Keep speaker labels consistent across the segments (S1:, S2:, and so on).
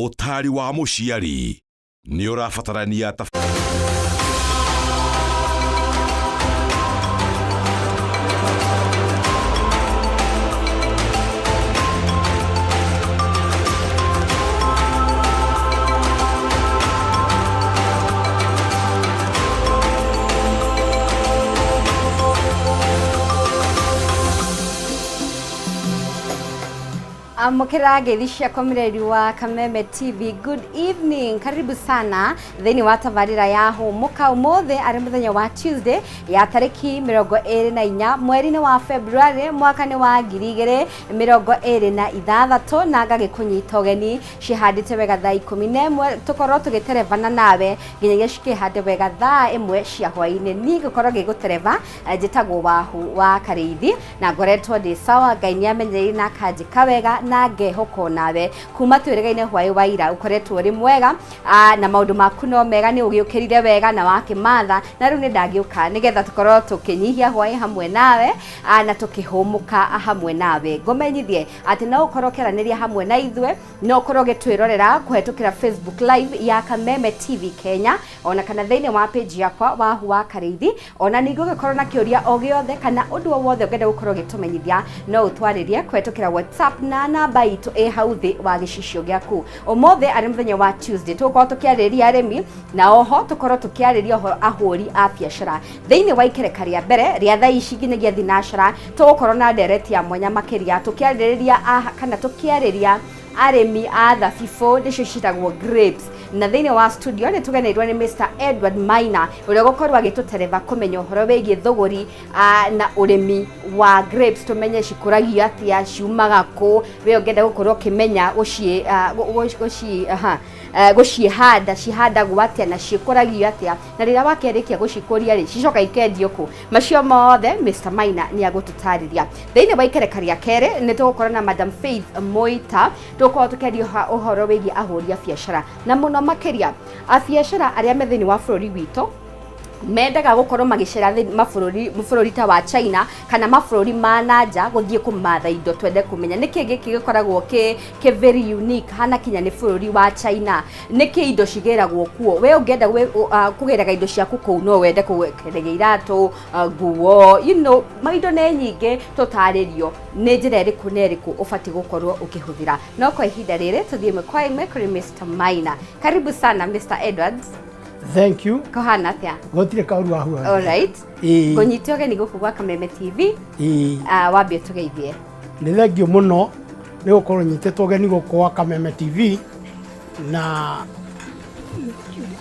S1: Ũtaari wa mũciari nĩ ũrabatarania ta
S2: Amũkĩra ngeithi ciakwa mũreri wa Kameme TV. Good evening. Karibu sana thĩinĩ wa tabarĩra ya Hũmũka. Ũmũthĩ arĩ mũthenya wa Tuesday ya tarĩki 24 mweri-inĩ wa February mwaka nĩ wa 2026 na ngagĩkũnyita ũgeni cihandĩte wega thaa 11 tũkorwo tũgĩterebana nawe nginyagia cikĩhande wega thaa 1 cia hwaĩ-inĩ. Niĩ ngũkorwo ngĩgũtereba njĩtagwo Wahu wa Karĩithi na ngoretwo ndĩ sawa. Ngai nĩ amenyereire na akanjĩka wega na ngehoka nawe kuma twĩrĩgaine hwaĩ wa ira ũkoretwo ũrĩ mwega na maũndũ maku no mega, nĩ ũgĩũkĩrire wega na wakĩmatha, na rĩu nĩ ndagĩũka nĩgetha tũkorwo tũkĩnyihia hwaĩ hamwe nawe na tũkĩhũmũka hamwe nawe. Ngũmenyithie atĩ no ũkorwo ũkĩaranĩria hamwe na ithuĩ, no ũkorwo ũgĩtwĩrorera kũhetũkĩra Facebook Live ya Kameme TV Kenya, ona kana thĩinĩ wa page yakwa Wahu wa Karĩithi. Ona ningĩ ũngĩkorwo na kĩũria o gĩothe kana ũndũ o wothe ũngĩenda gũkorwo ũgĩtũmenyithia, no ũtwarĩrie kũhetũkĩra WhatsApp na namba itũ ĩ hau thĩ wa gĩcicio gĩaku. Ũmũthĩ arĩ mũthenya wa Tuesday, tũgũkorwo tũkĩarĩrĩria arĩmi na oho tũkorwo tũkĩarĩria ũhoro ahũri a biacara. Thĩinĩ wa ikereka rĩa mbere rĩa thaa ici nginyagia thinacara, tũgũkorwo na ndereti ya mwanya makĩria tũkĩarĩrĩria kana tũkĩarĩria arĩmi a thabibũ, nĩcio ciĩtagwo grapes. Na thĩinĩ wa studio nĩ tũgeneirwo nĩ Mr Edward Maina ũrĩa ũgũkorwo agĩtũtereba kũmenya ũhoro wĩgiĩ thũgũri na ũrĩmi wa grapes, tũmenye cikũragio atĩa, ciumaga kũ, we ũngĩenda gũkorwo ũkĩmenya gũcihanda cihandagwo atĩa na cikũragio atĩa, na rĩrĩa wakĩrĩkia gũcikũria rĩ, cicoka ikendio kũ. Macio mothe Mr Maina nĩ agũtũtarĩria. Thĩinĩ wa ikereka rĩa kerĩ nĩ tũgũkorwo na Madam Faith Moita, tũgũkorwo tũkĩaria ũhoro wĩgiĩ ahũri a biacara, na mũno makĩria a biacara arĩa me thĩinĩ wa bũrũri witũ mendaga gũkorwo magĩcera mabũrũri, bũrũri ta wa China kana mabũrũri ma nanja gũthiĩ kũmatha indo. Twende kũmenya nĩkĩ gĩkĩ gĩkoragwo kĩ very unique hana kinya nĩ bũrũri wa China, nĩkĩ indo cigĩragwo kuo. We ũngĩenda kũgĩraga indo ciaku kũu, no wende kũgĩra iratũ, nguo, maindo nĩ nyingĩ, tũtarĩrio nĩ njĩra ĩrĩkũ na ĩrĩkũ ũbatiĩ gũkorwo ũkĩhũthĩra. No kwa ihinda rĩrĩ tũthiĩ ĩmwe kwa ĩmwe kũrĩ Mr Maina. Karibu sana Mr Edwards.
S3: Thank you.
S2: Kũhana atĩa?
S3: Gũtirĩ kaũru wahu.
S2: All right.
S3: Ĩĩ.
S2: Ngũnyite ũgeni gũkũ gwa Kameme TV.
S3: Ĩĩ.
S2: Wambie tũgeithie.
S3: Nĩ thengio mũno nĩ gũkorwo nyitĩtwo ũgeni gũkũ gwa Kameme TV, na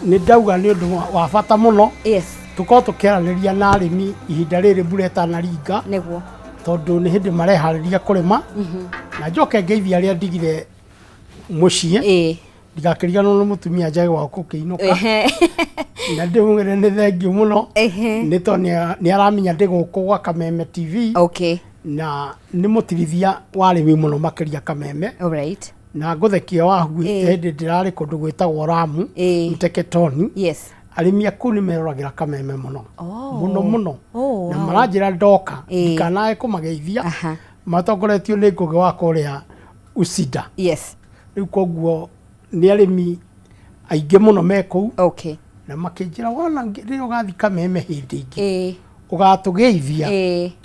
S3: nĩ ndauga nĩ ũndũ wa bata mũno. Tũkorwo tũkĩaranĩria na arĩmi ihinda rĩrĩ mbura ĩtanaringa. Tondũ nĩ hĩndĩ mareharĩria kũrĩma. Na njoke ngeithie arĩa ndigire mũciĩ. Ndigakĩriganĩrwo nĩ mũtumia njage wa gũkĩinũka. Na ndĩmwĩre nĩ thengio mũno. Nĩ tondũ nĩ aramenya ndĩ gũkũ gwa Kameme TV. Na nĩ mũtirithia wa arĩmi mũno makĩria Kameme. Na ngũthekia wahu hĩndĩ ndĩrarĩ kũndũ gwĩtagwo Ramu, Mteketoni. Arĩmi a kũu nĩ meroragĩra Kameme mũno. Mũno mũno. Na maranjĩra ndoka, ndikanae kũmageithia. Matongoretio nĩ Ngũgĩ wa kũrĩa Usida. Rĩu koguo nĩ arĩmi aingĩ mũno me kũu. Na makĩnjĩra wona rĩrĩa ũgathiĩ Kameme hĩndĩ ĩngĩ, ũgatũgeithia,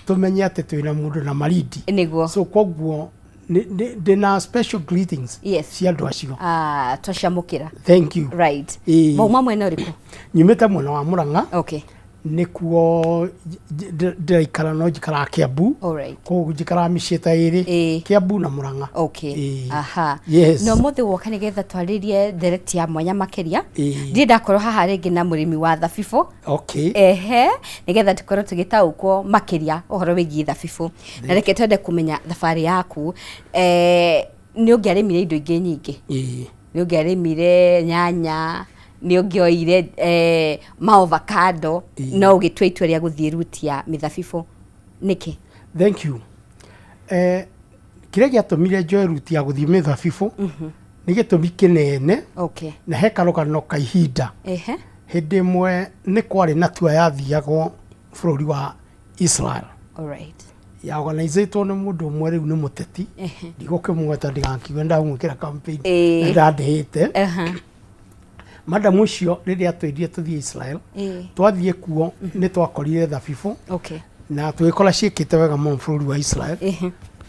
S3: tũmenye atĩ twĩna mũndũ na Malindi. So koguo ndĩna special greetings cia andũ acio.
S2: Twacamũkĩra.
S3: Thank you.
S2: Mauma mwena ũrĩkũ?
S3: Nyumĩte mwena wa Mũrang'a. Nĩkuo ndĩraikara, no njikaraga Kiambu. Koguo njikaraga mĩciĩ ta ĩrĩ, Kiambu na Mũrang'a.
S2: Na ũmũthĩ woka nĩgetha twarĩrie ndereti ya mwanya makĩria. Ndirĩ ndakorwo haha rĩngĩ na mũrĩmi wa thabibũ. Ehe, nĩgetha tũkorwo tũgĩtaũkwo makĩria ũhoro wĩgiĩ thabibũ. Na reke twende kũmenya thabarĩ yaku. Nĩ ũngĩarĩmire indo ingĩ nyingĩ. Nĩ ũngĩarĩmire nyanya, nĩ ũngĩoire maovacado, no ũgĩtua itua rĩa gũthiĩ ruti ya mĩthabibũ. Nĩkĩ?
S3: Thank you. Kĩrĩa gĩatũmire njoe ruti ya gũthiĩ mĩthabibũ nĩ gĩtũmi kĩnene. Na he karũgano ka ihinda. Hĩndĩ ĩmwe nĩ kwarĩ na tua yathiagwo bũrũri wa Israel. Ya organizĩtwo nĩ mũndũ ũmwe rĩu nĩ mũteti, ndigũkĩmũgweta ndigakiuge ndamwĩkĩra campaign na ndandĩhĩte. Madam ũcio rĩrĩa atwĩrire tũthiĩ Israel, twathiĩ kuo nĩ twakorire thabibũ na tũgĩkora ciĩkĩte wega mũno bũrũri wa Israel,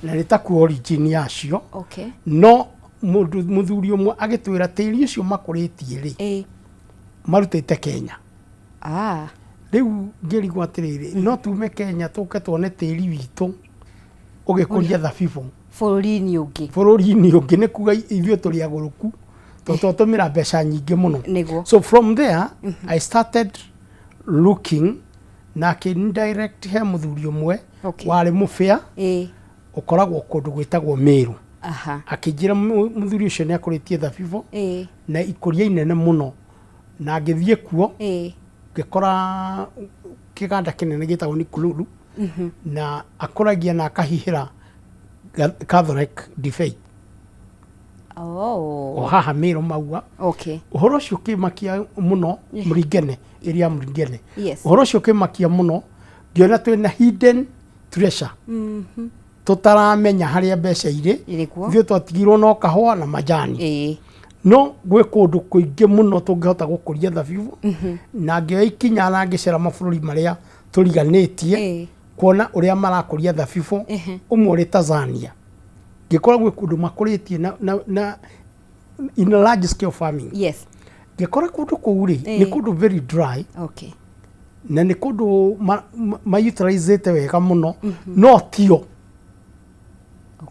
S3: na nĩ takuo origin yacio. No mũndũ mũthuri ũmwe agĩtwĩra tĩri ũcio makũrĩtie rĩ, marutĩte Kenya. Rĩu ngĩrigwo atĩrĩrĩ, no tume Kenya tũke tuone tĩri witũ ũgĩkũria thabibũ
S2: bũrũri-inĩ ũngĩ?
S3: Bũrũri-inĩ ũngĩ, nĩ kuga ithuĩ tũrĩ agũrũku tondũ twatũmĩra mbeca nyingĩ mũno. So from there I started looking na akĩndirect he mũthuri ũmwe warĩ mũbĩa ũkoragwo kũndũ gwĩtagwo Meru. Akĩnjĩra mũthuri ũcio nĩ akũrĩtie thabibũ na ikũria inene mũno, na ngĩthiĩ kuo ngĩkora kĩganda kĩnene gĩtagwo Nikululu, na akũragia na akahihĩra Catholic ndibei o haha Meru Maua. Ũhoro ũcio ũkĩmakia mũno Mũringene, area ya Mũringene. Ũhoro ũcio ũkĩmakia mũno, ngĩona twĩna hidden treasure tũtaramenya harĩa mbeca irĩ. Ithuĩ twatigirwo no kahũa na majani, no gwĩ kũndũ kũingĩ mũno tũngĩhota gũkũria thabibũ, na ngĩoya ikinya na ngĩcera mabũrũri marĩa tũriganĩtie kuona ũrĩa marakũria thabibũ. Ũmwe ũrĩ Tanzania, ngĩkora gwĩ kũndũ makũrĩtie na in a large scale farming. Ngĩkora kũndũ kũu rĩ, nĩ kũndũ very dry na nĩ kũndũ ma-utilizĩte wega mũno, no tio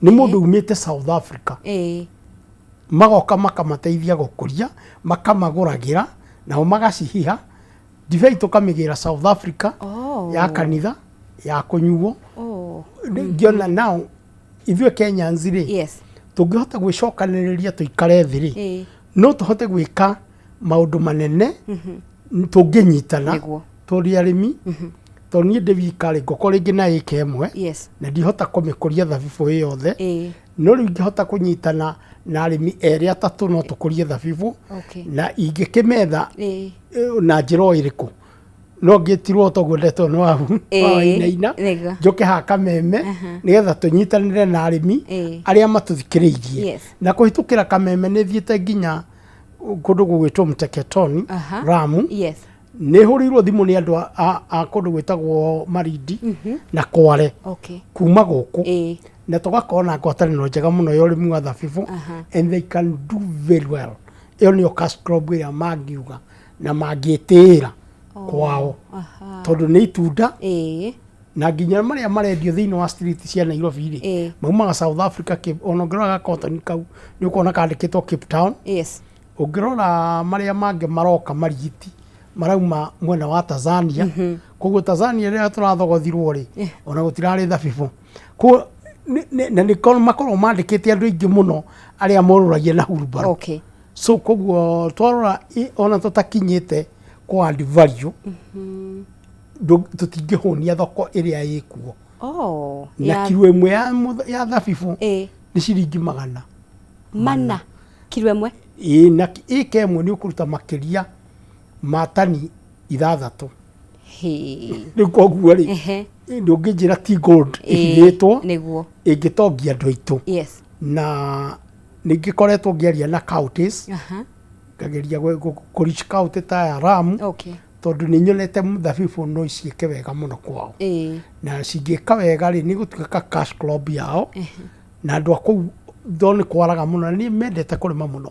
S3: nĩ mũndũ umĩte South Africa, magoka makamateithia gũkũria, makamagũragĩra, nao magacihiha ndibei, tũkamĩgĩra South Africa ya kanitha ya kũnyuo. Ngĩona nao ithuĩ Kenyans rĩ, tũngĩhota gwĩcokanĩrĩria tũikare thĩ rĩ, no tũhote gwĩka maũndũ manene tũngĩnyitana tũrĩ arĩmi, tondũ niĩ ndĩ wika rĩ, ngũkũ rĩngĩ na ĩka ĩmwe na ndihota kũmĩkũria thabibũ ĩ yothe. No rĩu ingĩhota kũnyitana na arĩmi erĩ atatũ, no tũkũrie thabibũ. Na ingĩkĩmetha na njĩra o ĩrĩkũ, no ngĩtirwo toguo ndetwo nĩ wahu wainaina njoke haha Kameme nĩgetha tũnyitanĩre na arĩmi arĩa matũthikĩrĩirie. Na kũhĩtũkĩra Kameme nĩ thiĩte nginya kũndũ gũgwĩtwo Mteketoni, Ramu. Nĩ hũrĩirwo thimũ nĩ andũ a kũndũ gwĩtagwo Marindi na Kware kuma gũkũ, na tũgakorwo na ngwatanĩro njega mũno ya ũrĩmi wa thabibũ, and they can do very well. Ĩyo nĩyo cash crop ĩrĩa mangiuga na mangĩtĩĩra kwao, tondũ nĩ itunda na nginya marĩa marendio thĩinĩ wa street cia Nairobi rĩ, maumaga South Africa. Ona ũngĩrora gakotoni kau nĩ ũkuona kandĩkĩtwo Cape Town. Ũngĩrora marĩa mangĩ maroka marigiti marauma mwena wa Tanzania. Koguo Tanzania rĩrĩa tũrathogothirwo rĩ, ona gũtirarĩ thabibũ. Koguo na nĩ makoragwo mandĩkĩte andũ aingĩ mũno arĩa morũragia na hurumbarũ. So koguo twarora ona tũtakinyĩte kũ add value, tũtingĩhũnia thoko ĩrĩa ĩkuo. Na kiro ĩmwe ya thabibũ nĩ ciringi magana
S2: 400 kiro ĩmwe?
S3: Ĩĩ, na ĩka ĩmwe nĩ ũkũruta makĩria ma tani 6. Rĩu koguo rĩ, ndũngĩnjĩra ti gold ĩhithĩtwo ĩngĩtongia andũ aitũ. Na nĩ ngĩkoretwo ngĩaria na counties, ngageria kũ reach county ta ya Lamu, tondũ nĩ nyonete thabibũ no ciĩke wega mũno kwao. Na cingĩka wega rĩ, nĩ gũtuĩka cash crop yao, na andũ a kũu tondũ nĩ kwaraga mũno na nĩ mendete kũrĩma mũno,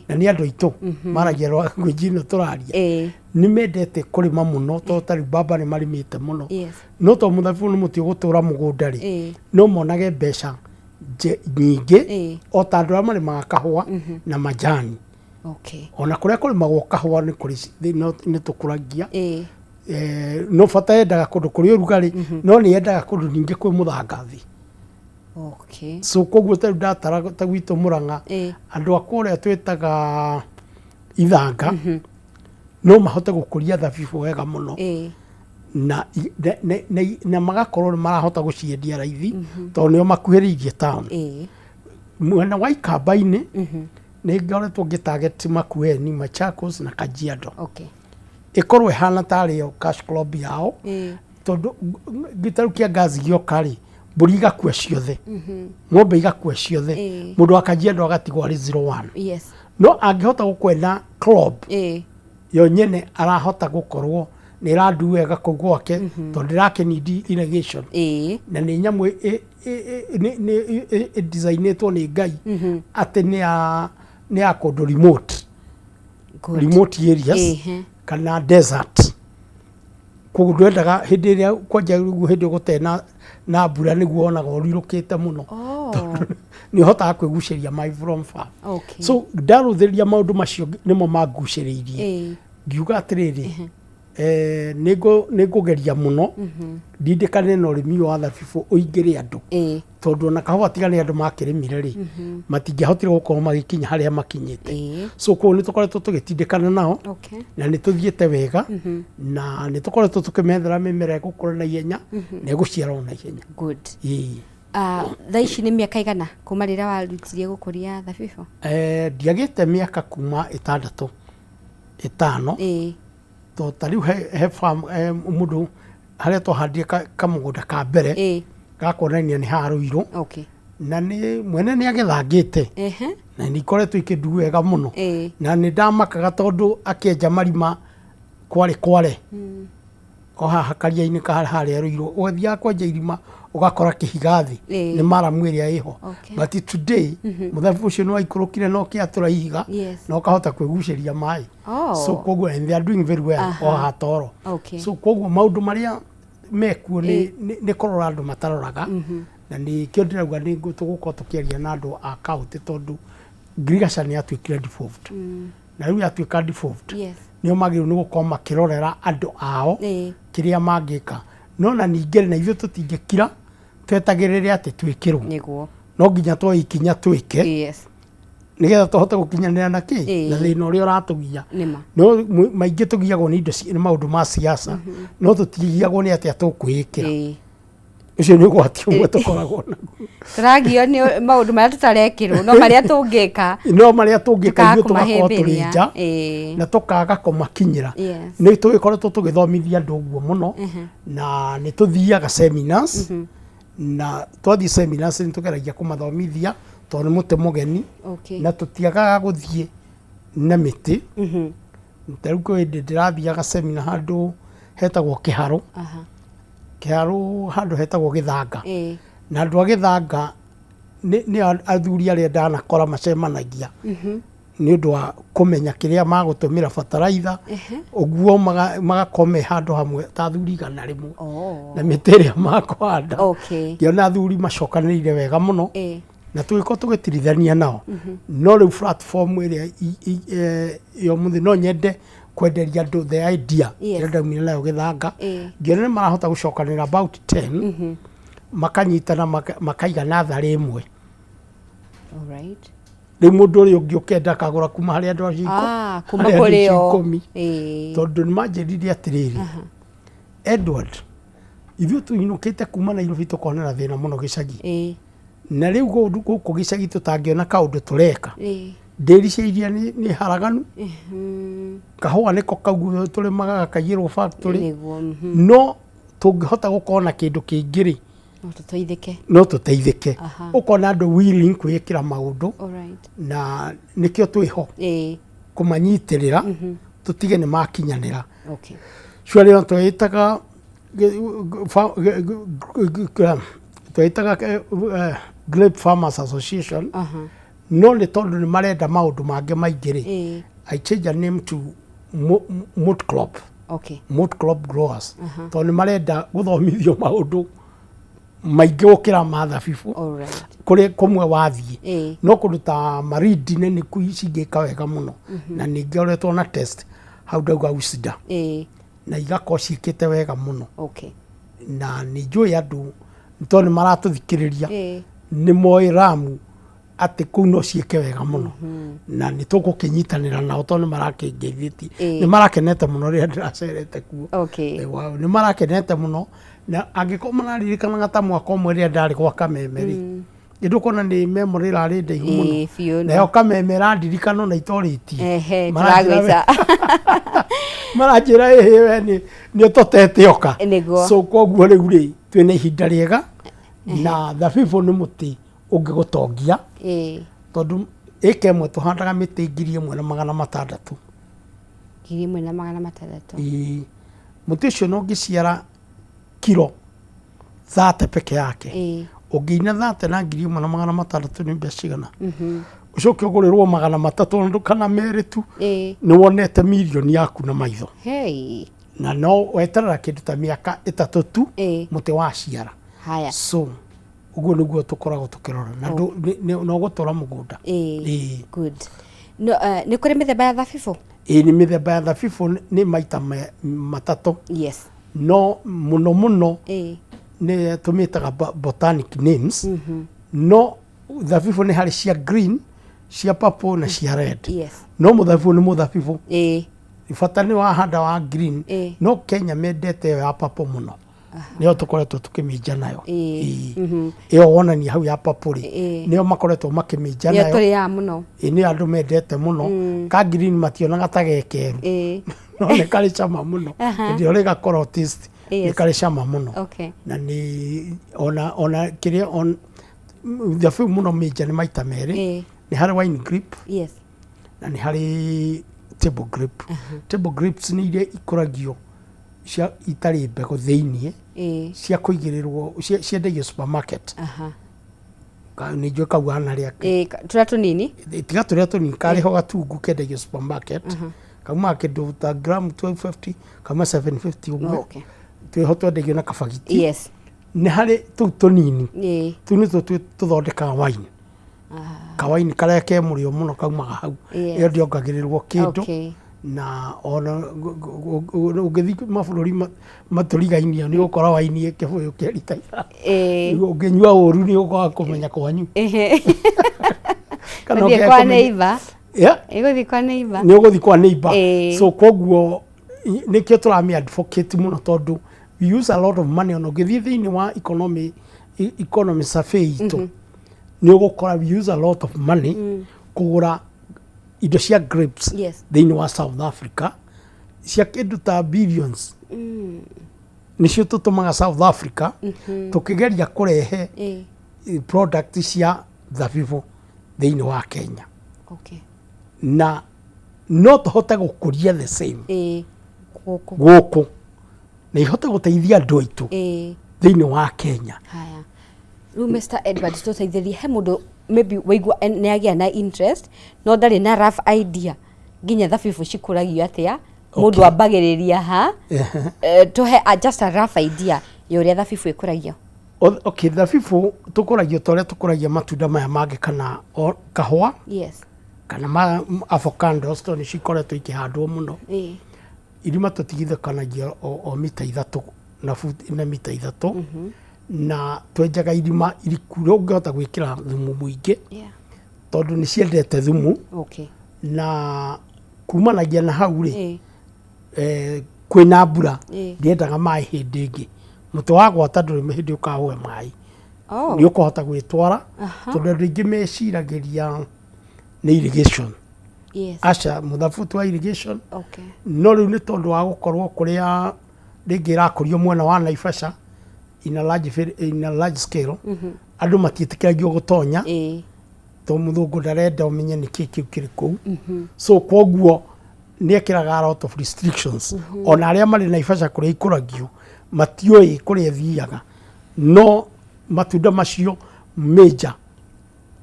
S3: na nĩ andũ aitũ maragia language ĩno tũraria, nĩ mendete kũrĩma mũno, tondũ ta rĩu baba nĩ marĩmĩte mũno. No tondũ mũthabibũ nĩ mũtĩ ũgũtũra mũgũnda rĩ, no monage mbeca nyingĩ o ta andũ arĩa marĩmaga kahũa na majani. Ona kũrĩa kũrĩmagwo kahũa nĩ kũrĩ nĩ tũkũragia. No bata yendaga kũndũ kũrĩ ũrugarĩ, no nĩ yendaga kũndũ ningĩ kwĩ mũthanga thĩ. So koguo ta rĩu ndatara ta gwitũ Mũrang'a, andũ a kũrĩa twĩtaga ithanga no mahote gũkũria thabibũ wega mũno na magakorwo nĩ marahota gũciendia raithi tondũ nĩo makuhĩrĩirie town. Mwena wa Ikamba-inĩ nĩ ngoretwo ngĩ target Makueni, Machakos na Kajiado, ĩkorwo ĩhana tarĩ yo cash crop yao, tondũ gĩtarũ kĩa ngaci gĩoka rĩ, Mbũri igakua ciothe, ng'ombe igakua ciothe, mũndũ wa Kajiado agatigwo arĩ 01. No angĩhota gũkwena club yo nyene, arahota gũkorwo nĩ ĩrandu wega kũu gwake, tondũ ndĩrakĩnindi irrigation, na nĩ nyamũ nĩ ĩdesignĩtwo nĩ Ngai atĩ nĩ ya kũndũ remote, remote areas kana desert. Koguo ndwendaga hĩndĩ ĩrĩa kwanja rĩu hĩndĩ gũtarĩ na mbura, nĩguo wonaga ũrirũkĩte mũno, tondũ nĩ ũhotaga kwĩgucĩria maĩ from far. So ndarũthĩrĩria maũndũ macio nĩmo mangucĩrĩirie, ngiuga atĩrĩrĩ, nĩ ngũgeria mũno ndindĩkane na ũrĩmi ũyũ wa thabibũ ũingĩre andũ, tondũ ona kahũa tiga nĩ andũ makĩrĩmire rĩ, matingĩahotire gũkorwo magĩkinya harĩa makinyĩte. So koguo nĩ tũkoretwo tũgĩtindĩkana nao na nĩ tũthiĩte wega, na nĩ tũkoretwo tũkĩmethera mĩmera ĩgũkũra na ihenya na ĩgũciara o na ihenya. Ĩĩ.
S2: Ah, thaa ici nĩ mĩaka igana kuma rĩrĩa warutirie gũkũria thabibũ?
S3: Ndiagĩte mĩaka kuma 6, 5, to ta rĩu he farm, mũndũ harĩa twahandire kamũgũnda ka mbere gakuonania nĩ harũirũ, na nĩ mwene nĩ agethangĩte na nĩ ikoretwo ikĩndu wega mũno, na nĩ ndamakaga tondũ akĩenja marima kware kware o haha karia-inĩ ka harĩa rũirũ, ũgathiaga kwenja irima ũgakora kĩhiga thĩ, nĩ maramu ĩrĩa ĩho. But today mũthabibũ ũcio nĩ waikũrũkire na ũkĩatũra ihiga na ũkahota kwĩgucĩria maĩ. So koguo, and they are doing very well o haha toro. So koguo maũndũ marĩa mekuo nĩ kũrora andũ mataroraga, na nĩkĩo ndĩrauga nĩ tũgũkorwo tũkĩaria na andũ a kaũntĩ, tondũ ngirigaca nĩ yatuĩkire devolved, na rĩu yatuĩka devolved, nĩo magĩrĩirwo nĩ gũkorwo makĩrorera andũ ao kĩrĩa mangĩka. No na ningĩ na ithuĩ tũtingĩkira twetagĩrĩre atĩ twĩkĩrwo, no nginya tuoe ikinya twĩke nĩgetha tũhote gũkinyanĩra na kĩ na thĩna ũrĩa ũratũgia.
S2: Nĩma.
S3: No maingĩ tũgiagwo nĩ indo nĩ maũndũ ma siasa, no tũtigiagwo nĩ atĩa tũkwĩĩkĩra. Ũcio nĩ ũgwati ũmwe tũkoragwo naguo.
S2: Tũragio nĩ maũndũ marĩa tũtarekĩrwo, no marĩa tũngĩka,
S3: no marĩa tũngĩka
S2: tũkaga
S3: ithuĩ tũgakorwo tũrĩ
S2: kũmahĩmbĩria.
S3: nja na tũkaga kũmakinyĩra. Nĩ tũgĩkoretwo tũgĩthomithia andũ ũguo mũno, na nĩ tũthiaga seminars, na twathiĩ seminars nĩ tũgeragia kũmathomithia tondũ nĩ mũtĩ mũgeni, na tũtiagaga gũthiĩ na mĩtĩ. Ta rĩu kwĩ hĩndĩ ndĩrathiaga seminar handũ hetagwo Kĩharũ, Kĩharũ handũ hetagwo Gĩthanga, na andũ a Gĩthanga nĩ athuri arĩa ndanakora macemanagia nĩ ũndũ wa kũmenya kĩrĩa magũtũmĩra bataraitha ũguo, magakorwo me handũ hamwe ta athuri 100 na mĩtĩ ĩrĩa makũhanda. Ngĩona athuri macokanĩrĩire wega mũno na tũgĩkorwo tũgĩtirithania nao. No rĩu platform ĩrĩa ya ũmũthĩ, no nyende kwenderia andũ the idea ĩrĩa ndaumire nayo Gĩthanga. Ngĩona nĩ marahota gũcokanĩra about 10, makanyitana, makaiga natharĩ ĩmwe. Rĩu mũndũ ũrĩa ũngĩ ũkenda akagũra kuma harĩ andũ acio
S2: Ah, kuma
S3: harĩ andũ
S2: kũrĩ
S3: acio
S2: o.
S3: 10, tondũ nĩ manjĩrire atĩrĩrĩ, "Edward, ithuĩ tũinũkĩte kuma Nairobi tũkonera thĩna mũno gĩcagi, na rĩu gũkũ gĩcagi tũtangĩona kaũndũ tũreka, ndĩricĩirie nĩ haraganu, kahũa nĩko kau tũrĩmaga gakaiyĩrwo factory, no tũngĩhota gũkorwo na kĩndũ kĩngĩ rĩ,
S2: No tũteithĩke."
S3: No tũteithĩke. Ũkona andũ willing kwĩĩkĩra maũndũ, na nĩkĩo twĩho kũmanyitĩrĩra tũtige nĩ makinyanĩra. Surely no tweĩtaga Grape Farmers Association, no nĩ tondũ nĩ marenda maũndũ mangĩ maingĩ rĩ, I change a name to Moot Club, Moot Club Growers, tondũ nĩ marenda gũthomithio maũndũ maingĩ gũkĩra ma thabibũ. Kũrĩ kũmwe wathiĩ, no kũndũ ta Marindi nĩ cingĩka wega mũno, na nĩ ngoretwo na test hau ndauga UCDA, na igakorwo ciĩkĩte wega mũno, na nĩ njũĩ andũ tondũ nĩ maratũthikĩrĩria, nĩ moĩ Ramu atĩ kũu no ciĩke wega mũno, na nĩ tũgũkĩnyitanĩra nao tondũ nĩ marakĩngeithĩtie, nĩ marakenete mũno rĩrĩa ndĩracerete kuo. Wow, nĩ marakenete mũno, na angĩkorwo mararirikanaga ta mwaka ũmwe rĩrĩa ndarĩ gwa Kameme rĩ, nĩ ndũkuona nĩ memory ĩrarĩ ndaihu mũno.
S2: Biũ.
S3: Nayo Kameme ĩrandirikana ona itorĩtie.
S2: Tũragwĩta.
S3: Maranjĩra ĩhĩ, we nĩ ũtũtete oka. So koguo rĩu rĩ, twĩna ihinda rĩega. Na thabibũ nĩ mũtĩ ũngĩgũtongia, tondũ ĩka ĩmwe tũhandaga mĩtĩ 1600.
S2: 1600.
S3: Ĩĩ. Mũtĩ ũcio no ũngĩciara kiro 30 peke yake, ũngĩina 30 na 1600 nĩ mbeca cigana? Ũcoke ũgũrĩrwo 300 ona kana 2 tu, nĩ wonete mirioni yaku na maitho.
S2: Hey.
S3: Na no weterera kĩndũ ta mĩaka 3 tu, mũtĩ waciara.
S2: Haya.
S3: So ũguo nĩguo tũkoragwo tũkĩrora na no gũtũra mũgũnda. Ĩĩ.
S2: Good. No, nĩ kũrĩ mĩthemba ya thabibũ?
S3: Ĩĩ, nĩ mĩthemba ya thabibũ nĩ maita matatũ. No mũno mũno nĩ tũmĩtaga botanic names. No thabibũ nĩ harĩ cia green, cia purple na cia red. No mũthabibũ nĩ mũthabibũ. Bata nĩ wahanda wa green. No Kenya mendete ĩyo ya purple mũno. Nĩyo tũkoretwo tũkĩmĩnja nayo. Ĩyo wonania hau ya purple rĩ, nĩyo makoretwo makĩmĩnja
S2: Nĩyo
S3: nayo.
S2: tũrĩaga mũno.
S3: Ĩĩ, nĩyo andũ mendete mũno. Ka green mationaga ta gekeru, no nĩ karĩ cama mũno. Hĩndĩ ĩrĩa rĩgakorwo taste, nĩ karĩ cama mũno. Na nĩ ona kĩrĩa on thabibũ mũno mĩnja nĩ maita merĩ. Nĩ harĩ wine grape na nĩ harĩ table grape. Table grapes nĩ iria ikũragio cia itarĩ mbegũ thĩiniĩ, cia kũigĩrĩrwo, ciendagio supermarket. Nĩ njũĩ kau wanarĩa.
S2: Ĩĩ, tũrĩa tũnini.
S3: Tiga tũrĩa tũnini, karĩ ho gatungu kendagio supermarket, kaumaga kĩndũ ta gram 1250, kauma 750 ũguo. Twĩho twendagio na kabagiti. Nĩ harĩ tũu tũnini, tũu nĩtuo tũthondekaga wine. Kawaini karĩa ke mũrĩo mũno kaumaga hau. Ĩyo ndĩongagĩrĩrwo kĩndũ. Na ona ũngĩthiĩ mabũrũri matũrigainie nĩ ũgũkora waini kĩbũyũ kĩa rita 5. Ũngĩnyua ũru nĩ ũkwaga kũmenya kwanyu.
S2: Kana ũngĩaga kwa neighbor.
S3: Yeah.
S2: Ĩgũthiĩ kwa neighbor.
S3: Nĩ ũgũthiĩ kwa neighbor. So koguo nĩkĩo tũramĩ advocate mũno, tondũ we use a lot of money. Ona ũngĩthiĩ thĩinĩ wa economy survey itũ, nĩ ũgũkora we use a lot of money kũgũra indo cia grapes thĩinĩ wa South Africa, cia kĩndũ ta billions nĩcio tũtũmaga South Africa, tũkĩgeria kũrehe product cia thabibũ thĩinĩ wa Kenya. Na no tũhote gũkũria the same
S2: Gũkũ.
S3: Gũkũ, na ihote gũteithia andũ aitũ thĩinĩ wa Kenya.
S2: Haya. Rĩu Mr. Edward, tũteithĩrie, he mũndũ maybe waigua nĩ agĩa na interest no ndarĩ na rough idea nginya thabibũ cikũragio atĩa, mũndũ ambagĩrĩria ha? Tũhe just a rough idea ya ũrĩa thabibũ ĩkũragio.
S3: Okay, thabibũ tũkũragio ta ũrĩa tũkũragia matunda maya mangĩ, kana kahũa, kana avocados, tondũ nĩcio ikoretwo ikĩhandwo mũno. Irima tũtigithũkanagia o mita 3 na buti na mita 3, na twenjaga irima iriku ũrĩa ũngĩhota gwĩkĩra thumu mũingĩ, tondũ nĩ ciendete thumu. Na kumanagia na hau rĩ, kwĩna mbura, ndĩendaga maĩ hĩndĩ ĩngĩ. Mũtĩ wa gwata ndũrĩ hĩndĩ ũkaũhe maĩ. Nĩ ũkũhota gwĩtwara, tondũ andũ aingĩ meciragĩria nĩ irrigation. Aca, mũthabibũ ti wa irrigation. No rĩu nĩ tondũ wa gũkorwo kũrĩa rĩngĩ ĩrakũrio mwena wa Naivasha in a large scale, andũ matiĩtĩkĩragio gũtonya, tondũ mũthũngũ ndarenda ũmenye nĩ kĩĩ kĩu kĩrĩ kũu. So koguo nĩ ekĩraga a lot of restrictions. Ona arĩa marĩ Naivasha kũrĩa ikũragio matiũĩ kũrĩa ĩthiaga, no matunda macio major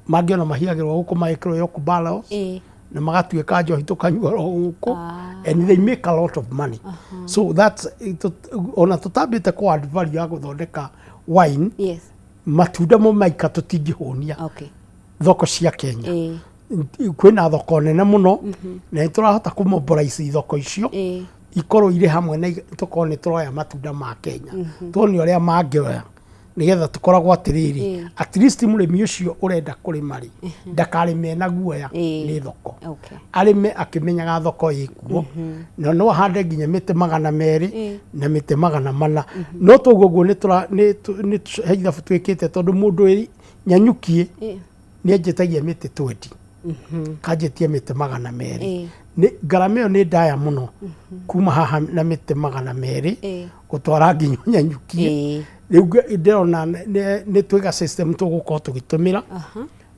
S3: mangĩona mahiagĩrwo gũkũ, magĩkĩrwo yoku barrels na magatuĩka njohi tũkanyua ro gũkũ, and they make a lot of money. So that's ona tũtambĩte kũ add value ya gũthondeka wine, matunda mo maika tũtingĩhũnia thoko cia Kenya. Kwĩna thoko nene mũno, na nĩ tũrahota kũmobilize thoko icio, ikorwo irĩ hamwe, na tũkorwo nĩ tũroya matunda ma Kenya, tuone ũrĩa mangĩoya, nĩgetha tũkoragwo atĩrĩrĩ, at least mũrĩmi ũcio ũrenda kũrĩma rĩ, ndakarĩme na guoya nĩ thoko. Arĩme akĩmenyaga thoko ĩkuo, na no ahande nginya mĩtĩ 200 na mĩtĩ 400. No toguo ũguo nĩ tũra nĩ tũ- nĩ tũ- he ithabu twĩkĩte, tondũ mũndũ wĩ Nyanyukiĩ nĩ anjĩtagia mĩtĩ 20, kanjĩtie mĩtĩ 200. Nĩ ngarama ĩyo nĩ ndaya mũno, kuma haha na mĩtĩ 200 gũtwara nginya Nyanyukiĩ. Rĩu ndĩrona nĩ twĩga system tũgũkorwo tũgĩtũmĩra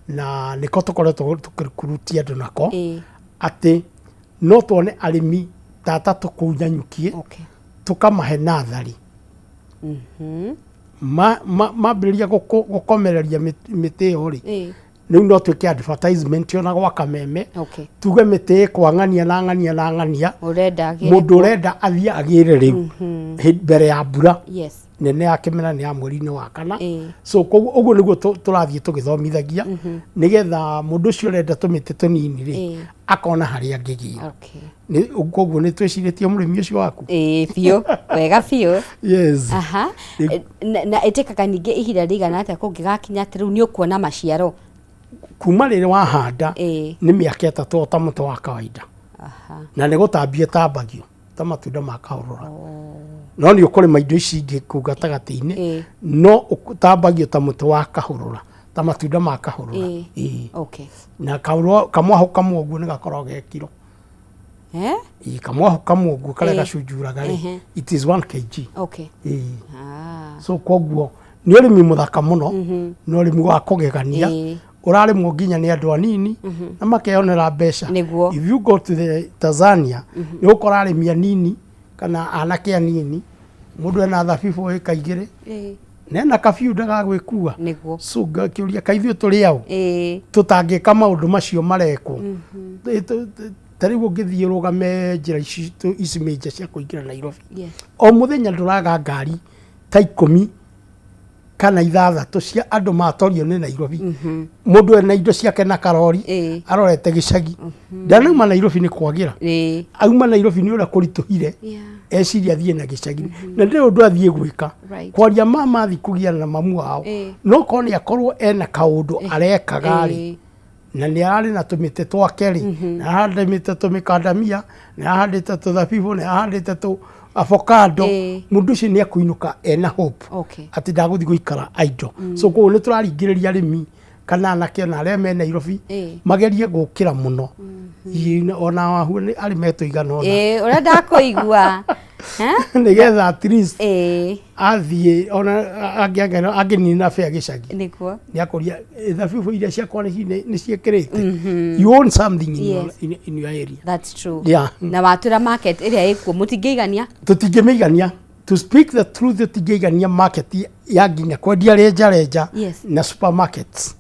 S3: na nĩko tũkoretwo tũkĩrutia andũ nako atĩ no tuone arĩmi ta atatũ kũu Nanyuki tũkamahe nathari. Mambĩrĩria gũkomereria mĩtĩ ĩyo rĩ, rĩu no twĩke advertisement ona gwa Kameme, tuge mĩtĩ ĩkwa ng'ania na ng'ania na ng'ania,
S2: Ũrenda agĩre
S3: mũndũ ũrenda athiĩ agĩre rĩu mbere ya mbura nene ya kĩmera nĩ ya mweri-inĩ wa kana. So koguo ũguo nĩguo tũrathiĩ tũgĩthomithagia nĩgetha mũndũ ũcio ũrenda tũmĩtĩ tũnini rĩ, akona harĩa angĩgĩra. Koguo nĩ twĩcirĩtie mũrĩmi ũcio waku.
S2: Ĩĩ biũ, wega biũ.
S3: Yes.
S2: Aha. Na ĩtĩkaga ningĩ ihinda rĩigana atĩa kũngĩgakinya atĩ rĩu nĩ ũkuona maciaro?
S3: Kuma rĩrĩ wahanda nĩ mĩaka 3 o ta mũtĩ wa kawaida. Na nĩ gũtambia ĩtambagio ta matunda ma kahũrũra. No nĩ ũkũrĩma indo ici ingĩ kũu gatagatĩ-inĩ, no ũtambagio ta mũtĩ wa kahũrũra, ta matunda ma kahũrũra. Ĩĩ. Na kamwahũ kamwe ũguo nĩ gakoragwo ge kiro.
S2: Eh?
S3: Ĩĩ, kamwahũ kamwe ũguo karĩa gacunjuraga rĩ, it is 1 kg. Ĩĩ. So koguo nĩ ũrĩmi mũthaka mũno, nĩ ũrĩmi wa kũgegania, ũrarĩmwo nginya nĩ andũ anini na makeyonera mbeca. If you go to the Tanzania, nĩ ũgũkora arĩmi anini kana anake anini, mũndũ ena thabibũ ĩka 2 na ena kabiũ ndagagwĩkua. So ngakĩũria kaĩ ithuĩ tũrĩ aũ tũtangĩka maũndũ macio marekwo? Ta rĩu ũngĩthiĩ ũrũgame njĩra ici ici major cia kũingĩra Nairobi, o mũthenya ndũraga ngari ta 10 kana 6 cia andũ matorio nĩ Nairobi. Mũndũ ena indo ciake na karori arorete gĩcagi, ndanauma Nairobi nĩ kwagĩra, auma Nairobi nĩ ũrĩa kũritũhire, eciria athiĩ na gĩcagi na ndĩrĩ ũndũ athiĩ gwĩka. Kwaria mama athiĩ kũgiana na mamu wao, no korwo nĩ akorwo ena kaũndũ arekaga rĩ, na nĩ ararĩ na tũmĩtĩ twake rĩ, nĩ arahandĩte tũmĩkandamia, nĩ arahandĩte tũthabibũ, nĩ arahandĩte tũ avocado, mũndũ ũcio nĩ ekũinũka ena hope atĩ ndagũthiĩ gũikara idle. So koguo nĩ tũraringĩrĩria arĩmi kana anake ona arĩa me Nairobi magerie gũkĩra mũno. Ona wahu nĩ arĩ metũigana ũna.
S2: Ĩĩ, ũrĩa ndakũigua. Eh?
S3: Nĩgetha at least athiĩ ona angĩnina bĩa gĩcagi, nĩ akũria thabibũ iria ciakwa nĩ ciĩkĩrĩte. You own something in your, in your area.
S2: That's true. Na watwĩra market ĩrĩa ĩkuo mũtingĩigania.
S3: Tũtingĩmĩigania. To speak the truth, tũtingĩigania market ya nginya kwendia renja renja na supermarkets.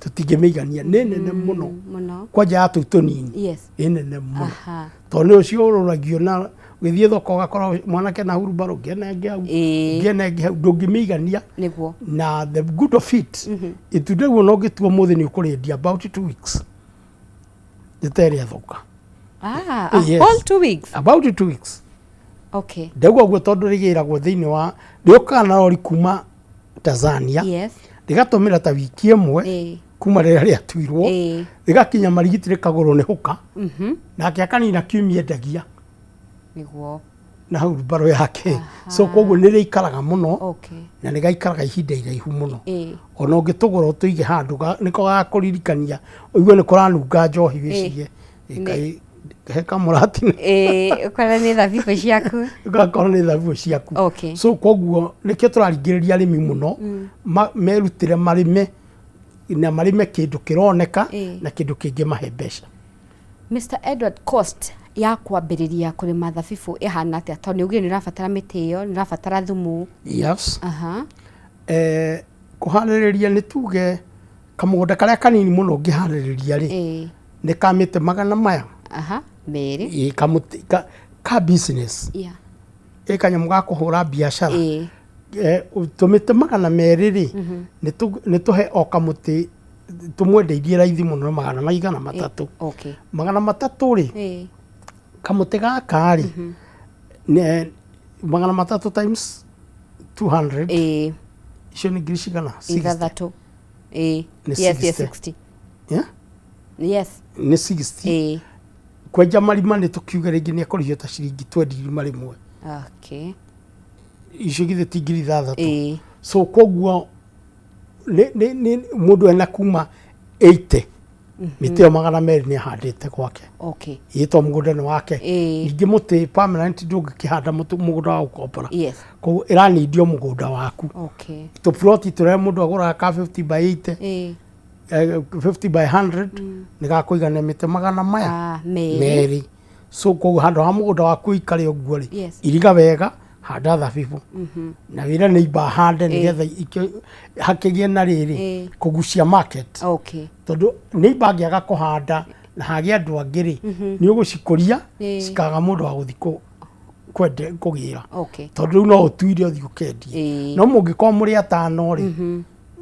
S3: Tũtingĩmĩigania, nĩ nene mũno.
S2: Mũno.
S3: Kwanja ya tũu tũnini nĩ nene mũno, tondũ nĩ ũcio ũrũragio na ũgĩthiĩ thoko ũgakora mwanake na hurumbarũ, ũngĩona ĩngĩ hau, ũngĩona ĩngĩ hau, ndũngĩmĩigania. Na the good of it, itunda rĩu ona ũngĩtua ũmũthĩ nĩ ũkũrĩendia, about 2 weeks rĩtarĩathũka.
S2: Ah, a
S3: Yes.
S2: whole 2 weeks.
S3: About 2 weeks. Ndauga ũguo tondũ rĩgĩragwo thĩinĩ wa rĩũkaga na rori kuma Tanzania, rĩgatũmĩra ta wiki 1 kuma rĩrĩa rĩatuirwo, rĩgakinya Marigiti rĩkagũrwo nĩ hũka, nake akanina kiumia endagia na hau mbarũ yake. So koguo nĩ rĩikaraga mũno na nĩ gaikaraga ihinda iraihu mũno. Ona ũngĩtũgũra ũtũige handũ nĩko gagakũririkania, ũigue nĩ kũranunga njohi, wĩcirie kaĩ he kamũratina.
S2: Ĩĩ, ũkore nĩ thabibũ ciaku.
S3: Ũgakorwo nĩ thabibũ ciaku. So koguo nĩkĩo tũraringĩrĩria arĩmi mũno merutĩre marĩme na marĩme kĩndũ kĩroneka na kĩndũ kĩngĩmahe mbeca.
S2: Mr. Edward, cost ya kwambĩrĩria kũrĩma thabibũ ĩhana atĩa? Tondũ nĩ ugire nĩ ũrabatara mĩtĩ ĩyo, nĩ ũrabatara thumu.
S3: Yes. Kũharĩrĩria nĩ tuge kamũgũnda karĩa kanini mũno ũngĩharĩrĩria rĩ, nĩ ka mĩtĩ magana maya
S2: 2.
S3: Ĩĩ, kamũtĩ ka business. Ĩ kanyamũ ga kũhũra biacara. Tũmĩtĩ 200 rĩ, nĩ tũhe o kamũtĩ tũmwendeirie raithi mũno magana maigana matatũ. 300 rĩ, kamũtĩ gaka rĩ, nĩ 300 times 200. Icio nĩ ngiri cigana? 60.
S2: 6.
S3: Nĩ
S2: Yes,
S3: 60.
S2: 60.
S3: Yeah?
S2: Yes.
S3: Nĩ 60. Kwenja marima nĩ tũkiuge rĩngĩ nĩ ekũrĩhio ta ciringi 20 irima rĩmwe. Icio githĩ ti ngiri 6? So koguo nĩ mũndũ ena kuma 80 Mĩtĩ ĩyo 200 nĩ ahandĩte gwake.
S2: Okay.
S3: Ĩtwo mũgũnda nĩ wake. Ningĩ mũtĩ permanent ndũngĩkĩhanda mũgũnda wa gũkombora.
S2: Yes.
S3: Koguo ĩranindio mũgũnda waku.
S2: Okay.
S3: Tũploti tũrĩa mũndũ agũraga ka 50 by 80. 50 by 100 nĩ gakũigana mĩtĩ magana maya merĩ. So koguo handũ ha mũgũnda waku ikare ũguo rĩ, iriga wega, handa thabibũ. Na wĩra nĩ imba hande nĩgetha hakĩgĩe na rĩrĩ kũgucia market.
S2: Okay.
S3: Tondũ nĩ imba angĩaga kũhanda na hagĩe andũ angĩ rĩ, nĩ ũgũcikũria cikaga mũndũ wa gũthiĩ kwende kũgĩra.
S2: Okay.
S3: Tondũ rĩu no ũtuire ũthiĩ ũkendie. No mũngĩkorwo mũrĩ atano rĩ,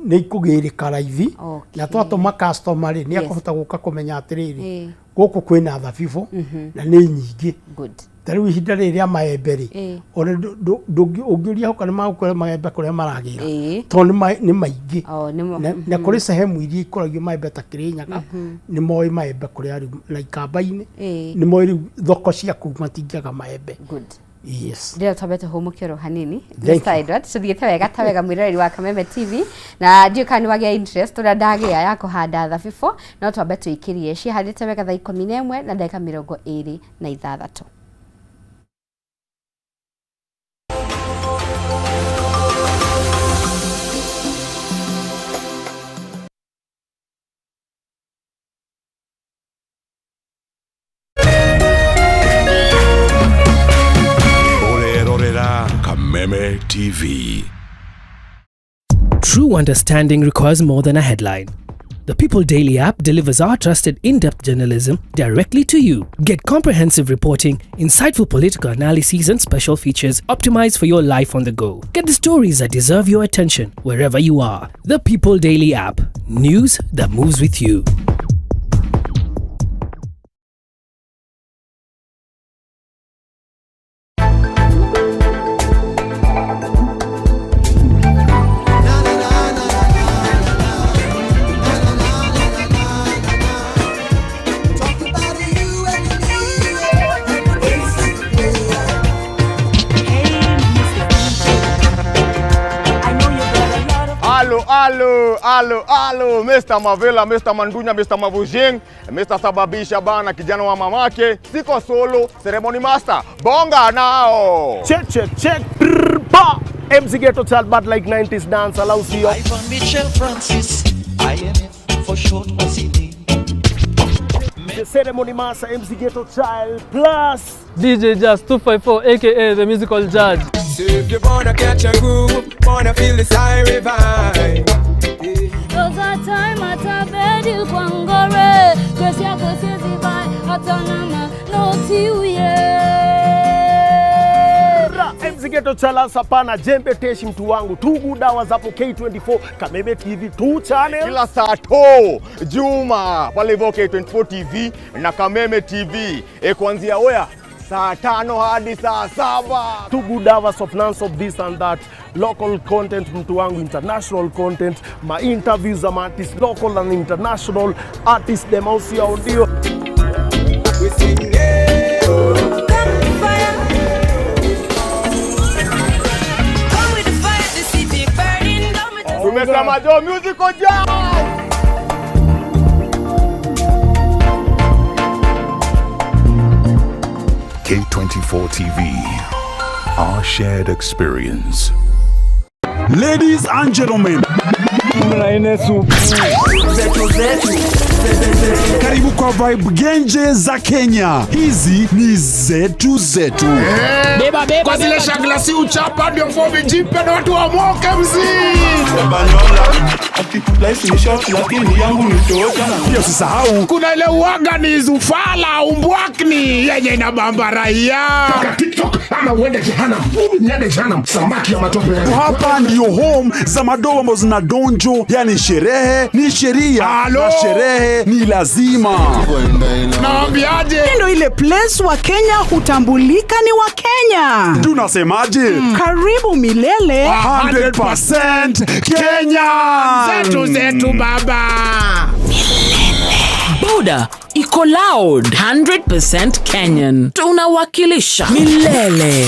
S3: nĩ ikũgĩrĩka raithi. Na twatũma customer rĩ, nĩ akũhota gũka kũmenya atĩrĩrĩ, gũkũ kwĩna thabibũ na nĩ nyingĩ.
S2: Good.
S3: Ta rĩu ihinda rĩrĩ rĩa maembe rĩ, ona ũngĩũria hoka nĩ magũkwĩra maembe kũrĩa maragĩra, tondũ nĩ maingĩ. Na kũrĩ sehemu iria ikũragio maembe ta Kĩrĩnyaga, nĩ moĩ maembe kũrĩa rĩu na Ikamba-inĩ, nĩ moĩ rĩu thoko cia kũu matingĩaga maembe.
S2: Good.
S3: Yes.
S2: Ndĩrenda twambe tũhũmũke oro hanini. Mr. Edward, tũthiĩte wega ta wega mwĩroreri wa Kameme TV, na ndiũĩ kana nĩ wagĩa interest ũrĩa ndagĩa ya kũhanda thabibũ, no twambe tũikĩrie cihandĩte wega thaa 11 na ndagĩka 26.
S1: Kameme TV.
S4: True understanding requires more than a headline. The People Daily app delivers our trusted in-depth journalism directly to you. Get comprehensive reporting, insightful political analyses and special features optimized for your life on the go. Get the stories that deserve your attention wherever you are. The People Daily app. News that moves with you.
S5: Allo, allo, allo, Mr. Mavela, Mr. Mandunya, Mr. Mavujing, Mr. Sababisha bana, kijana wa mamake, siko solo, ceremony master, bonga nao.
S6: Check, check, check, brr, ba. MC Ghetto Child, but like 90s dance, allows you.
S7: Ivan Mitchell Francis, IMF for short was he name.
S6: The ceremony master, MC Ghetto Child, plus
S8: DJ Jazz 254, aka the musical judge.
S9: So if you wanna catch a groove, wanna feel the siren vibe.
S10: Cause a time at a bed you kwangore, cause ya go see the vibe, atanama, no tiuye.
S6: MC Ghetto Child sapana jembe teshi mtu wangu, tugu dawa zapo K24, Kameme TV 2 channel.
S5: Kila saa to Juma, pale hivyo K24 TV na Kameme TV. Kuanzia oya saa 5 hadi saa 7.
S6: Two good hours of nonstop this and that. Local content mtu wangu, international content, my interviews za artists, local and international artists dem au si audio.
S9: We sing yeah.
S11: Come fire. Come with the fire, the city burning down.
S5: Tumesema jo musical jazz.
S1: K24 TV, our shared experience.
S12: Ladies and gentlemen, karibu kwa Vibe Genje za Kenya. Hizi ni zetu zetu.
S13: Beba beba. Kwa zile shagla si uchapa ndio mfobi jipe na watu wa moke mzi.
S12: Pia usisahau
S13: kuna ile uaga ni zufala umbwakni yenye inabamba raia.
S14: Paka TikTok ama uende jehanamu. Niende jehanamu samaki ya matope.
S12: Hapa ndio home za madoa ambazo zina donjo, yani sherehe ni sheria na sherehe ni lazima.
S13: Naambiaje?
S15: Ndio ile place wa Kenya hutambulika ni wa Kenya.
S12: Tunasemaje?
S15: Karibu milele
S12: 100% Kenya.
S13: Zetu zetu baba.
S16: Milele. Boda iko loud 100% Kenyan. Tunawakilisha milele.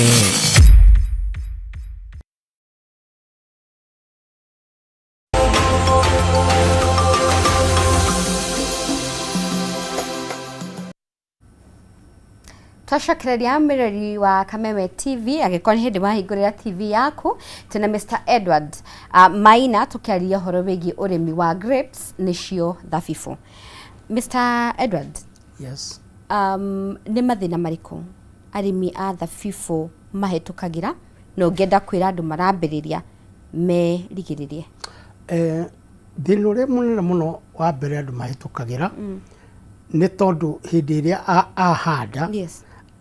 S2: Twacokereria mwĩrori wa Kameme TV, angĩkorwo nĩ hĩndĩ wahingũrĩra TV yaku, twĩna Mr Edward Maina tũkĩaria ũhoro wĩgiĩ ũrĩmi wa grapes nĩcio thabibũ. Mr Edward,
S3: Yes.
S2: Nĩ mathĩna marĩkũ arĩmi a thabibũ mahĩtũkagĩra na ũngĩenda kwĩra andũ marambĩrĩria merigĩrĩrie?
S3: Thĩna ũrĩa mũnene mũno wa mbere andũ mahĩtũkagĩra nĩ tondũ hĩndĩ ĩrĩa ahanda,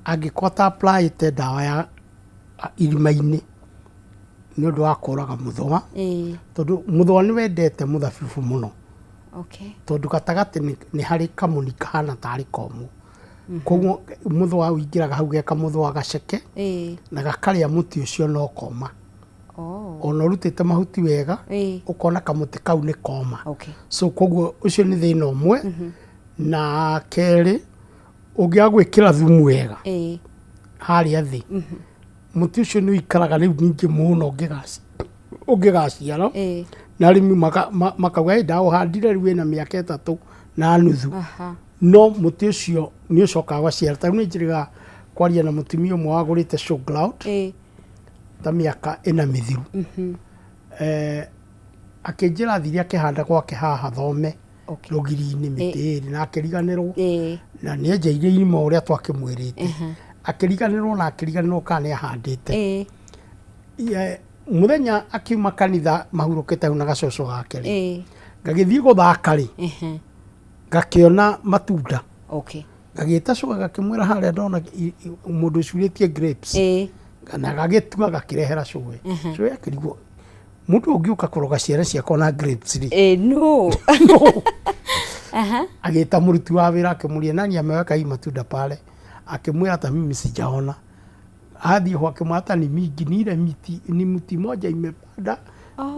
S3: angĩkorwo ata-applyĩte ndawa ya irima-inĩ nĩ ũndũ wa kũraga mũthũa, tondũ mũthũa nĩ wendete mũthabibũ mũno, tondũ gatagatĩ nĩ harĩ kamũni kahana tarĩ komũ. Koguo mũthũa ũingĩraga hau ge kamũthũa gaceke na gakarĩa mũtĩ ũcio na ũkoma. Ona ũrutĩte mahuti wega, ũkona kamũtĩ kau nĩ koma. So koguo ũcio nĩ thĩna ũmwe. Na kerĩ, ũngĩaga gwĩkĩra thumu wega harĩa thĩ, mũtĩ ũcio nĩ ũikaraga rĩu ningĩ mũno ũngĩgaciara. Na arĩmi makauga, "Ĩ, ndaũhandire rĩu wĩna mĩaka 3.5." No mũtĩ ũcio nĩ ũcokaga ũgaciara. Ta rĩu nĩ njĩrĩga kwaria na mũtumia ũmwe wagũrĩte Show Cloud ta mĩaka 4 mĩthiru. Akĩnjĩra athire akĩhanda gwake haha thome rũgiri-inĩ mĩtĩ 2 na akĩriganĩrwo, na nĩ enjeire irima ũrĩa twakĩmwĩrĩte, akĩriganĩrwo na akĩriganĩrwo kana nĩ ahandĩte. Mũthenya akiuma kanitha mahurũkĩte hau na gacũcũ gake rĩ, ngagĩthiĩ gũthaka rĩ, ngakĩona matunda. Ngagĩta cũga gakĩmwĩra harĩa ndona mũndũ ũcurĩtie grapes. Na gagĩtua gakĩrehera cũwe. Cũwe akĩrigwo, mũndũ ũngĩũka kũroga ciana ciakwa na grapes rĩ?
S2: No.
S3: Agĩta mũruti wa wĩra akĩmũria, nani ameweka hii matunda pale? Akĩmwĩra hata mimi sijaona. Athiĩ ho akĩmwĩra hata ni mingi, ni ile miti, ni mti moja imepanda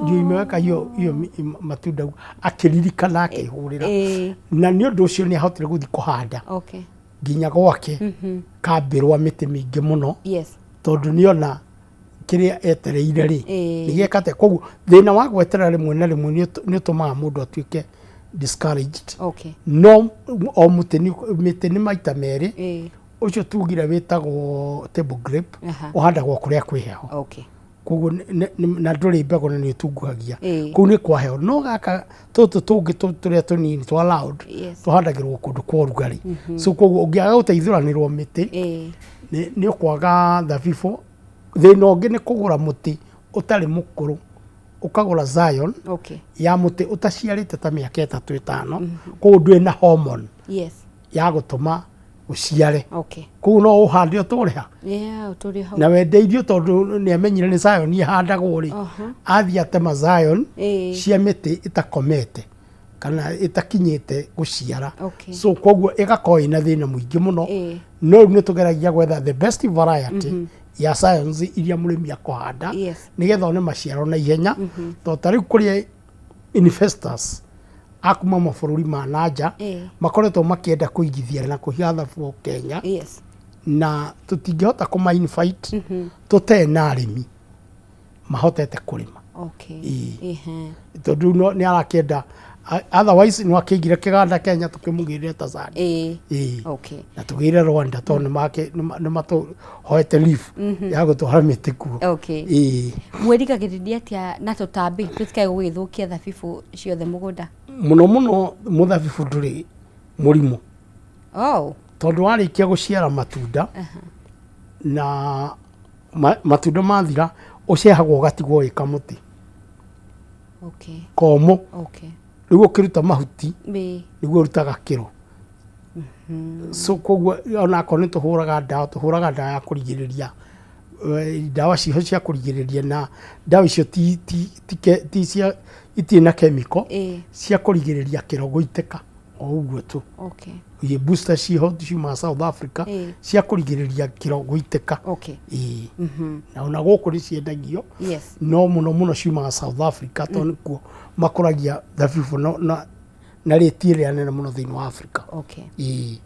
S3: ndio imeweka hiyo hiyo matunda. Akĩririkana akĩhũrĩra. Na nĩ ũndũ ũcio nĩ ahotire gũthiĩ kũhanda nginya gwake kambĩrwa mĩtĩ mĩingĩ mũno, tondũ nĩona kĩrĩa etereire rĩ, nĩgĩekate. Koguo thĩna wa gweterera rĩmwe na rĩmwe nĩ ũtũmaga mũndũ atuĩke discouraged. No o mũtĩ mĩtĩ nĩ maita merĩ. Ũcio tugire wĩtagwo table grape, ũhandagwo kũrĩa kwĩ heho. Koguo na ndũrĩ mbegũ na nĩ ũtunguhagia. Kũu nĩ kwa heho. No gaka tũtũ tũngĩ tũrĩa tũnini twa loud, tũhandagĩrwo kũndũ kwa ũrugarĩ. So koguo ũngĩaga gũteithũranĩrwo mĩtĩ, nĩ ũkwaga thabibũ. Thĩna ũngĩ nĩ kũgũra mũtĩ ũtarĩ mũkũrũ, ũkagũra scion ya mũtĩ ũtaciarĩte ta mĩaka 3 5, koguo ndũrĩ na hormone ya gũtũma ũciare. Koguo no ũhande ũtũrĩha
S2: Yeah, ũtũrĩ hau.
S3: Na wendeirio, tondũ nĩ amenyire nĩ scion ihandagwo rĩ, athiĩ atema scion cia mĩtĩ ĩtakomete kana ĩtakinyĩte gũciara. So koguo ĩgakorwo ĩna thĩna mũingĩ mũno. No rĩu nĩ tũgeragia gwetha the best variety ya scions iria mũrĩmi akũhanda, nĩgetha one maciaro na ihenya, tondũ ta rĩu kũrĩ investors a kuma mabũrũri ma nanja makoretwo makĩenda kũigithia na kũhiha thabibũ Kenya, na tũtingĩhota kũma invite tũtarĩ na arĩmi mahotete kũrĩma. Tondũ rĩu nĩ arakĩenda, otherwise no akĩigire kĩganda Kenya tũkĩmũgĩrĩre Tanzania. Ĩĩ. Na tũgĩre Rwanda tondũ nĩ matũhoete leave ya gũtwara mĩtĩ kuo. Ĩĩ.
S2: Mwĩrigagĩrĩria atĩa na tũtambi tũtikae gũgĩthũkia thabibũ ciothe mũgũnda?
S3: Mũno mũno mũthabibũ ndũrĩ mũrimũ, tondũ warĩkia gũciara matunda na matunda mathira, ũcehagwo ũgatigwo wĩ kamũtĩ komũ. Rĩu ũkĩruta mahuti, nĩguo ũrutaga kĩro. So koguo onakorwo nĩ tũhũraga ndawa, tũhũraga ndawa ya kũrigĩrĩria, ndawa ciho cia kũrigĩrĩria, na ndawa icio ti cia, itirĩ na chemical, cia kũrigĩrĩria kĩro gũitĩka o ũguo tu. Ĩ booster ciho ciumaga South Africa cia kũrigĩrĩria kĩro gũitĩka. Ĩĩ. Na ona gũkũ nĩ ciendagio, no mũno mũno ciumaga South Africa, tondũ nĩkuo makũragia thabibũ na rĩti ĩrĩa nene mũno thĩinĩ wa Africa. Ĩĩ.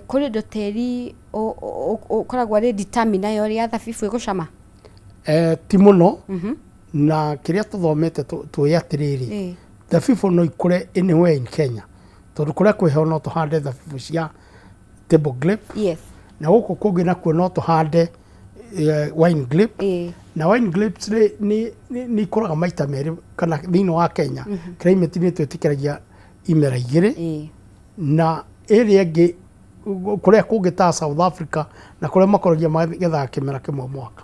S2: Kũrĩ ũndũ tĩri ũkoragwo arĩ determiner ya ũrĩa thabibũ ĩgũcama?
S3: Ti mũno. Na kĩrĩa tũthomete tũĩ atĩrĩrĩ, thabibũ no ikũre anywhere in Kenya, tondũ kũrĩa kwĩ heho no tũhande thabibũ cia table grape. Na gũkũ kũngĩ nakuo no tũhande wine grape. Na wine grapes rĩ nĩ ikũraga maita merĩ kana thĩinĩ wa Kenya climate nĩ twĩtĩkĩragia imera igĩrĩ. Na ĩrĩa ĩngĩ kũrĩa kũngĩ ta South Africa na kũrĩa makũragia magethaga kĩmera kĩmwe mwaka.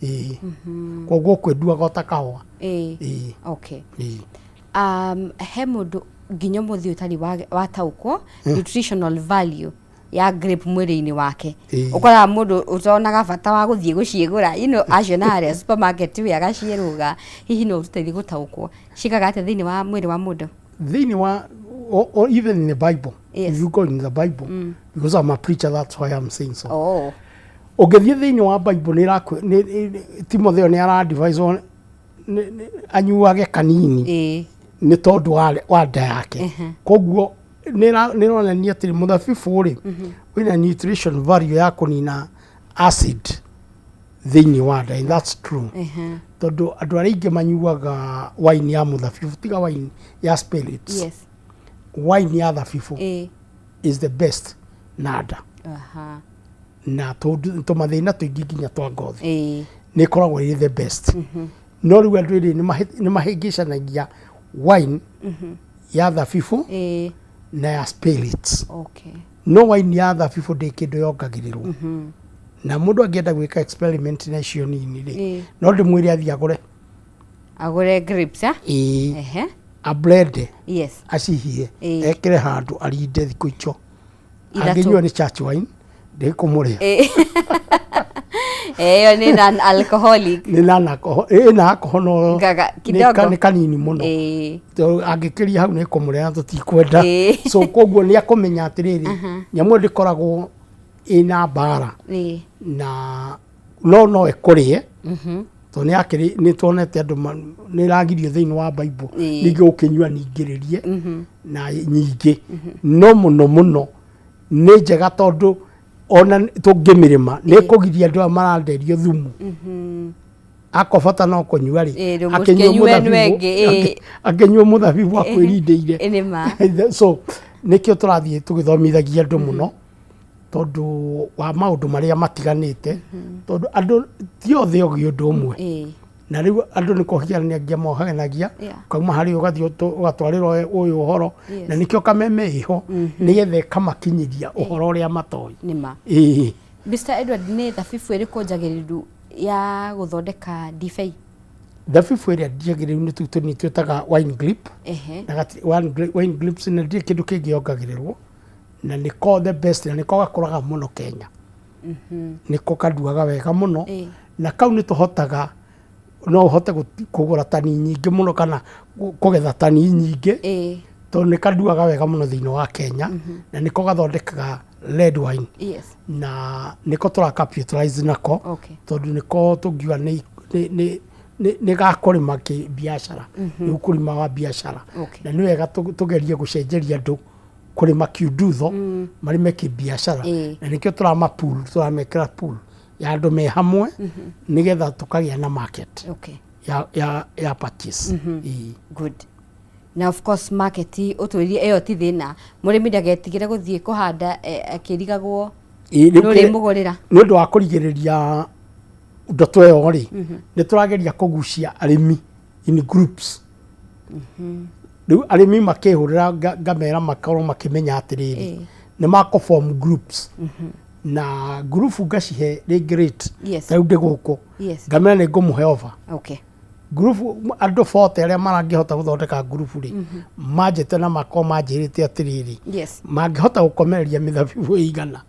S3: Ĩĩ. Koguo kwĩnduaga o ta kahũa. Ĩĩ. Ĩĩ.
S2: He mũndũ nginya ũmũthĩ ũtarĩ wataũkwo nutritional value ya grape mwĩrĩ-inĩ wake. Ũkoraga mũndũ ũtonaga bata wa gũthiĩ gũciĩgũra, aciona harĩa supermarket we agaciĩrũga. Hihi no ũtũteithie gũtaũkwo ciĩkaga atĩa thĩinĩ wa mwĩrĩ wa mũndũ?
S3: Thĩinĩ wa or even in the Bible. If you go in the Bible, because I'm a preacher, that's why I'm saying so. Ũngĩthiĩ thĩinĩ wa Bible nĩ Timotheo nĩ ara advise anyuage kanini nĩ tondũ wa nda yake. Koguo nĩ ĩronania atĩ mũthabibũ rĩ wĩna nutrition value ya kũnina acid thĩinĩ wa nda, and that's true. Tondũ andũ arĩa aingĩ manyuaga wine ya mũthabibũ tiga wine ya spirits. Wine ya thabibũ is the best na nda. Na tũmathĩna tũingĩ nginya twa ngothi nĩ ĩkoragwo ĩrĩ the best. No rĩu andũ ĩrĩ nĩ mahĩngĩcanagia wine ya thabibũ na ya spirits. No wine ya thabibũ ndĩ kĩndũ yongagĩrĩrwo. Na mũndũ angĩenda gwĩka experiment na icio nini rĩ, no ndĩmwĩre athiĩ agũre.
S2: Agũre grapes, ah?
S3: Ĩĩ. Ablende. Acihie. Ekĩre handũ arinde thikũ icio.
S2: Ithatũ.
S3: Angĩnyua nĩ church wine, ndĩkũmũrĩa.
S2: Ĩyo nĩ non alcoholic.
S3: Nĩ non alcohol, ĩna alcohol no
S2: Gaga, kidogo.
S3: nĩ kanini mũno. Tondũ angĩkĩria hau nĩ kũmũrĩa na tũtikwenda. So koguo nĩ akũmenya atĩrĩrĩ, nyamũ ĩyo ndĩkoragwo ĩna mbara na no no ĩkũrĩe. Tondũ nĩ yakĩrĩ nĩ tuonete andũ nĩ ĩragirio thĩinĩ wa Bible ningĩ ũkĩnyua ningĩrĩrie na nyingĩ. No mũno mũno nĩ njega tondũ ona tũngĩmĩrĩma nĩ ĩkũgiria andũ aya maranderio thumu. Akobata no kũnyua rĩ,
S2: Rĩu
S3: akĩnyua
S2: mũtikĩnyue
S3: mũthabibũ,
S2: ĩno ĩngĩ,
S3: akĩnyua mũthabibũ akwĩrindĩire.
S2: Nĩ ma.
S3: So nĩkĩo tũrathiĩ tũgĩthomithagia andũ mũno tondũ wa maũndũ marĩa matiganĩte, tondũ andũ ti othe ogĩ ũndũ ũmwe. Na rĩu andũ nĩ kũhianagia mohanagia, ukauma harĩ ũgathiĩ ũgatwarĩra ũyũ ũhoro, na nĩkĩo kameme ĩho nĩgetha ĩkamakinyĩria ũhoro ũrĩa matoĩ.
S2: Nĩ ma. Mr. Edward, nĩ thabibũ ĩrĩkũ njagĩrĩru ya gũthondeka ndibei?
S3: Thabibũ ĩrĩa njagĩrĩru nĩ tũu tũnini twĩtaga wine grape. Na wine grapes na ndirĩ kĩndũ kĩngĩ yongagĩrĩrwo, na nĩko the best, na nĩko gakũraga mũno Kenya. Nĩko kanduaga wega mũno. Na kau nĩ tũhotaga, no ũhote kũgũra tani nyingĩ mũno kana kũgetha tani nyingĩ. Tondũ nĩ kanduaga wega mũno thĩinĩ wa Kenya, na nĩko gathondekaga red wine. Na nĩko tũra capitalize nako, tondũ nĩko tũngiuga nĩ gakũrĩma kĩbiacara, nĩ ũkũrĩma wa biacara. Na nĩ wega tũgerie gũcenjeria andũ kũrĩma kiundutho, marĩme kĩbiacara. Na nĩkĩo tũrama pool, tũramekĩra pool ya andũ me hamwe, nĩgetha tũkagĩa na market ya purchase.
S2: Good. Na of course market ũtwĩrie ĩyo ti thĩna, mũrĩmi ndagetigĩre gũthiĩ kũhanda akĩrigagwo
S3: Rĩu
S2: nĩ ũrĩmũgũrĩra.
S3: Nĩ ũndũ wa kũrigĩrĩria ndoto ĩyo rĩ, nĩ tũrageria kũgucia arĩmi in groups. Rĩu arĩmi makĩhũrĩra ngamera makorwo makĩmenya atĩrĩrĩ, nĩ makũ form groups. Na group ngacihe rĩngĩ rate. Ta rĩu ndĩ gũkũ. Ngamera nĩ ngũmũhe offer. Group andũ 40 arĩa marangĩhota gũthondeka group rĩ, manjĩte na makorwo manjĩrĩte atĩrĩrĩ, mangĩhota gũkomereria mĩthabibũ ĩigana,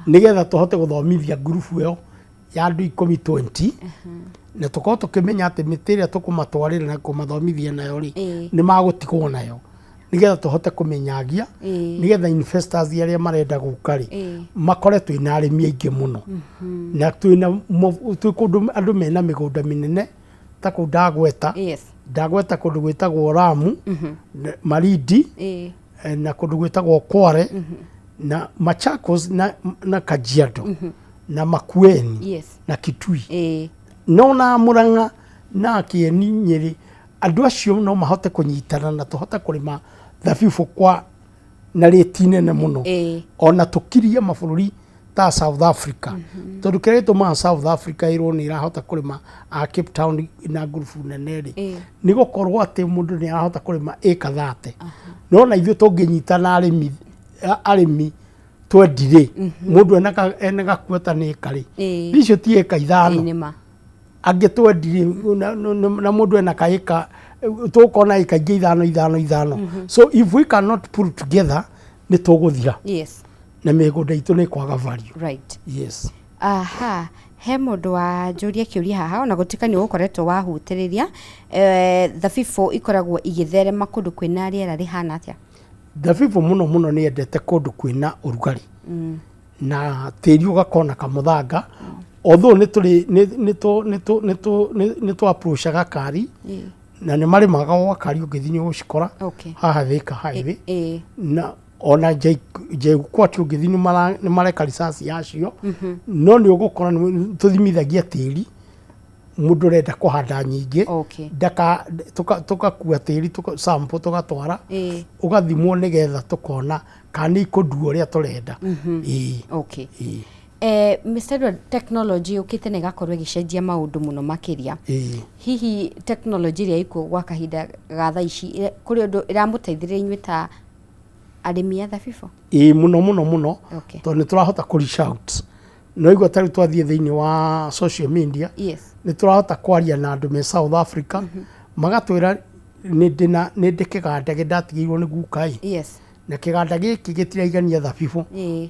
S3: nĩgetha tũhote gũthomithia group ĩyo ya andũ ikũmi 20, na tũkorwo tũkĩmenya atĩ mĩtĩ ĩrĩa tũkũmatwarĩra na kũmathomithia nayo rĩ, nĩ magũtigwo nayo, nĩgetha tũhote kũmĩnyagia, nĩgetha investors arĩa marenda gũka rĩ, makore twĩna arĩmi aingĩ mũno. Na twĩna twĩ kũndũ andũ mena mĩgũnda mĩnene ta kũu ndagweta. Ndagweta kũndũ gwĩtagwo Lamu, Malindi, na kũndũ gwĩtagwo Kwale, na Machakos na Kajiado, na Makueni, na Kitui. No na Murang'a na Kieni Nyeri, andũ acio no mahote kũnyitana na tũhote kũrĩma thabibũ kwa na rĩti nene mũno. Ona tũkirie mabũrũri Ta South Africa, tondũ kĩrĩa gĩtũmaga South Africa ĩrwo nĩ ĩrahota kũrĩma a Cape Town na ngurubu nene rĩ, nĩ gũkorwo atĩ mũndũ nĩ arahota kũrĩma ĩka 30. No na ithuĩ tũngĩnyitana arĩmi twendi rĩ, mũndũ ena gakuota nĩ ĩka rĩ, icio ti ĩka 5.
S2: Nĩ ma.
S3: Angĩ twendi rĩ, na mũndũ ena kaĩka, tũgũkorwo na ĩka ingĩ ithano ithano ithano. So if we cannot pull together, nĩ tũgũthira na mĩgũnda itũ nĩ kwaga value. Yes.
S2: Aha, he mũndũ wanjũria kĩũria haha, ona gũtuĩka nĩ ũgũkoretwo wahutĩrĩria, thabibũ ikoragwo igĩtherema kũndũ kwĩna rĩera rĩhana atĩa?
S3: Thabibũ mũno mũno nĩ yendete kũndũ kwĩna ũrugarĩ na tĩri ũgakorwo na kamũthanga, although nĩ tũrĩ nĩ tũ nĩ tũ nĩ tũ nĩ tũ approachaga kari na nĩ marĩmaga gwa kari, ũngĩthiĩ nĩ ũgũcikora haha Thika Highway na ona JKUAT ũngĩthiĩ nĩ mareka research yacio. No nĩ ũgũkora tũthimithagia tĩri, mũndũ ũrenda kũhanda nyingĩ ndaka tũgakua tĩri sample tũgatwara, ũgathimwo nĩgetha tũkona kana nĩ ikũndua ũrĩa tũrenda. Ĩĩ. Ĩĩ.
S2: Mr. Edward, technology yũkĩte na ĩgakorwo ĩgĩcenjia maũndũ mũno makĩria. Hihi technology ĩrĩa ĩkuo gwa kahinda ga thaa ici kũrĩ ũndũ ĩramũteithĩrĩria inyuĩ ta arĩmi a thabibũ?
S3: Ĩĩ, mũno mũno mũno, tondũ nĩ tũrahota kũ reach out. No igua ta rĩu twathiĩ thĩinĩ wa social media, nĩ tũrahota kwaria na andũ me South Africa, magatwĩra nĩ ndĩ kĩganda kĩndatigĩirwo nĩ guka ĩ, na kĩganda gĩkĩ gĩtiraigania thabibũ,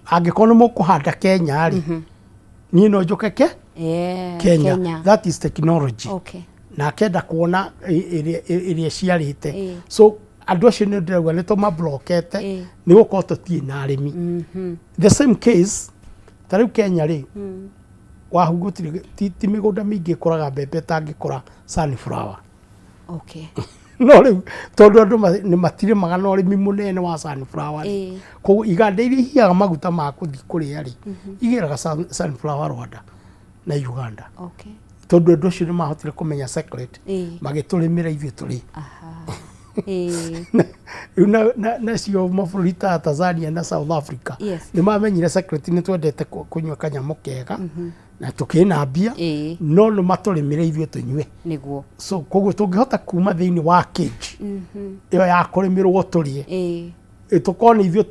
S3: angĩkorwo nĩ mũkũhanda Kenya rĩ, niĩ no njũke ke Kenya.
S2: Kenya.
S3: That is technology. Na akenda kuona ĩrĩa ĩciarĩte. So andũ acio nĩ ndĩrauga nĩ tũmablokete nĩ gũkorwo tũtirĩ na arĩmi. The same case ta rĩu Kenya rĩ, wahu gũtirĩ, ti mĩgũnda mĩingĩ ĩkũraga mbembe ĩtangĩkũra sunflower. No rĩu tondũ andũ nĩ matirĩmaga na ũrĩmi mũnene wa sunflower rĩ, koguo iganda iria ihiaga maguta ma kũthiĩ kũrĩa rĩ, igĩraga sunflower Rwanda na Uganda, tondũ andũ acio nĩ mahotire kũmenya secret, magĩtũrĩmĩra ithuĩ tũrĩ. Rĩu nacio mabũrũri ta Tanzania na South Africa nĩ mamenyire secret, nĩ twendete kũnyua kanyamũ kega na tũkĩna mbia, no nĩ matũrĩmĩre ithuĩ tũnyue. So koguo tũngĩhota kuma thĩinĩ wa cage ĩyo ya kũrĩmĩrwo tũrĩe, tũkorwo nĩ ithuĩ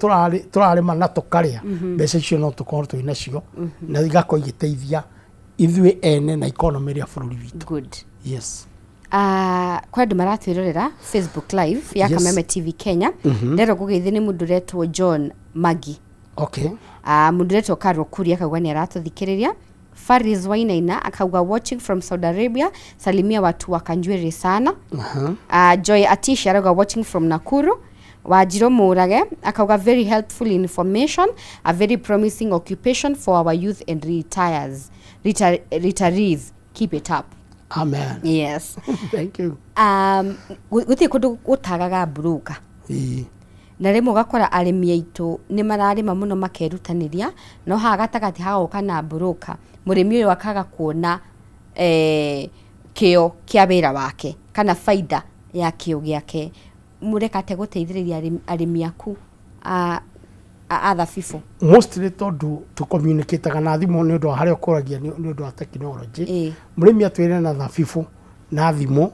S3: tũrarĩma na tũkarĩa, mbeca icio no tũkorwo twĩ nacio na igakorwo igĩteithia ithuĩ ene na economy ĩrĩa bũrũri witũ.
S2: Good.
S3: Yes.
S2: Kwĩ andũ maratwĩrorera Facebook Live ya Kameme TV Kenya. Nderwo ngũgeithie nĩ mũndũ ũretwo John Magi. Mũndũ ũretwo Carol Kuria akauga nĩ aratũthikĩrĩria. Faris Wainaina akauga, "Watching from Saudi Arabia, salimia watu wa Kanjwiri sana." Joy Atisha arauga, "Watching from Nakuru." Wanjiro Murage akauga, "Very helpful information, a very promising occupation for our youth and retirees. Keep it up."
S3: Amen.
S2: Yes.
S3: Thank you.
S2: Gũtirĩ kũndũ gũtagaga broker, na rĩmwe ũgakora arĩmi aitũ nĩ mararĩma mũno makerutanĩria, no haha gatagatĩ hagoka na broker, mũrĩmi ũyũ akaga kuona kĩo kĩa wĩra wake kana baida ya kĩo gĩake. Mũreka atĩa gũteithĩrĩria arĩmi aku a thabibũ?
S3: Mostly tondũ tũcommunicataga na thimũ nĩ ũndũ wa harĩa ũkũragia, nĩ ũndũ wa technology, mũrĩmi atwĩre na thabibũ na thimũ,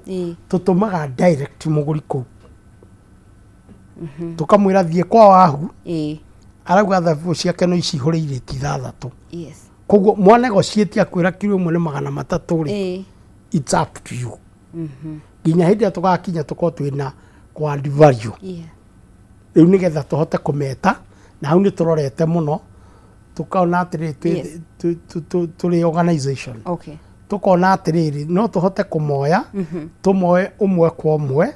S3: tũtũmaga direct mũgũri kũu, tũkamwĩra thiĩ kwa Wahu, arauga thabibũ ciake no icihũre irĩti 6. Koguo mwanegotiate akwĩra kiro ĩmwe nĩ 300 rĩ, it's up to you nginya hĩndĩ ĩrĩa tũgakinya tũkorwo twĩna kwa add value. Rĩu nĩgetha tũhote kũmeta na hau nĩ tũrorete mũno, tũkona atĩrĩrĩ, tũrĩ organization, tũkona atĩrĩrĩ, no tũhote kũmoya, tũmoe ũmwe kwa ũmwe,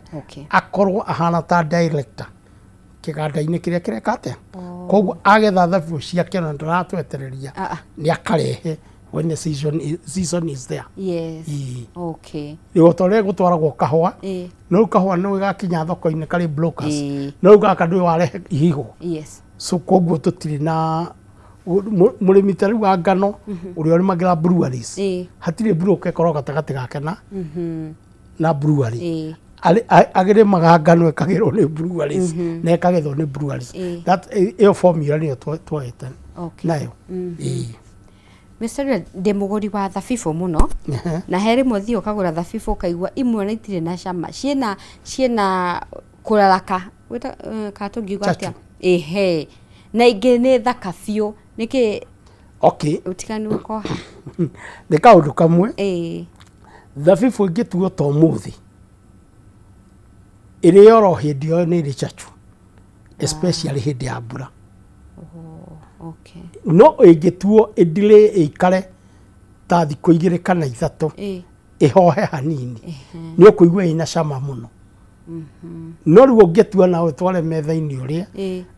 S3: akorwo ahana ta director kĩganda-inĩ kĩrĩa kĩreka atĩa. Koguo agetha thabibũ ciake na ndaratwetereria, nĩ akarehe when the season is there. Rĩu o ta ũrĩa gũtwaragwo kahũa, no rĩu kahũa nĩ gakinya thoko-inĩ karĩ brokers, no rĩu gaka ndũĩ warehe ihigo. So koguo tũtirĩ na mũrĩmi ta rĩu wa ngano ũrĩa ũrĩmagĩra breweries, hatirĩ broker ĩkoragwo gatagatĩ gake na brewery. Agĩrĩmaga ngano ĩkagĩrwo nĩ breweries na ĩkagethwo nĩ breweries. That ĩyo formula nĩyo tuoete.
S2: Okay.
S3: Nayo. Ĩĩ.
S2: Mr. Ruel, ndĩ mũgũri wa thabibũ mũno. Na he rĩmwe ũthiĩ ũkagũra thabibũ ũkaigua imwe na itirĩ na cama, ciĩna kũraraka. Kana tũngiuga atĩa? Ĩhĩ. Na ingĩ nĩ thaka biũ. Nĩkĩ?
S3: Okay.
S2: Ũtiganu ũkoragwo ha?
S3: Nĩ kaũndũ kamwe.
S2: Ĩĩ.
S3: Thabibũ ĩngĩtuo ta ũmũthĩ, ĩrĩo oro hĩndĩ ĩyo nĩ ĩrĩ chachu, especially hĩndĩ ya mbura.
S2: Oh, okay.
S3: No ĩngĩtuo ĩdilĩ ĩikare ta thikũ 2 kana 3, ĩhohe hanini, nĩ ũkũigua ĩna cama mũno. No rĩu ũngĩtua na ũtware metha-inĩ ũrĩe,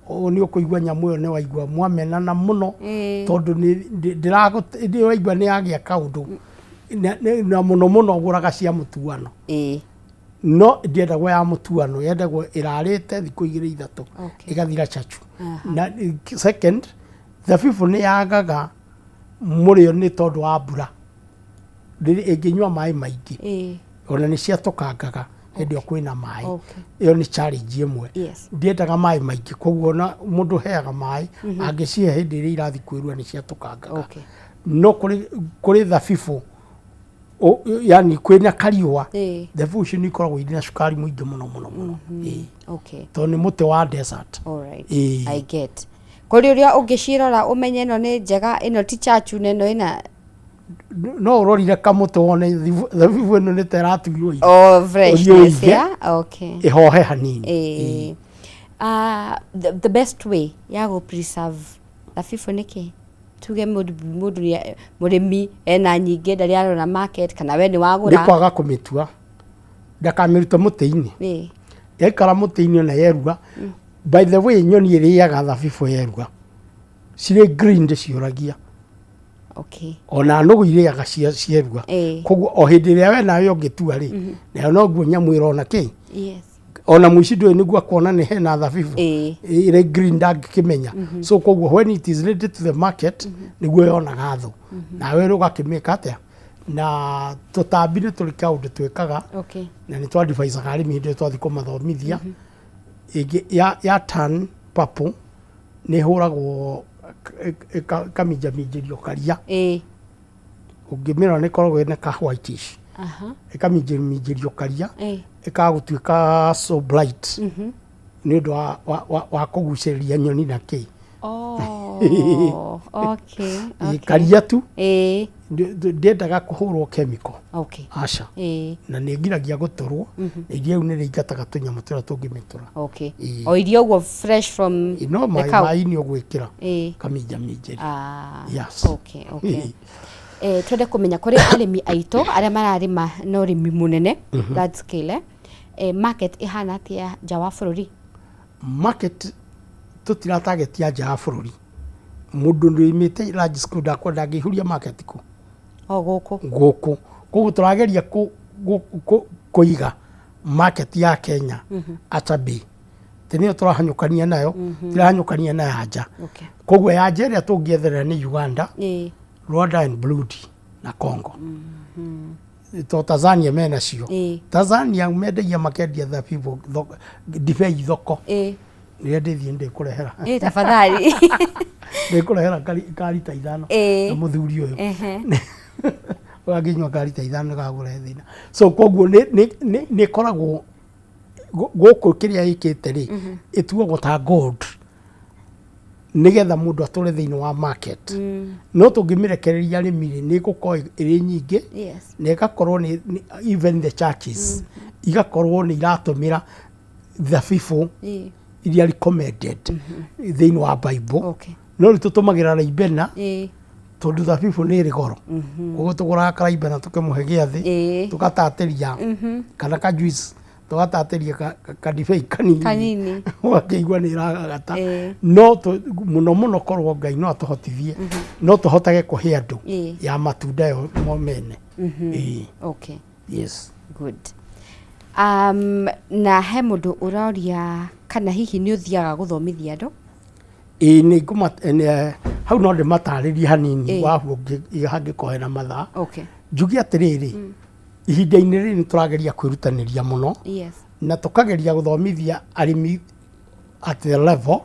S3: nĩ ũkũigua nyamũ ĩyo nĩ waigua mwamenana mũno, tondũ nĩ waigua nĩ yagĩa kaũndũ. Na mũno mũno ũgũraga cia mũtuano. No ndĩendagwo ya mũtuano, yendagwo ĩrarĩte thikũ 2 3, ĩgathira chachu. Na second, thabibũ nĩ yagaga mũrĩo nĩ tondũ wa mbura. Ĩngĩnyua maĩ maingĩ, ona nĩ ciatũkangaga hĩndĩ ĩyo kwĩna maĩ. Ĩyo nĩ challenge ĩmwe. Ndiendaga maĩ maingĩ, koguo ona mũndũ heaga maĩ, angĩcihe hĩndĩ ĩrĩa irathiĩ kwĩrua nĩ ciatũkangaga. No kũrĩ thabibũ, yani kwĩna kariũa, thabibũ icio nĩ ikoragwo irĩ na cukari mũingĩ mũno mũno mũno. Tondũ nĩ mũtĩ wa desert.
S2: I get. Kũrĩ ũrĩa ũngĩcirora ũmenye ĩno nĩ njega, ĩno ti chachu na ĩno ĩna
S3: No ũrorire kamũtĩ wone thabibũ ĩno nĩ ta ĩratuirwo irio.
S2: Oh, freshness, yeah? Okay.
S3: Ĩhohe hanini.
S2: The best way ya gũ preserve thabibũ nĩ kĩ? Tuge mũndũ mũrĩmi ena nyingĩ ndarĩ arona market, kana we nĩ wagũra.
S3: Nĩ kwaga kũmĩtua. Ndakamĩrute mũtĩ-inĩ. Yaikara mũtĩ-inĩ ona yerua. By the way, nyoni ĩrĩaga thabibũ yerua. Cirĩ green ndĩciũragia.
S2: Okay.
S3: Ona nũgũ irĩaga cierua. Koguo o hĩndĩ ĩrĩa we nawe ũngĩtua rĩ, nayo noguo nyamũ ĩrona kĩ.
S2: Yes.
S3: Ona mũici ndũĩ nĩguo akuona nĩ hena thabibũ. Ĩrĩ green ndangĩkĩmenya. So koguo when it is ready to the market, nĩguo yonaga thũ. Nawe rĩu ũgakĩmĩka atĩa? Na tũtambi nĩ tũrĩ kaũndũ twĩkaga.
S2: Okay.
S3: Na nĩ twadvisaga arĩmi hĩndĩ ĩrĩa twathiĩ kũmathomithia. Ĩngĩ ya turn purple nĩ ĩhũragwo ĩkaminjaminjĩrio karia. Ũngĩmĩrora nĩ ĩkoragwo ĩna ka whitish. Ĩkaminjaminjĩrio karia, ĩkaga gũtuĩka so bright. Nĩ ũndũ wa kũgucĩrĩria nyoni na kĩ.
S2: Oh, okay, okay.
S3: Karia tu. Ndiendaga kũhũrwo chemical.
S2: Okay.
S3: Aca. Na nĩ ngiragia gũtũrwo. Na iria rĩu nĩ rĩingataga tũnyamũ tũrĩa tũngĩmĩtũra.
S2: Okay. O iria ũguo fresh from
S3: No
S2: the cow.
S3: maĩ-inĩ ũgwĩkĩra. Kaminjaminjĩri. Yes.
S2: Okay, okay. Twende kũmenya kũrĩ arĩmi aitũ arĩa mararĩma na ũrĩmi mũnene, large scale, market ĩhana atĩa nja wa bũrũri?
S3: Market tũtiratagetia nja ya bũrũri. Mũndũ ũrĩmĩte large scale ndakwenda angĩihũria market kũ?
S2: O gũkũ.
S3: Gũkũ. Koguo tũrageria kũiga market ya Kenya at a bay. Tĩ nĩyo tũrahanyũkania nayo, tirahanyũkania na ya nja. Koguo ya nja ĩrĩa tũngĩetherera nĩ Uganda, Rwanda and Burundi na Congo. To Tanzania mena cio. Tanzania mendagia makendia thabibũ ndibei thoko. Rĩrĩa ndĩthiĩ ndĩkũrehera.
S2: Tafadhali.
S3: Ndĩkũrehera karita 5 na mũthuri ũyũ. Ũgakĩnyua karita 5 gagũrehe thĩna. So koguo nĩ ĩkoragwo gũkũ kĩrĩa ĩkĩte rĩ, ĩtuagwo ta gold nĩgetha mũndũ atũre thĩinĩ wa market. No tũngĩmĩrekereria arĩmi rĩ, nĩ ĩgũkorwo ĩrĩ nyingĩ, na ĩgakorwo nĩ even the churches igakorwo nĩ iratũmĩra thabibũ iria recommended thĩinĩ wa Bible. No rĩu tũtũmagĩra raibena tondũ thabibũ nĩ ĩrĩ goro. Koguo tũgũraga karaibena tũkĩmũhe gĩathĩ, tũgatatĩria kana ka juice, tũgatatĩria kandibei kanini,
S2: Kanini.
S3: Ũgakĩigua nĩ ĩragagata. No mũno mũno korwo Ngai no atũhotithie, no tũhotage kũhe andũ ya matunda yo mo mene.
S2: Okay.
S3: Yes.
S2: Good. Na he mũndũ ũroria kana hihi nĩ ũthiaga gũthomithia andũ?
S3: Ĩĩ, nĩ ngũma-, hau no ndĩmatarĩrie hanini wahu hangĩkorwo hena mathaa.
S2: Okay.
S3: Njuge atĩrĩrĩ, ihinda-inĩ rĩrĩ nĩ tũrageria kwĩrutanĩria mũno.
S2: Yes.
S3: Na tũkageria gũthomithia arĩmi at the level,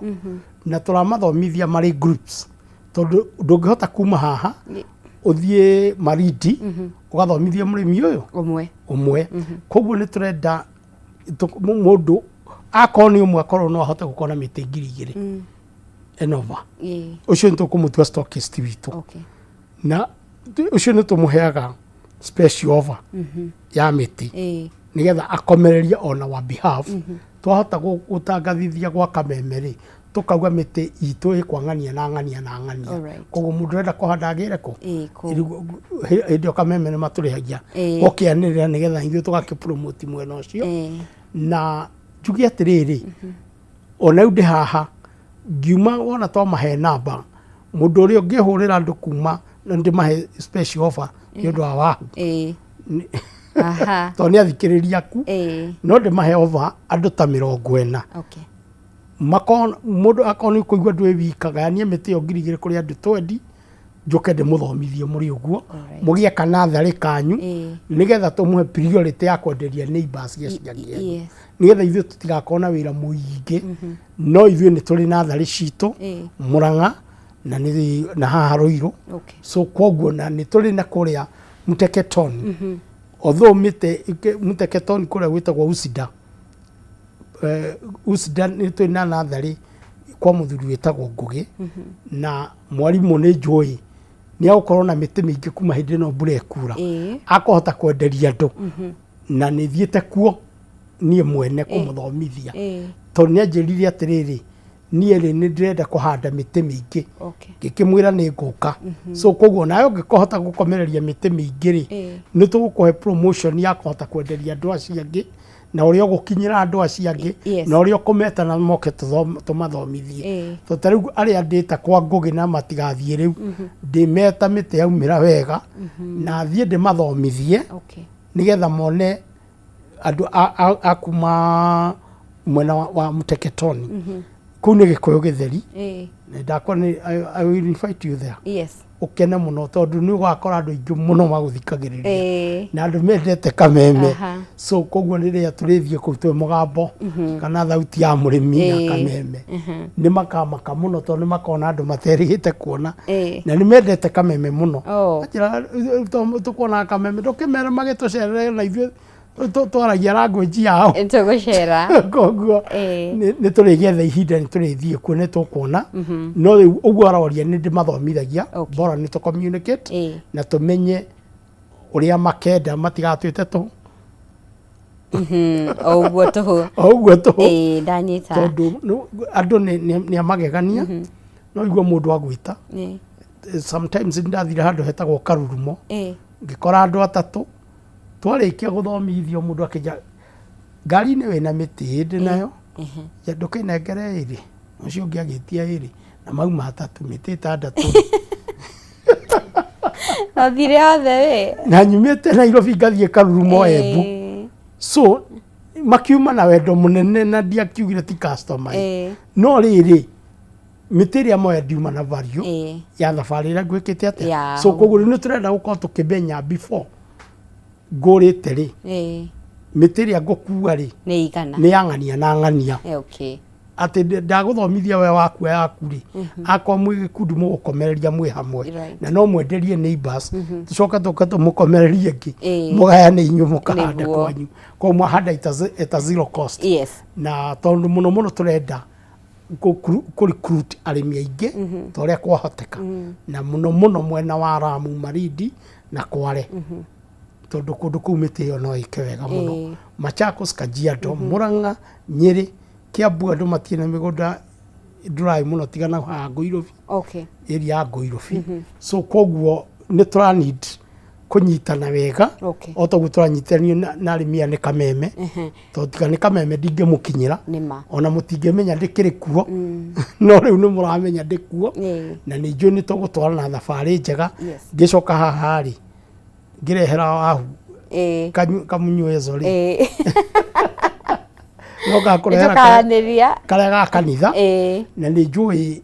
S3: na tũramathomithia marĩ groups. Tondũ ndũngĩhota kuma haha ũthiĩ Marindi ũgathomithie mũrĩmi ũyũ
S2: ũmwe.
S3: Ũmwe. Koguo nĩ tũrenda mũndũ akorwo nĩ ũmwe, akorwo no ahote gũkorwo na mĩtĩ 2000 and over, ũcio nĩ tũkũmũtua stockist witũ. Na ũcio nĩ tũmũheaga special offer ya mĩtĩ nĩgetha akomererie on our behalf. Twahota gũtangathithia gwa Kameme rĩ, tũkauga mĩtĩ itũ ĩkwa ng'ania na ng'ania na ng'ania. Koguo mũndũ ũrenda kũhanda agĩre kũ?
S2: Kũ.
S3: Rĩu, hĩndĩ ĩyo Kameme nĩ matũrĩhagia gũkĩanĩrĩra nĩgetha ithuĩ tũgakĩpromote mwena ũcio. Na njuge atĩrĩrĩ, ona rĩu ndĩ haha ngiuma wona twamahe namba, mũndũ ũrĩa ũngĩhũrĩra andũ kuma na ndĩmahe special offer nĩ ũndũ wa Wahu, tondũ nĩ athikĩrĩria aku, no ndĩmahe offer andũ ta 40. Makorwo mũndũ akorwo nĩ kũigua ndwĩ wika, gayania mĩtĩ ĩyo 2000 kũrĩ andũ 20, njũke ndĩmũthomithie mũrĩ ũguo mũgĩe kanatharĩ kanyu, nĩgetha tũmũhe priority ya kwenderia neighbors gĩcigo kĩanyu, nĩgetha ithuĩ tũtigakorwo na wĩra mũingĩ. No ithuĩ nĩ tũrĩ natharĩ citũ Mũrang'a na nĩ na haha Rũirũ. So koguo na nĩ tũrĩ na kũrĩa Muteketoni, although mĩtĩ Muteketoni kũrĩa gwĩtagwo Usida, Usida nĩ twĩ na natharĩ kwa mũthuri wĩtagwo Ngũgĩ, na mwarimũ nĩ njũĩ nĩ agũkorwo na mĩtĩ mĩingĩ kuma hĩndĩ ĩno mbura ĩkura, akũhota kwenderia andũ. Na nĩ thiĩte kuo niĩ mwene kũmũthomithia, tondũ nĩ anjĩrire atĩrĩrĩ, niĩ rĩ, nĩ ndĩrenda kũhanda mĩtĩ mĩingĩ. Ngĩkĩmwĩra nĩ ngũka. So koguo nawe ũngĩkũhota gũkomereria mĩtĩ mĩingĩ rĩ, nĩ tũgũkũhe promotion ya kũhota kwenderia andũ acio angĩ, na ũrĩa ũgũkinyĩra andũ acio angĩ, na ũrĩa ũkũmeta na moke tũmathomithie. To ta rĩu arĩa ndĩta kwa Ngũgĩ na matigathiĩ rĩu, ndĩmeta mĩtĩ yaumĩra wega na thiĩ ndĩmathomithie, nĩgetha mone andũ a kuma mwena wa Muteketoni. Kũu nĩ Gĩkũyũ gĩtheri. Ndakwa nĩ I will invite you there. Ũkene mũno tondũ nĩ ũgakora andũ aingĩ mũno magũthikagĩrĩria na andũ mendete Kameme. So koguo rĩrĩa tũrĩthiĩ kũu twĩ mũgambo kana thauti ya mũrĩmi na Kameme, nĩ makamaka mũno tondũ nĩ makona andũ materĩgĩte kuona na nĩ mendete Kameme mũno. Anjĩra, tũkuonaga Kameme, ndũkĩmere magĩtũcerere na ithuĩ twaragia language yao.
S2: Tũgũcera.
S3: Koguo nĩ tũrĩgetha ihinda, nĩ tũrĩthiĩ kuo, nĩ tũkuona. No rĩu ũguo aroria, nĩ ndĩmathomithagia, bora nĩ tũ communicate na tũmenye ũrĩa makenda, matigatwĩte tũ
S2: O ũguo tũhũ.
S3: O ũguo tũhũ.
S2: Ĩĩ, ndanyita.
S3: Tondũ andũ nĩ amagegania. No igua mũndũ agwĩta. Sometimes nĩ ndathire handũ hetagwo Karurumo, ngĩkora andũ atatũ. Twarĩkia gũthomithio, mũndũ akĩnja ngari-inĩ wĩna mĩtĩ ĩndĩ nayo ya ndũkĩnengere ĩrĩ, ũcio ũngĩ agĩtia ĩrĩ, na mauma atatũ, mĩtĩ 6.
S2: Mathire othe wĩ.
S3: Na nyumĩte Nairobi ngathiĩ Karurumo, Embu. So makiuma na wendo mũnene, na ndiakiugire ti customer. No rĩrĩ, mĩtĩ ĩrĩa moya ndiuma na value ya thabarĩ ĩrĩa ngwĩkĩte atĩa. So koguo rĩu nĩ tũrenda gũkorwo tũkĩmenya before ngũrĩte rĩ, mĩtĩ ĩrĩa ngũkua rĩ,
S2: Nĩ igana.
S3: Nĩ ya ng'ania na ng'ania. Atĩ ndagũthomithia we wakua yaku rĩ, akorwo mwĩ gĩkundi mũgũkomereria mwĩ hamwe, na no mwenderie neighbors, tũcoke tũke tũmũkomererie ĩngĩ, mũgayane inyuĩ mũkahanda kwanyu. Koguo mwahanda at a zero cost. Na tondũ mũno mũno tũrenda kũ recruit arĩmi aingĩ ta ũrĩa kwahoteka, na mũno mũno mwena wa Lamu, Malindi na Kwale, tondũ kũndũ kũu mĩtĩ ĩyo no ĩke wega mũno. Machakos, Kajiado, Murang'a, Nyĩrĩ, Kiambu, andũ matirĩ na mĩgũnda dry mũno tiga na haha Ngũirũbi, area ya Ngũirũbi. So koguo nĩ tũra need kũnyitana wega, o toguo tũranyitanio na arĩmi aya nĩ Kameme, tondũ tiga nĩ Kameme ndingĩmũkinyĩra.
S2: Nĩma.
S3: Ona mũtingĩmenya ndĩkĩrĩ kuo, no rĩu nĩ mũramenya ndĩ kuo, na nĩ njũĩ nĩ tũgũtwarana thabarĩ njega. Ngĩcoka haha rĩ, ngĩrehera Wahu kamunywezo rĩ, no ngakũrehera
S2: Nĩtũkaranĩria.
S3: Karĩa ga kanitha, na nĩ njũĩ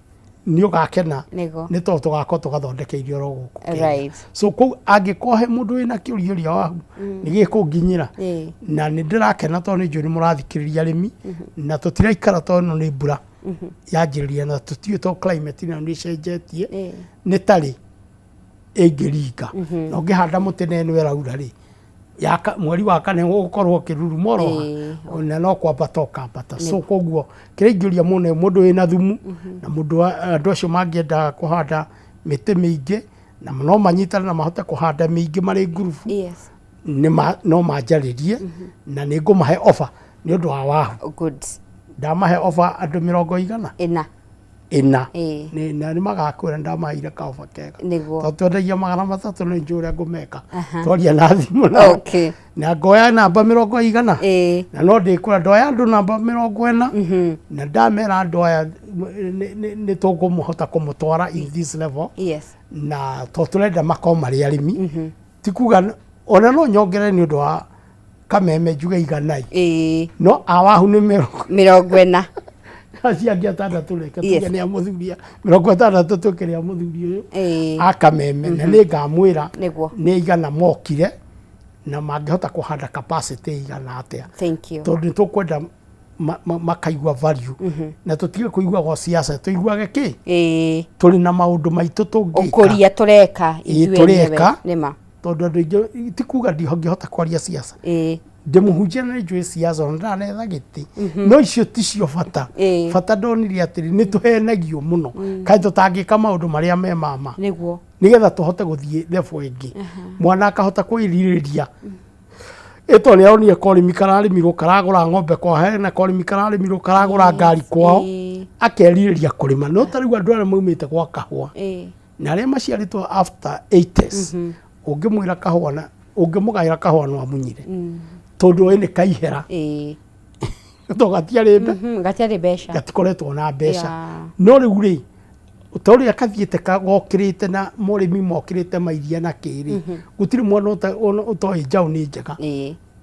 S3: nĩ ũgakena, nĩ tondũ tũgakorwo tũgathondekeire oro gũkũ Kenya. So kũu angĩkorwo he mũndũ wĩna kĩũria ũrĩa Wahu, nĩ gĩkũnginyĩra, na nĩ ndĩrakena tondũ nĩ njũĩ nĩ mũrathikĩrĩria arĩmi, na tũtiraikara tondũ ĩno nĩ mbura. Yanjĩrĩria na tũtiũĩ to climate nayo nĩ ĩcenjetie, nĩ tarĩ ĩngĩringa na ũngĩhanda mũtĩ na ĩno ĩraura rĩ, mweri wa kana ũgũkorwo ũkĩruruma oroha na no kwambata ũkambata. So koguo kĩrĩa ingĩũria mũno, mũndũ wĩna thumu na mũndũ andũ acio mangĩenda kũhanda mĩtĩ mĩingĩ na no manyitane na mahote kũhanda mĩingĩ marĩ ngurubu, no manjarĩrie na nĩ ngũmahe offer nĩ ũndũ wa Wahu.
S2: Good.
S3: Ndamahe offer andũ mĩrongo igana
S2: ĩna.
S3: Ĩna. Na nĩ magakwĩra ndamaheire kaoba kega. Tondũ twendagia 300, nĩ njũĩ ũrĩa ngũmeka. Twaria na thimũ na na ngoya namba mĩrongo igana na no ndĩkwĩra ndoya andũ namba 40 na ndamera andũ aya nĩ tũkũmũhota kũmũtwara in this level na to tũrenda makorwo marĩ arĩmi, ti kuga ona no nyongerere nĩ ũndũ wa Kameme njuge iganai, no awahu nĩ mĩrongo
S2: 40.
S3: Acio angĩ atandatũ reke tuge nĩ a mũthuri, 60 tuĩke nĩ a mũthuri ũyũ a Kameme, na nĩ ngamwĩra nĩ igana mokire na mangĩhota kũhanda capacity igana atĩa.
S2: Thank you.
S3: Tondũ nĩ tũkwenda makaigua value na tũtige kũiguaga o siasa, tũiguage kĩ tũrĩ na maũndũ maitũ tũngĩka.
S2: Ũkũria tũreka ithuĩ enyewe.
S3: Tũreka.
S2: Nĩma.
S3: Tondũ andũ aingĩ, ti kuga ndingĩhota kwaria siasa, ndĩmũhunjia na nĩnjũĩ siasa, ona ndanetha gĩtĩ, no icio ticio bata. Bata ndonire atĩrĩ, nĩ tũhenagio mũno kaĩ tũtangĩka maũndũ marĩa me mama nĩgetha tũhote gũthiĩ level ĩngĩ, mwana akahota kwĩrirĩria ĩto nĩ aronire korĩmi kararĩmirwo karagũra ng'ombe kwao, hena korĩmi kararĩmirwo karagũra ngari kwao, akerirĩria kũrĩma. No ta rĩu andũ arĩa maumĩte gwa kahũa na arĩa maciarĩtwo after 80s, ũngĩmwĩra kahũa na ũngĩmũgaĩra kahũa no amunyire, tondũ oĩ nĩ kaihera, to gatiarĩ mbe
S2: Gatiarĩ mbeca.
S3: Gatikoretwo na mbeca. No rĩu rĩ, ta ũrĩa kathiĩte gokĩrĩte na morĩmi mokĩrĩte mairia na kĩrĩ, gũtirĩ mwana ũtoĩ njaũ nĩ njega.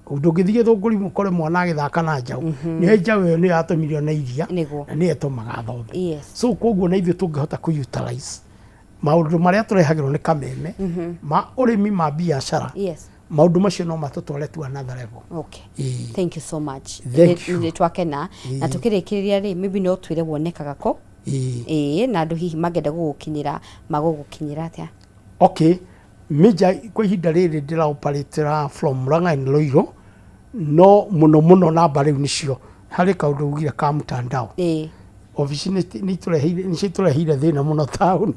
S3: Ndũngĩthiĩ Gĩthũngũri mũkore mwana agĩthaka na njaũ, nĩyo njaũ ĩyo nĩyo yatũmire na iria na nĩyo ĩtũmaga thome. So koguo na ithuĩ tũngĩhota kũ utilize maũndũ marĩa tũrehagĩrwo nĩ Kameme ma ũrĩmi, ma biacara, maũndũ macio no matũtware to another level.
S2: Okay. Thank you so much.
S3: Thank you.
S2: Nĩ twakena. Na tũkĩrĩkĩrĩria rĩ, maybe no twĩre wonekaga kũ? Ĩĩ, na andũ hihi mangĩenda gũgũkinyĩra magũgũkinyĩra atĩa?
S3: Okay, major kwa ihinda rĩrĩ ndĩra operatera from Murang'a and Ruiru, no mũno mũno namba rĩu nĩcio harĩ kaũndũ ugire ka mtandao. Obici nĩ citũreheire thĩna mũno taũni,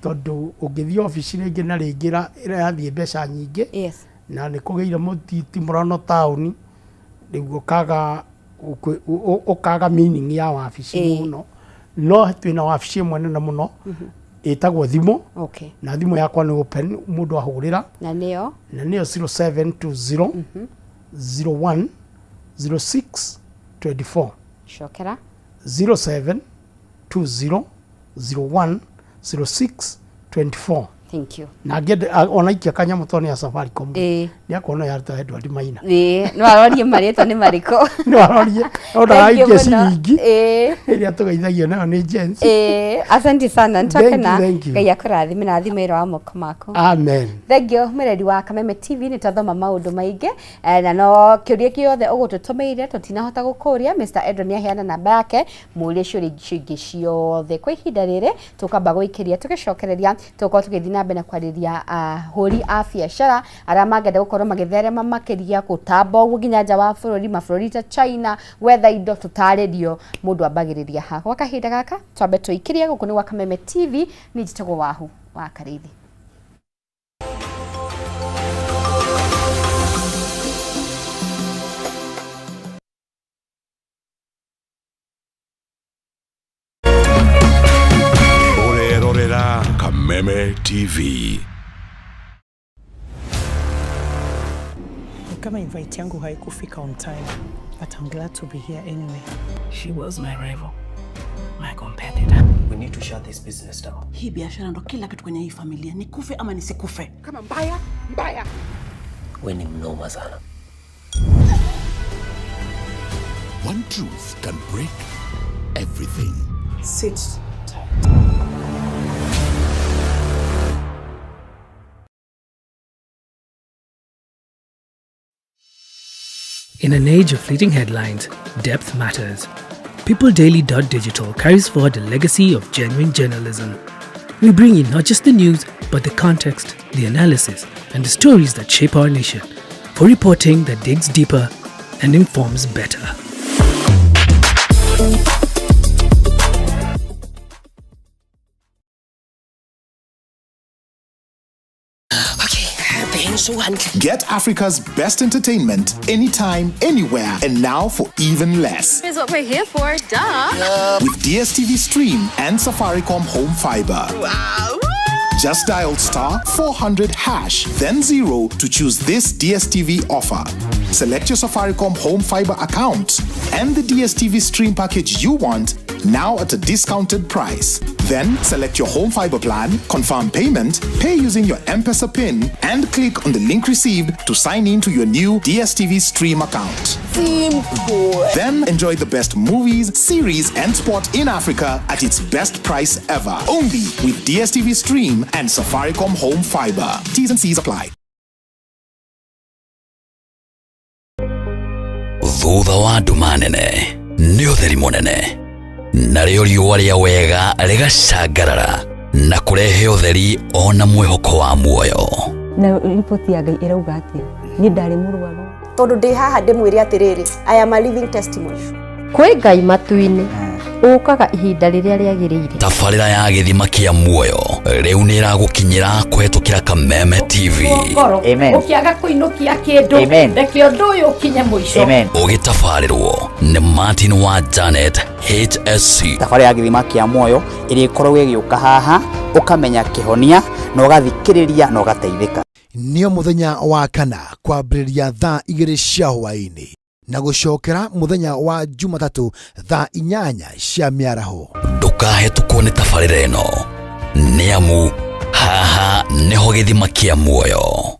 S3: tondũ ũngĩthiĩ obici rĩngĩ na rĩngĩ ĩrathiĩ mbeca nyingĩ na nĩ kũgĩire mũtiti mũrano taũni, rĩu ũkaga meaning ya wabici mũno. No twĩna wabici ĩmwe nene mũno ĩtagwo thimũ na thimũ yakwa nĩ open, mũndũ ahũrĩra.
S2: Na nĩyo?
S3: Na nĩyo 0720 01 06 24.
S2: Cokera.
S3: 0720 01 06 24.
S2: Thank you.
S3: Na angĩenda ona ikia kanyamũ tondũ nĩ ya Safaricom, nĩ akuona yaruta Edward Maina.
S2: Ĩĩ, no arorie marĩtwa nĩ marĩkũ.
S3: No arorie no
S2: Thank you
S3: ndagaikie
S2: mũno.
S3: ciringi ĩrĩa tũgeithagio nayo nĩ gents.
S2: Ĩĩ, asante sana.
S3: Thank you,
S2: Nĩtwakena.
S3: thank you.
S2: Ngai akũrathime na athime wĩra wa moko maku.
S3: Amen.
S2: Thank you mwĩreri wa Kameme TV, nĩ twathoma maũndũ maingĩ na no kĩũria gĩothe ũgũtũtũmĩire tũtinahota gũkũria, Mr. Edward nĩ aheana namba yake mũrie ciũria icio ingĩ ciothe. Kwa ihinda rĩrĩ tũkamba gũikĩria, tũgĩcokereria tũgũkorwo tũgĩthiĩ na mbere na kwarĩria ahũri a biacara arĩa mangĩenda gũkorwo magĩtherema makĩria gũtamba ũguo nginya nja wa bũrũri, mabũrũri ta China, gwetha indo, tũtarĩrio mũndũ ambagĩrĩria ha. Gwa kahinda gaka twambe tũikĩrie gũkũ nĩ gwa Kameme TV, niĩ njĩtagwo Wahu wa Karĩithi.
S1: Ũrerorera Kameme TV.
S17: Kama invite yangu haikufika on time, but I'm glad to be here anyway.
S16: She was my rival, my competitor.
S18: We need to shut this business down.
S15: Hii biashara ndo kila kitu kwenye hii familia, nikufe ama nisikufe.
S14: Kama mbaya mbaya.
S18: We ni mnoma sana.
S1: One truth can break everything.
S17: Sit tight.
S4: In an age of fleeting headlines, depth matters. PeopleDaily.digital carries forward the legacy of genuine journalism. We bring you not just the news, but the context, the analysis, and the stories that shape our nation for reporting that digs deeper and informs better.
S19: Get Africa's best entertainment anytime, anywhere, and now for even less.
S11: Is what we're here for, duh.
S19: With DSTV Stream and Safaricom Home Fiber.
S11: Wow.
S19: Just dial star 400 hash, then 0 to choose this DSTV offer. Select your Safaricom Home Fiber account and the DSTV Stream package you want now at a discounted price. Then select your home fiber plan, confirm payment, pay using your M-Pesa PIN, and click on the link received to sign in to your new DSTV Stream account.
S15: Simple.
S19: Then enjoy the best movies, series, and sport in Africa at its best price ever. Only with DSTV Stream and Safaricom Home Fiber. T's and C's apply.
S20: Thutha wa nduma nene nĩ ũtheri mũnene, narĩo riũa rĩa wega rĩgacangarara na kũrehe ũtheri ona mwĩhoko wa muoyo.
S21: Na riboti ya Ngai ĩrauga atĩa? Niĩ ndarĩ mũrwaru.
S22: Tondũ ndĩ haha ndĩmwĩre atĩrĩrĩ, I am a living testimony.
S2: Kwĩ Ngai matu-inĩ ũkaga ihinda rĩrĩa rĩagĩrĩire.
S20: Tabarĩra ya gĩthima kĩa muoyo rĩu nĩ ĩragũkinyĩra kũhetũkĩra Kameme TV.
S23: Amen. Ũkĩaga kũinũkia kĩndũ,
S20: Amen.
S23: Reke ũndũ ũyũ ũkinye mũico.
S20: Amen. Ũgĩtabarĩrwo nĩ Martin wa Janet HSC.
S24: Tabarĩra ya gĩthima kĩa muoyo ĩrĩa ĩkoragwo ĩgĩũka haha ũkamenya kĩhonia na ũgathikĩrĩria na ũgateithĩka.
S25: Nĩo mũthenya wa kana kwambĩrĩria thaa 2 cia hwaĩ-inĩ na gũcokera mũthenya wa Jumatatũ thaa 8 cia mĩaraho.
S20: Ndũkahetũkwo nĩ tabarĩra ĩno nĩ amu haha nĩho gĩthima kĩa muoyo.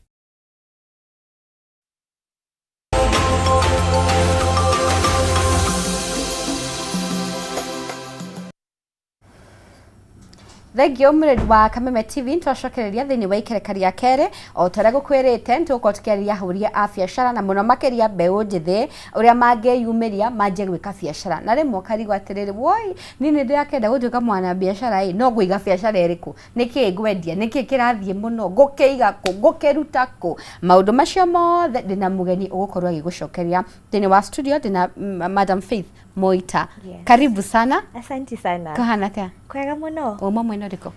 S2: Thengio mũrĩri wa Kameme TV, nĩtwacokereria thĩinĩ wa ikereka rĩa kerĩ. O ta ũrĩa gũkwĩrĩte, nĩtũgũkorwo tũkĩarĩria ahũri a biacara na mũno makĩria mbeũ njĩthĩ ũrĩa mangĩyumĩria manjie gwĩka biacara. Na rĩmwe ũkarigwo atĩrĩrĩ, woi niĩ nĩ ndĩrakĩenda gũtuĩka mwana biacara ĩ, no ngũiga biacara ĩrĩkũ? Nĩkĩĩ ngwendia? Nĩkĩĩ kĩrathiĩ mũno? Ngũkĩiga kũ? Ngũkĩruta kũ? Maũndũ macio mothe ndĩna mũgeni ũgũkorwo agĩgũcokeria thĩinĩ wa studio. Ndĩna Madam Faith Moita.
S26: Yes.
S2: Karibu sana.
S26: Asanti sana.
S2: Kũhana atĩa?
S26: Kwega mũno.
S2: Uma mwena ũrĩkũ?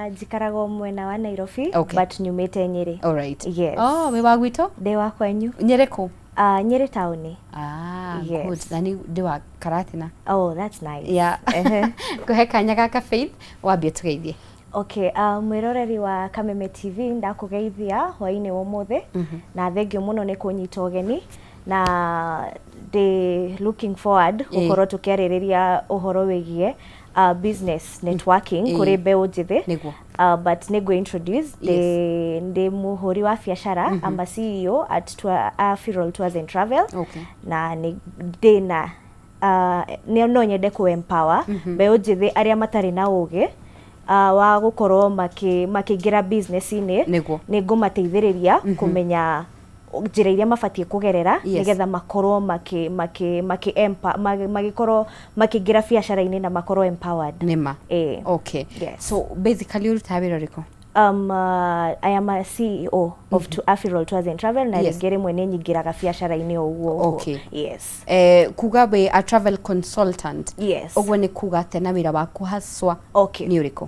S26: Njikaragwo mwena wa Nairobi.
S2: Okay.
S26: But nyumĩte Nyĩrĩ.
S2: All right.
S26: Yes.
S2: Oh, wĩ wa gwitũ?
S26: Ndĩ wa kwanyu.
S2: Nyĩrĩ kũ?
S26: Nyĩrĩ taũni.
S2: Ah,
S26: Yes.
S2: good. Na ni ndĩ wa Karatina.
S26: Oh, that's nice.
S2: Yeah.
S26: Ehe.
S2: Ngũhe kanya gaka Faith, wambie tũgeithie.
S26: Okay, mwĩroreri wa Kameme TV, ndakũgeithia hwainĩ wa ũmũthĩ. Na thengio mũno nĩ kũnyita ũgeni na ndĩ looking forward gũkorwo tũkĩarĩrĩria ũhoro wĩgiĩ business networking kũrĩ mbeũ njĩthĩ.
S2: Nĩguo.
S26: But nĩ ngũ introduce ndĩ ndĩ mũhũri wa biacara. I'm a CEO at Tour, Fural Tours and Travel.
S2: Okay.
S26: Na nĩ ndĩna nĩ no nyende kũ empower mbeũ njĩthĩ arĩa matarĩ na ũgĩ wa gũkorwo makĩingĩra business-inĩ.
S2: Nĩguo.
S26: Nĩ ngũmateithĩrĩria kũmenya njĩra iria mabatiĩ kũgerera nĩgetha makorwo makĩ makĩ makĩ magĩkorwo makĩingĩra biacara-inĩ na makorwo empowered.
S2: Nĩma.
S26: Eh.
S2: Okay.
S26: Yes.
S2: So basically ũrutaga wĩra ũrĩkũ?
S26: I am a CEO of Afirol Tours and Travel na rĩngĩ rĩmwe nĩ nyingĩraga biacara-inĩ o ũguo ũguo.
S2: Okay.
S26: Yes.
S2: Kuga wĩ a travel consultant.
S26: Yes.
S2: Ũguo nĩ kuga atĩa, na wĩra waku haswa
S26: Okay.
S2: nĩ ũrĩkũ?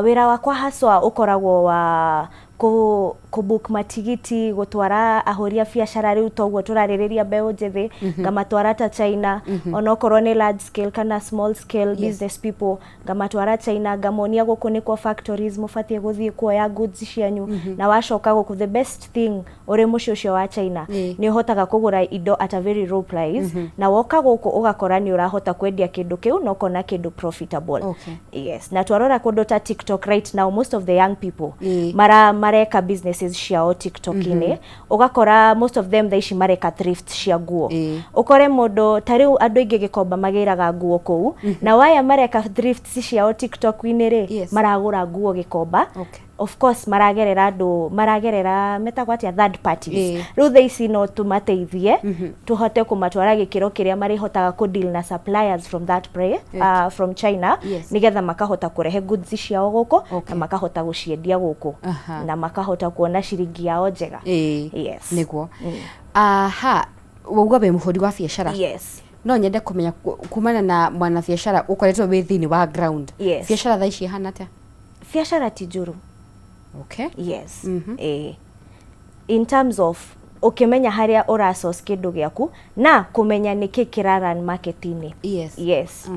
S26: Wĩra wakwa haswa ũkoragwo wa kũ book matigiti, gũtwara ahũri a biacara rĩu toguo tũrarĩrĩria mbeũ njĩthĩ, ngamatwara ta China, onokorwo nĩ large scale kana small scale business people, ngamatwara China, ngamonia gũkũ nĩkuo factories mũbatiĩ gũthiĩ kuoya goods cianyu. Na wacoka gũkũ, the best thing ũrĩ mũciĩ ũcio wa China nĩ ũhotaga kũgũra indo at a very low price, na woka gũkũ ũgakora nĩ ũrahota kwendia kĩndũ kĩu na ũkona kĩndũ profitable.
S2: Okay.
S26: Yes, na twarora kũndũ ta TikTok right now, most of the young people mareka businesses ciao TikTok-inĩ. Ũgakora most of them thaa ici mareka thrift cia nguo. Ũkore mũndũ ta rĩu andũ aingĩ Gĩkomba magĩraga nguo kũu, na waya mareka thrift ciao TikTok-inĩ rĩ, maragũra nguo Gĩkomba.
S2: Okay.
S26: Of course maragerera andũ, maragerera metagwo atĩa, third parties. Rĩu thaa ici no tũmateithie, tũhote kũmatwara gĩkĩro kĩrĩa marĩhotaga kũ deal na suppliers from that pre, from China, nĩgetha makahota kũrehe goods ciao gũkũ na makahota gũciendia gũkũ na makahota kuona ciringi yao njega. Yes.
S2: Nĩguo. Aha, wauga wĩ mũhũri wa biacara.
S26: Yes.
S2: No nyende kũmenya kumana na mwanabiacara ũkoretwo wĩ thĩinĩ wa ground. Biacara thaa ici ĩhana atĩa?
S26: Biacara ti njũru. Yes. In terms of ũkĩmenya harĩa ũra source kĩndũ gĩaku na kũmenya nĩkĩ kĩra run market-inĩ. Yes.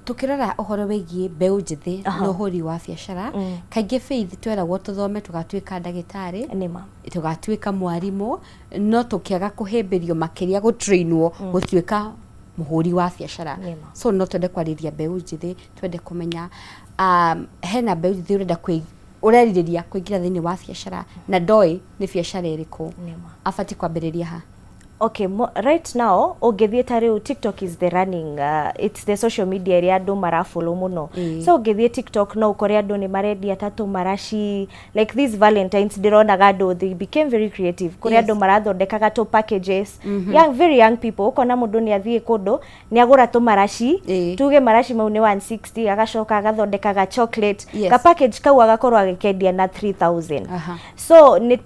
S2: Tukĩrora ũhoro wĩgiĩ mbeũ njĩthĩ na ũhũri wa biacara, kaingĩ, Faith, tweragwo tũthome tũgatuĩka ndagĩtarĩ,
S26: Nĩma.
S2: tũgatuĩka mwarimũ, no tũkĩaga kũhĩmbĩrio makĩria gũtrainwo gũtuĩka mũhũri wa biacara.
S26: Nĩma.
S2: So no twende kwarĩria mbeũ njĩthĩ, twende kũmenya, hena mbeũ njĩthĩ ũrenda ũrerirĩria kũingĩra thĩinĩ wa biacara na ndoĩ nĩ biacara ĩrĩkũ.
S26: Nĩma.
S2: Abatiĩ kwambĩrĩria ha?
S26: Okay, right now ũngĩthiĩ ta rĩu, TikTok is the running, it's the social media ĩrĩa andũ marafollow mũno. So ũngĩthiĩ TikTok no ũkore andũ nĩ marendia ta tũmaraci, like this Valentines ndĩronaga andũ, they became very creative, kũrĩ andũ marathondekaga tũ packages. Young, very young people, ũkona mũndũ nĩ athiĩ kũndũ nĩ agũra tũmaraci, tuge maraci mau nĩ 160, agacoka agathondekaga chocolate ka package kau, agakorwo agĩkendia na 3000. So nĩ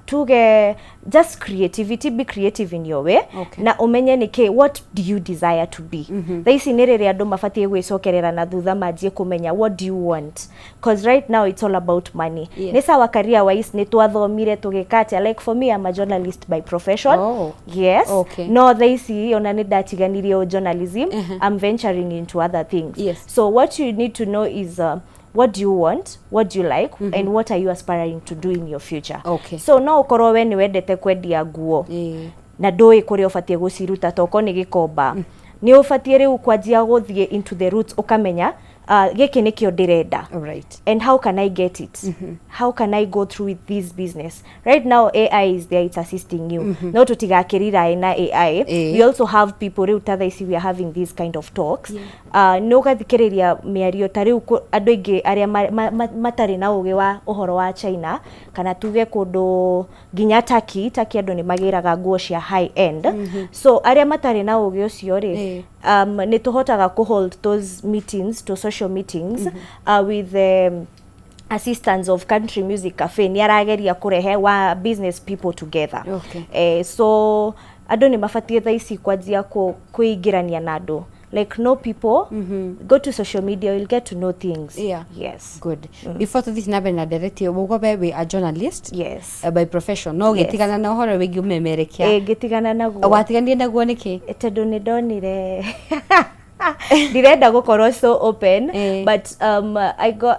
S26: tuge just creativity, be creative in your way na ũmenye nĩkĩ, what do you desire to be. Thaa ici nĩ rĩrĩa andũ mabatiĩ gwĩcokerera na thutha manjie kũmenya what do you want, cause right now it's all about money. Nĩ sawa, career wise nĩ twathomire tũgĩka atĩa, like for me, I'm a journalist by profession. Yes. No thaa ici ona nĩ ndatiganirie o journalism. I'm venturing into other things. So what you need to know is what do you want, what do you like, and what are you aspiring to do in your future. So no ũkorwo we nĩ wendete kwendia nguo na ndũĩ kũrĩa ũbatiĩ gũciruta, tokorwo nĩ Gĩkomba, nĩ ũbatiĩ rĩu kwanjia gũthiĩ into the roots, ũkamenya, gĩkĩ nĩkĩo ndĩrenda and how can I get it, how can I go through with this business. Right now AI is there, it's assisting you. No tũtigakĩrirae na AI. We also have people, rĩu ta thaa ici we are having these kind of talks. Nĩ ũgathikĩrĩria mĩario ta rĩu andũ aingĩ arĩa matarĩ na ũgĩ wa ũhoro wa China, kana tuge kũndũ nginya Turkey. Turkey andũ nĩ magĩraga nguo cia high end. So arĩa matarĩ na ũgĩ ũcio rĩ, nĩ tũhotaga kũ hold those meetings, to social meetings, with assistance of Country Music Cafe. Nĩ arageria kũrehe wa business people together. So andũ nĩ mabatiĩ thaa ici kwanjia kwĩingĩrania na andũ, like know people, go to social media, you'll get to know things. Yes.
S2: Good. Before tuthiĩ na mbere na ndereti, ũguo we wĩ a journalist
S26: Yes.
S2: by profession, no ũgĩtigana na ũhoro wĩgiĩ ũmemerekia.
S26: Ĩ, ngĩtigana naguo.
S2: Watiganire naguo nĩkĩ?
S26: Tondũ nĩ ndonire ndirenda gũkorwo so open, but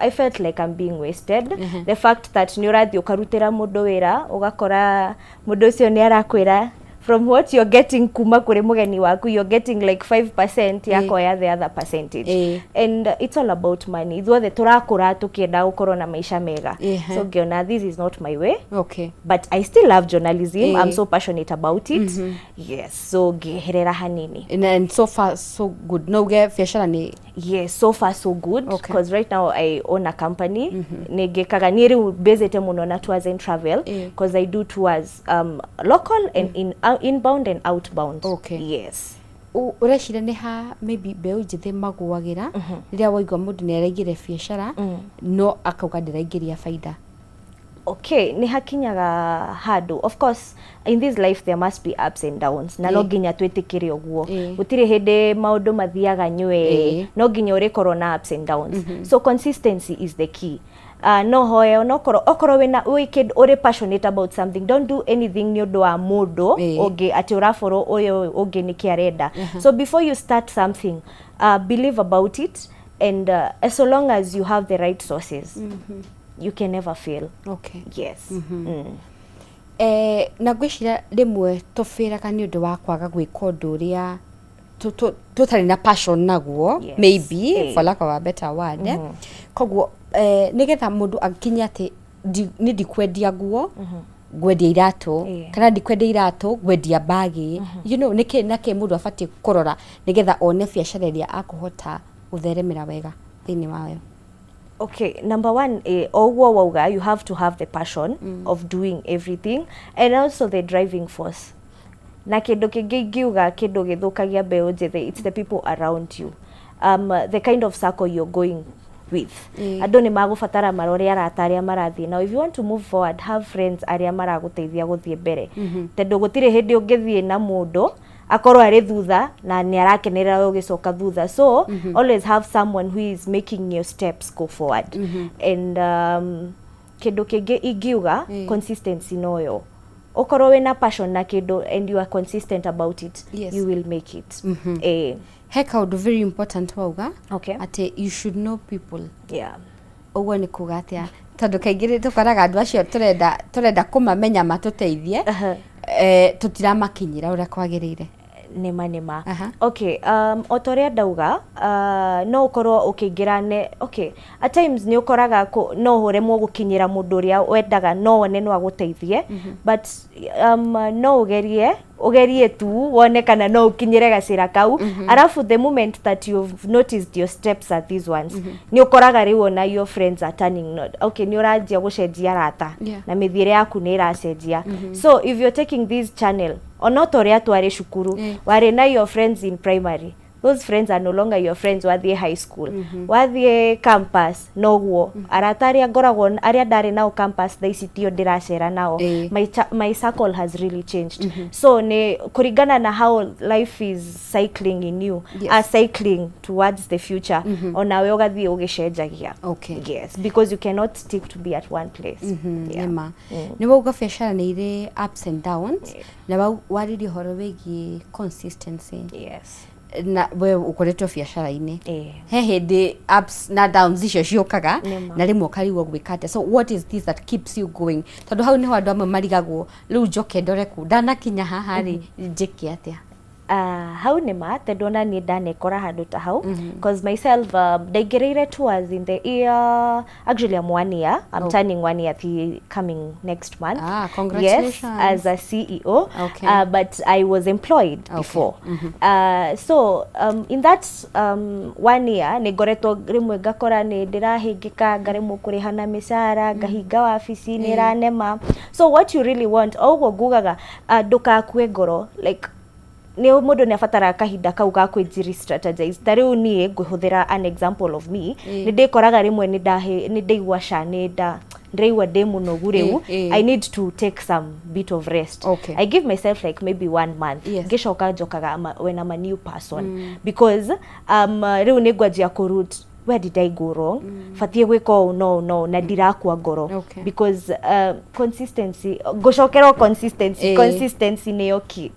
S26: I felt like I'm being wasted. The fact that nĩ ũrathiĩ ũkarutĩra mũndũ wĩra, ũgakora mũndũ ũcio nĩ arakwĩra from what you're getting kuma kũrĩ mũgeni waku, you're getting like 5%, yakoya the other percentage. And it's all about money. Ithuothe tũrakũra tũkĩenda gũkorwo na maica mega. So ngĩona this is not my way. But I still love journalism. I'm so passionate about it. Yes, so ngĩeherera hanini.
S2: And so far so good, no uge biacara nĩ
S26: Yes, so far so good, because right now I own a company. Nĩ ngĩkaga niĩ rĩu mbĩzĩte mũno na tours and travel, because I do tours, local and inbound and outbound. Yes.
S2: Ũreciria nĩ ha maybe mbeũ njĩthĩ magũagĩra rĩrĩa waigua mũndũ nĩ araingĩra biacara no akauga ndĩraingĩria baida?
S26: Okay, nĩ hakinyaga handũ, of course in this life there must be ups and downs, na no nginya twĩtĩkĩre ũguo. Gũtirĩ hĩndĩ maũndũ mathiaga nywe. No nginya ũrĩkorwo na ups and downs. So consistency is the key. No hoye onokorwo okorwo wĩna wĩ kĩndũ ũrĩ passionate about something, don't do anything nĩ ũndũ wa mũndũ ũngĩ, atĩ ũraborwo ũyũ ũngĩ nĩkĩ arenda. So before you start something, believe about it, and so long as you have the right sources, you can never fail. Yes.
S2: Na ngwĩciria rĩmwe tũbĩraga nĩ ũndũ wa kwaga gwĩka ũndũ ũrĩa tũtarĩ na passion naguo. Maybe, for lack of a better word. Koguo nĩgetha mũndũ akinye atĩ nĩ ndikwendia nguo, ngwendia iratũ, kana ndikwendia iratũ, ngwendia mbagi, nĩkĩ na kĩ mũndũ abatiĩ kũrora nĩgetha one biacara ĩrĩa akũhota gũtheremera wega thĩinĩ wayo?
S26: Okay, number one, o ũguo wauga, you have to have the passion of doing everything and also the driving force. Na kĩndũ kĩngĩ ingiuga, kĩndũ gĩthũkagia mbeũ njĩthĩ, it's the people around you, the kind of circle you're going with. Andũ nĩ magũbatara marore arata arĩa marathiĩ nao. If you want to move forward, have friends arĩa maragũteithia gũthiĩ mbere, tondũ gũtirĩ hĩndĩ ũngĩthiĩ na mũndũ akorwo arĩ thutha na nĩ arakenerera we ũgĩcoka thutha. So always have someone who is making your steps go forward. And kĩndũ kĩngĩ ingiuga, consistency. Noyo ũkorwo wĩna passion na kĩndũ and you are consistent about it, you will make it.
S2: He kaũndũ very important wauga, atĩ you should know people. Ũguo nĩ kuga atĩa? Tondũ kaingĩ tũkoraga andũ acio tũrenda kũmamenya matũteithie, tũtiramakinyĩra ũrĩa kwagĩrĩire.
S26: Nĩma, nĩma. Okay, o ta ũrĩa ndauga, no ũkorwo ũkĩingĩra ne, okay, at times nĩ ũkoraga no ũremwo gũkinyĩra mũndũ ũrĩa wendaga no wone no agũteithie, but no ũgerie tu wone kana no ũkinyĩre gacĩra kau. Arafu the moment that you've noticed your steps are these ones, nĩ ũkoraga rĩu ona your friends are turning not okay, nĩ ũranjia gũcenjia arata na mĩthiĩre yaku nĩ ĩracenjia. So if you're taking this channel, ona ta ũrĩa twarĩ cukuru, warĩ na your friends in primary, those friends are no longer your friends wathiĩ high school, wathiĩ campus. Noguo arata arĩa ngoragwo, arĩa ndarĩ nao campus, thaa ici tio ndĩracera nao. My circle has really changed. So nĩ kũringana na how life is cycling in you, are cycling towards the future, onawe ũgathiĩ ũgĩcenjagia. Yes, because you cannot stick to be at one place. Yeah.
S2: Nĩma, nĩ wauga biacara nĩ irĩ ups and downs, na warĩria ũhoro wĩgiĩ consistency. Na we ũkoretwo biacara-inĩ, he hĩndĩ ups na downs icio ciũkaga na rĩmwe ũkarigwo gwĩka atĩa. So what is this that keeps you going? Tondũ hau nĩho andũ amwe marigagwo, rĩu njoke ndore kũ ndanakinya haha rĩ, njĩke atĩa?
S26: Hau nĩ ma, tondũ ona niĩ ndanekora handũ ta hau, cause myself, ndaingĩrĩire tours in the year, actually I'm one year, I'm turning one year the coming next month.
S2: Ah, congratulations.
S26: Yes, as a CEO. But I was employed before. So in that one year nĩ ngoretwo rĩmwe ngakora nĩ ndĩrahĩngĩka, ngaremwo kũrĩha na mĩcara, ngahinga wabici, nĩ ĩranema. So what you really want, o ũguo ngugaga, ndũgakue ngoro. Like nĩ mũndũ nĩ abataraga kahinda kau ga kwĩnji strategize. Ta rĩu niĩ ngũhũthĩra an example of me, nĩ ndĩkoraga rĩmwe nĩ ndaigua ca nĩ nda ndĩraigua ndĩ mũnogu rĩu, I need to take some bit of rest. I give myself like maybe one month. Ngĩcoka njokaga when I'm a new person, because rĩu nĩ ngwanjia kũ root, where did I go wrong, batiĩ gwĩka ũũ no no na ndirakua ngoro. Because consistency, ngũcokera o consistency. Consistency nĩyo key.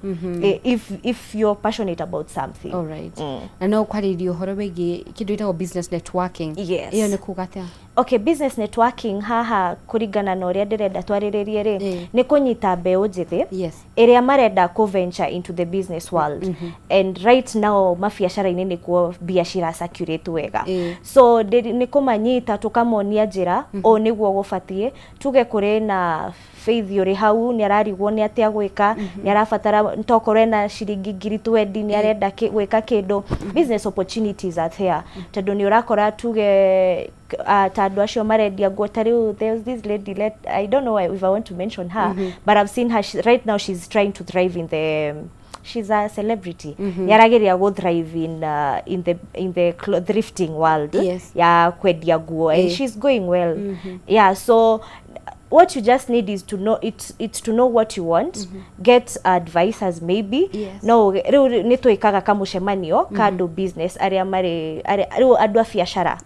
S26: If you're passionate about something.
S2: Alright. Na no kwarĩria ũhoro wĩgiĩ kĩndũ gĩtagwo business networking.
S26: Yes.
S2: Ĩyo nĩ kuga atĩa?
S26: Okay, business networking haha, kũringana na ũrĩa ndĩrenda twarĩrĩrie rĩ, nĩ kũnyita mbeũ njĩthĩ ĩrĩa marenda kũ venture into the business world, and right now mabiacara-inĩ nĩkuo mbia cira circulate wega. So nĩ kũmanyita, tũkamonia njĩra, ũũ nĩguo gũbatiĩ. Tuge kũrĩ na Faith ũrĩ hau, nĩ ararigwo nĩ atĩa gwĩka, nĩ arabatara tokorwo ena ciringi 20,000, nĩ arenda gwĩka kĩndũ. Business opportunities are there, tondũ nĩ ũrakora tuge ta andũ acio marendia nguo, ta rĩu there's this lady, I don't know if I want to mention her, but I've seen her. Right now she's trying to thrive in the, she's a celebrity, nĩ arageria go thrive in the thrifting world ya kwendia nguo, and she's going well. Yeah, so what you just need is to know, it's to know what you want, get advisors maybe. No rĩu nĩ twĩkaga kamũcemanio ka andũ business arĩa marĩ rĩu andũ a biacara.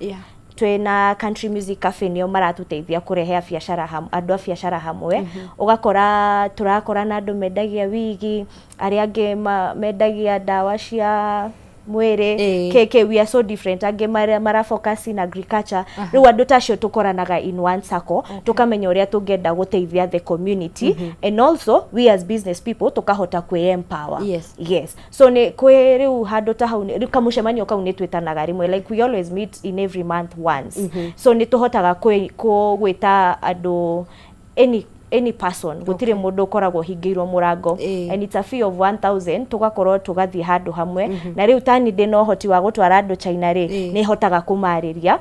S26: Twĩna Country Music Cafe, nĩo maratũteithia kũrehe biacara andũ a biacara hamwe. Ũgakora tũrakora na andũ mendagia wigi, arĩa angĩ mendagia ndawa cia mwĩrĩ, KK, we are so different. Angĩ mara focus in agriculture. Rĩu andũ ta acio tũkoranaga in one circle, tũkamenya ũrĩa tũngĩenda gũteithia the community, and also we as business people tũkahota kwĩ empower. Yes, so nĩ kwĩ rĩu handũ ta hau rĩu kamũcemanio kau nĩ twĩtanaga rĩmwe, like we always meet in every month once. So nĩ tũhotaga gwĩta andũ, any person, gũtirĩ mũndũ ũkoragwo hingĩirwo mũrango. And it's a fee of 1000, tũgakorwo tũgathiĩ handũ hamwe. Na rĩu tani ndĩ na ũhoti wa gũtwara andũ China rĩ, nĩ hotaga kũmarĩria.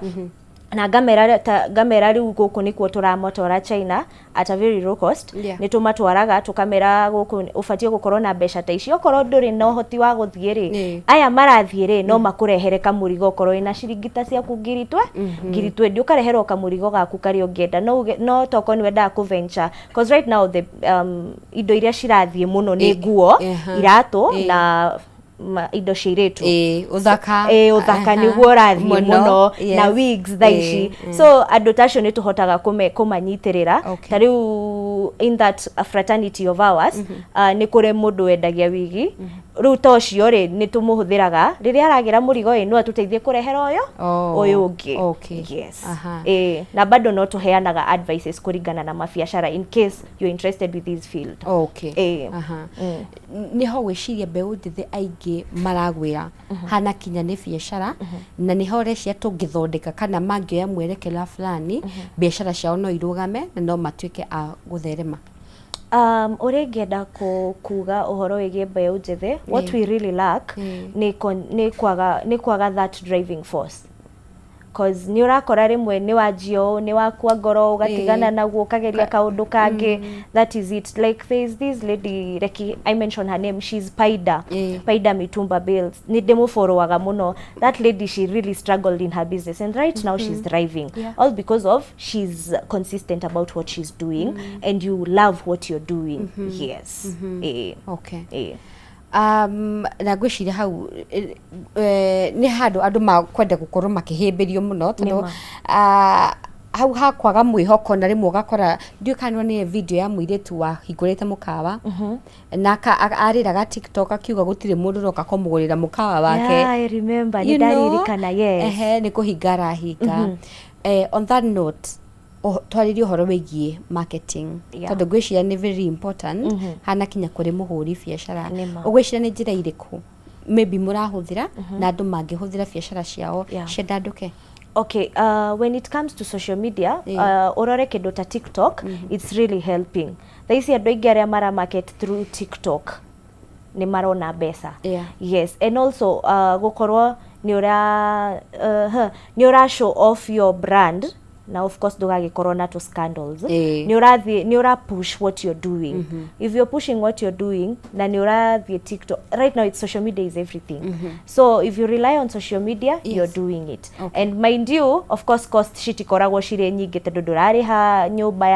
S26: Na ngamera ta ngamera rĩu gũkũ nĩkuo tũramatwara China at a very low cost. Nĩ tũmatwaraga tũkamera gũkũ ũbatiĩ gũkorwo na mbeca ta ici, okorwo ndũrĩ na ũhoti wa gũthiĩ rĩ, aya marathiĩ rĩ, no makũrehere kamũrigo okorwo wĩna ciringi ta ciaku ngiri twe 20, ũkareherwo kamũrigo gaku karĩa ũngĩenda. No uge, no tokorwo nĩ wendaga kũ venture, cause right now the indo iria cirathiĩ mũno nĩ nguo, iratũ na indo cia airĩtu.
S2: Ĩ, ũthaka.
S26: Ĩ, ũthaka nĩguo ũrathiĩ mũno na wigs thaa ici. So andũ ta acio nĩ tũhotaga kũmanyitĩrĩra. Ta rĩu in that fraternity of ours, nĩ kũrĩ mũndũ wendagia wigi. Rĩu ta ũcio rĩ, nĩ tũmũhũthĩraga rĩrĩa aragĩra mũrigo ĩ, no atũteithie kũrehera ũyũ ũyũ ũngĩ. Yes. Ĩ, na bado no tũheanaga advices kũringana na mabiacara in case you're interested with this field. Ĩ.
S2: Nĩho gwĩciria mbeũ njĩthĩ aingĩ maragwĩra hana kinya nĩ biacara, na nĩho ũreciria tũngĩthondeka kana mangĩoya mwerekera fulani, biacara ciao no irũgame na no matuĩke a gũtherema?
S26: Ũrĩa ingĩenda kuga ũhoro wĩgiĩ mbeũ njĩthĩ, what we really lack nĩ kwaga that driving force, cause nĩ ũrakora rĩmwe nĩ wanjia ũũ, nĩ wakua ngoro, ũgatigana naguo, ũkageria kaũndũ kangĩ. That is it. Like there is this lady, reki I mention her name, she's Paida, Paida Mitumba Bales. Nĩ ndĩmũfollowaga mũno. That lady, she really struggled in her business and right now she's thriving, all because of she's consistent about what she's doing and you love what you're doing. Yes.
S2: Na ngwĩciria hau nĩ handũ andũ makwenda gũkorwo makĩhĩmbĩrio mũno, tondũ
S26: Nĩma.
S2: Hau hakwaga mwĩhoko, na rĩmwe ũgakora, ndiũĩ kana nĩ video ya mũirĩtu wahingũrĩte mũkawa na arĩraga TikTok akiuga gũtirĩ mũndũ ũroka kũmũgũrĩra mũkawa wake.
S26: Yeah, I remember.
S2: You know?
S26: Nĩ ndaririkana, yes.
S2: Ehe, nĩ kũhinga arahinga. On that note, twarĩrie ũhoro wĩgiĩ marketing, tondũ ngwĩciria nĩ very important hana kinya kũrĩ mũhũri biacara.
S26: Nĩma.
S2: Ũgwĩciria nĩ njĩra irĩkũ maybe mũrahũthĩra na andũ mangĩhũthĩra biacara ciao ciandandũke?
S26: Okay, when it comes to social media, urore kĩndũ ta TikTok, it's really helping. Thaa ici andũ aingĩ arĩa mara market through TikTok nĩ marona mbeca. Yes, and also gũkorwo nĩ ũra show off your brand, na of course ndũgagĩkorwo na tũ scandals. Nĩ ũrathiĩ nĩ ũra push what you're doing. If you're pushing what you're doing na nĩ ũrathiĩ TikTok right now, it's social media is everything. So if you rely on social media, you're doing it. And mind you, of course cost citikoragwo cirĩ nyingĩ tondũ ndũrarĩha nyũmba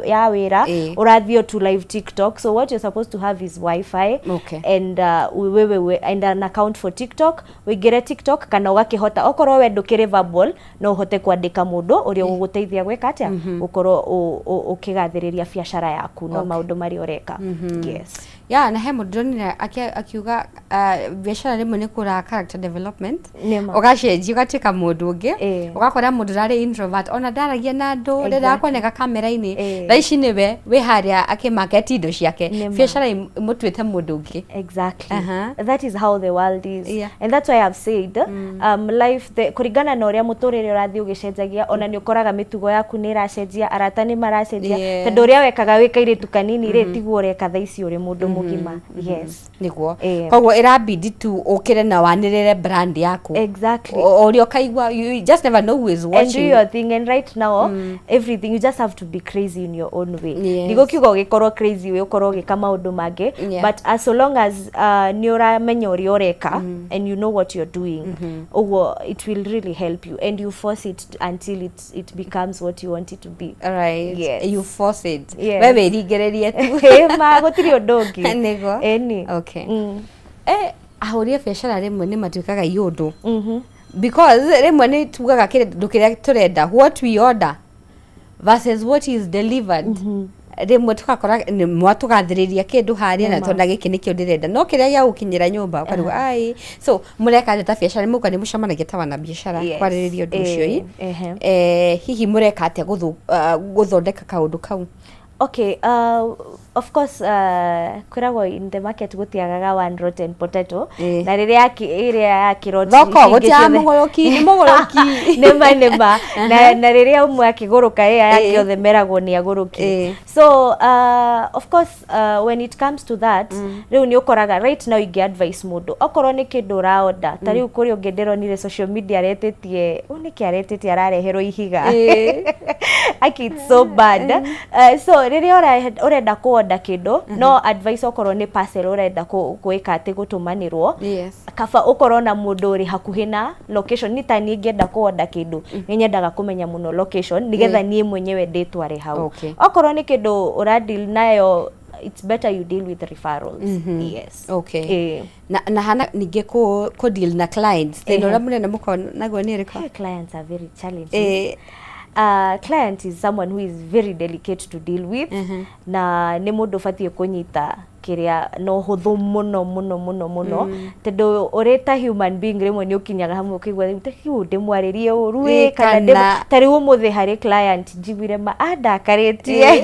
S26: ya wĩra, ũrathiĩ to live TikTok. So what you're supposed to have is wifi and wewe and an account for TikTok. Ũingĩre TikTok kana ũgakĩhota, okorwo we ndũkĩrĩ verbal, no ũhote kwandĩka mũndũ ũrĩa ũgũgũteithia gwĩka atĩa, gũkorwo ũkĩgathĩrĩria biacara yaku na maũndũ marĩa ũreka. Yes.
S2: Ya, na he mũndũ ndonire akiuga biacara rĩmwe nĩ kũraga character development.
S26: Nĩma.
S2: Ũgacenjia ũgatuĩka mũndũ ũngĩ. Ũgakora mũndũ ũrarĩ introvert, ona ndaragia na andũ, rĩrĩa kuoneka kamera-inĩ, thaa ici nĩwe wĩ harĩa akĩmarket indo ciake.
S26: Nĩma.
S2: Biacara ĩmũtuĩte mũndũ ũngĩ.
S26: Exactly. That is how the world is. And that's why I've said, life, kũringana na ũrĩa mũtũrĩre ũrathiĩ ũgĩcenjagia, ona nĩ ũkoraga mĩtugo yaku nĩ ĩracenjia, arata nĩ maracenjia, tondũ ũrĩa wekaga wĩ kairĩtu kanini rĩ, tiguo ũreka thaa ici ũrĩ mũndũ mũgima. Yes.
S2: Nĩguo. Koguo ĩrabidi tu ũkĩre na wanĩrĩre brand yaku. O ũrĩa ũkaigua, you just never know who is
S26: And do
S2: watching.
S26: your thing, and right now everything, you just have to be crazy in your own way. Ndigũkiuga ũgĩkorwo crazy wĩ ũkorwo ũgĩka maũndũ mangĩ, but as so long as nĩ ũramenya ũrĩa ũreka and you know what you're doing, ũguo it will really help you, and you force it until it becomes what you want it to be.
S2: Right.
S26: Yes.
S2: You force it.
S26: Yes.
S2: We wĩringĩrĩrie tu.
S26: Ĩ, ma gũtirĩ ũndũ ũngĩ.
S2: Nĩguo.
S26: Ĩni.
S2: Okay. Ahũri a biacara rĩmwe nĩ matuĩkaga iũndũ, because rĩmwe nĩ tugaga kĩndũ kĩrĩa tũrenda, what we order versus what is delivered. Rĩmwe tũgakora nĩ mwatũgathĩrĩria kĩndũ harĩa na
S26: Nĩma.
S2: tondũ gĩkĩ nĩkĩo ndĩrenda, no kĩrĩa gĩa gũkinyĩra nyũmba ũkarigwo ai. So mũreka atĩa ta biacara? Nĩ mũka nĩ mũcemanagia ta wana biacara kwarĩrĩria ũndũ ũcio? Ĩ, hihi mũreka atĩa gũthondeka kaũndũ kau?
S26: Okay, of course, kwĩragwo in the market gũtiagaga one rotten potato. Na rĩrĩa ĩrĩa yakĩrot.
S2: Thoko gũtiaga mũgũrũki, nĩ mũgũrũki.
S26: Nĩma, nĩma. Na rĩrĩa ũmwe akĩgũrũka, ĩya yake othe meragwo nĩ agũrũki. So of course, when it comes to that, rĩu nĩ ũkoraga right now ingĩ advice mũndũ, okorwo nĩ kĩndũ ũraorder, ta rĩu kũrĩ ũngĩ ndĩronire social media aretĩtie, ũ nĩkĩ aretĩtie, arareherwo ihiga. Aki, it's so bad. So rĩrĩa ũrenda kũorder kĩndũ, no advice, okorwo nĩ parcel ũrenda gwĩka atĩ gũtũmanĩrwo, kaba ũkorwo na mũndũ ũrĩ hakuhĩ na location. Nĩ ta niĩ ngĩenda kũorder kĩndũ, nĩ nyendaga kũmenya mũno location nĩgetha niĩ mwenyewe ndĩtware hau. Okorwo nĩ kĩndũ ũradeal nayo, it's better you deal with referrals. Yes.
S2: Na hana ningĩ kũ deal na clients, thĩna ũrĩa mũnene mũkorwo naguo nĩ ũrĩkũ?
S26: Hey, clients are very challenging. Client is someone who is very delicate to deal with, na nĩ mũndũ ũbatiĩ kũnyita kĩrĩa na ũhũthũ mũno mũno mũno mũno, tondũ ũrĩ ta human being rĩmwe nĩ ũkinyaga hamwe ũkaigua rĩu rĩu ndĩmwarĩrie ũru ĩ, kana ta rĩu ũmũthĩ harĩ client njiguire ma andakarĩtie.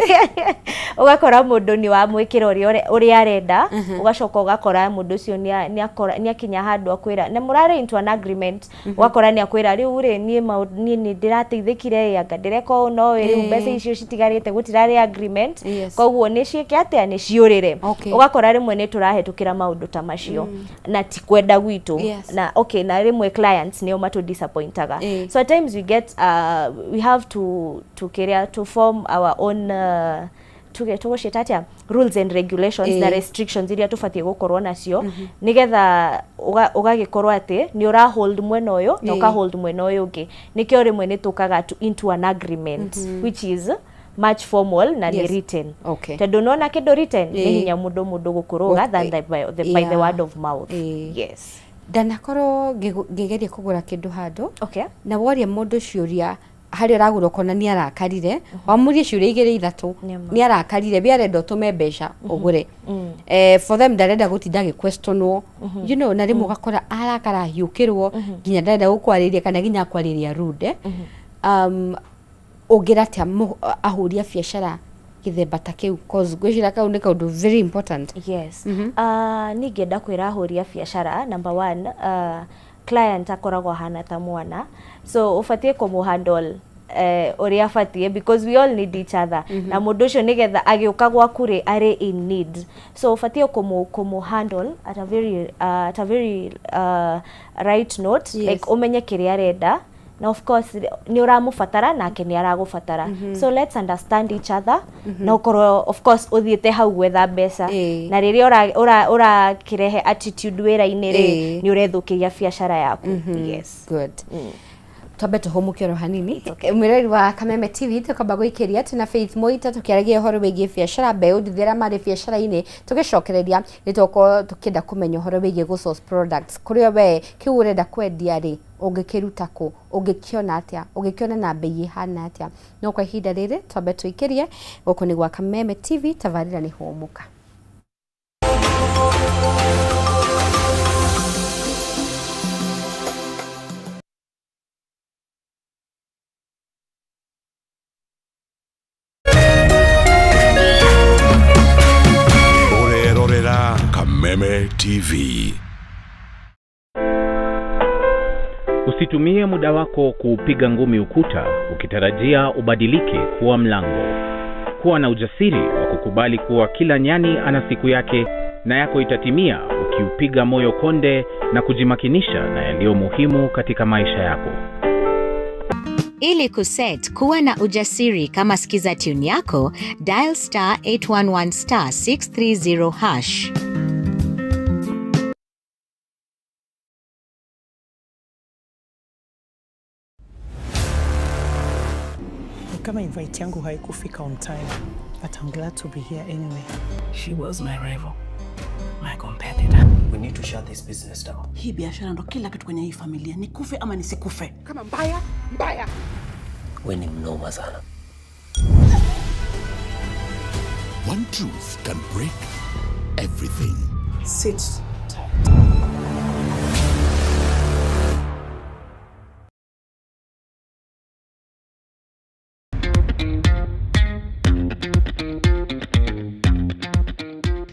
S26: Ũgakora mũndũ nĩ wamwĩkĩra ũrĩa arenda, ũgacoka ũgakora mũndũ ũcio nĩ akinya handũ akwĩra, na mũrarĩ into an agreement, ũgakora nĩ akwĩra, rĩu rĩ, niĩ niĩ nĩ ndĩrateithĩkire ĩ, anga ndĩreka ũũ, no ĩ, rĩu mbeca icio citigarĩte gũtirarĩ agreement, koguo nĩ ciĩke atĩa, nĩ ciũrĩre. Ũgakora rĩmwe nĩ tũrahĩtũkĩra maũndũ ta macio na ti kwenda gwitũ. Na okay, na rĩmwe clients nĩo matũ disappointaga. So at times we get we have to kĩrĩa, to form our own, tuge tũgũciĩta atĩa, rules and regulations na restrictions iria tũbatiĩ gũkorwo nacio, nĩgetha ũgagĩkorwo atĩ nĩ ũra hold mwena ũyũ na ũka hold mwena ũyũ ũngĩ. Nĩkĩo rĩmwe nĩ tũkaga into an agreement, which is much formal na nĩ written, tondũ nona kĩndũ written nĩ hinya mũndũ gũkũrũga than by the word of mouth. Yes.
S2: Ndanakorwo ngĩgeria kũgũra kĩndũ handũ, na woria mũndũ ciũria harĩa ũragũra, ũkona nĩ arakarire. Wamũria ciũria igĩrĩ ithatũ,
S26: Nĩma.
S2: nĩ arakarire. We arenda ũtũme mbeca ũgũre. For them ndarenda gũtinda agĩquestionwo, na rĩmwe ũgakora arakara, ahiũkĩrwo, nginya ndarenda gũkwarĩria kana nginya akwarĩria rude. Ũngĩra atĩa ahũri a biacara gĩthemba ta kĩu? Cause ngwĩciria kau nĩ kaũndũ very important.
S26: Yes. Niĩ ngĩenda kwĩra ahũri a biacara, number one, client akoragwo ahana ta mwana, so ũbatiĩ kũmũ handle ũrĩa abatiĩ, because we all need each other. Na mũndũ ũcio nĩgetha agĩũka gwaku rĩ, arĩ in need, so ũbatiĩ kũmũ handle at a very right note. Like ũmenye kĩrĩa arenda, na of course nĩ ũramũbatara nake nĩ aragũbatara. So let's understand each other, na ũkorwo of course ũthiĩte hau gwetha mbeca, na rĩrĩa ũrakĩrehe attitude wĩra-inĩ rĩ, nĩ ũrethũkĩria biacara yaku. Yes.
S2: Good. Twambe tũhũmũke oro hanini. Mwĩrori wa Kameme TV, tũkamba gũikĩria twĩna Faith Moita tũkĩaragia ũhoro wĩgiĩ biacara, mbeũ njĩthĩ arĩa marĩ biacara-inĩ. Tũgĩcokereria nĩ tũgũkorwo tũkĩenda kũmenya ũhoro wĩgiĩ gũ source products. Kũrĩa we kĩu ũrenda kwendia rĩ, ũngĩkĩruta kũ, ũngĩkĩona atĩa, ũngĩkĩona na mbei ĩhana atĩa? No kwa ihinda rĩrĩ twambe tũikĩrie. Gũkũ nĩ gwa Kameme TV, tabarĩra nĩ Hũmũka.
S1: Ũrerorera Kameme TV.
S5: Usitumie muda wako kuupiga ngumi ukuta ukitarajia ubadilike kuwa mlango. Kuwa na ujasiri wa kukubali kuwa kila nyani ana siku yake na yako itatimia ukiupiga moyo konde na kujimakinisha na yaliyo muhimu katika maisha yako.
S6: Ili kuset kuwa na ujasiri kama skiza tune yako, dial *811*630#.
S17: Ni kama invite yangu haikufika on time, but I'm glad to be here anyway.
S16: She was my rival, my competitor.
S18: We need to shut this business down.
S15: Hii biashara ndo kila kitu kwenye hii familia, nikufe ama nisikufe.
S14: Kama mbaya mbaya.
S18: We ni mnoma sana.
S1: One truth can break everything.
S17: Sit tight.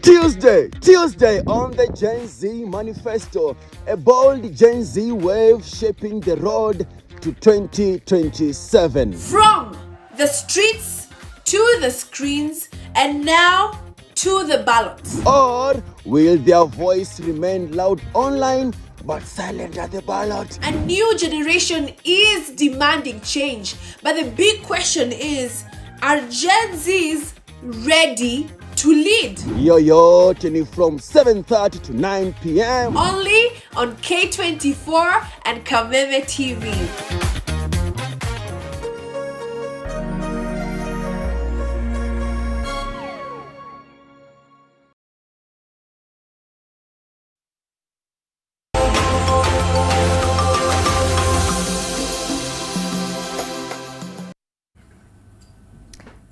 S7: Tuesday on the Gen Z Manifesto, a bold Gen Z wave shaping the road to 2027.
S11: From the streets to the screens and now to the ballot.
S7: Or will their voice remain loud online but silent at the ballot?
S11: A new generation is demanding change, but the big question is, are Gen Zs ready to lead?
S7: Hiyo yote ni from 7:30 to 9 p.m.
S11: Only on K24 and Kameme TV.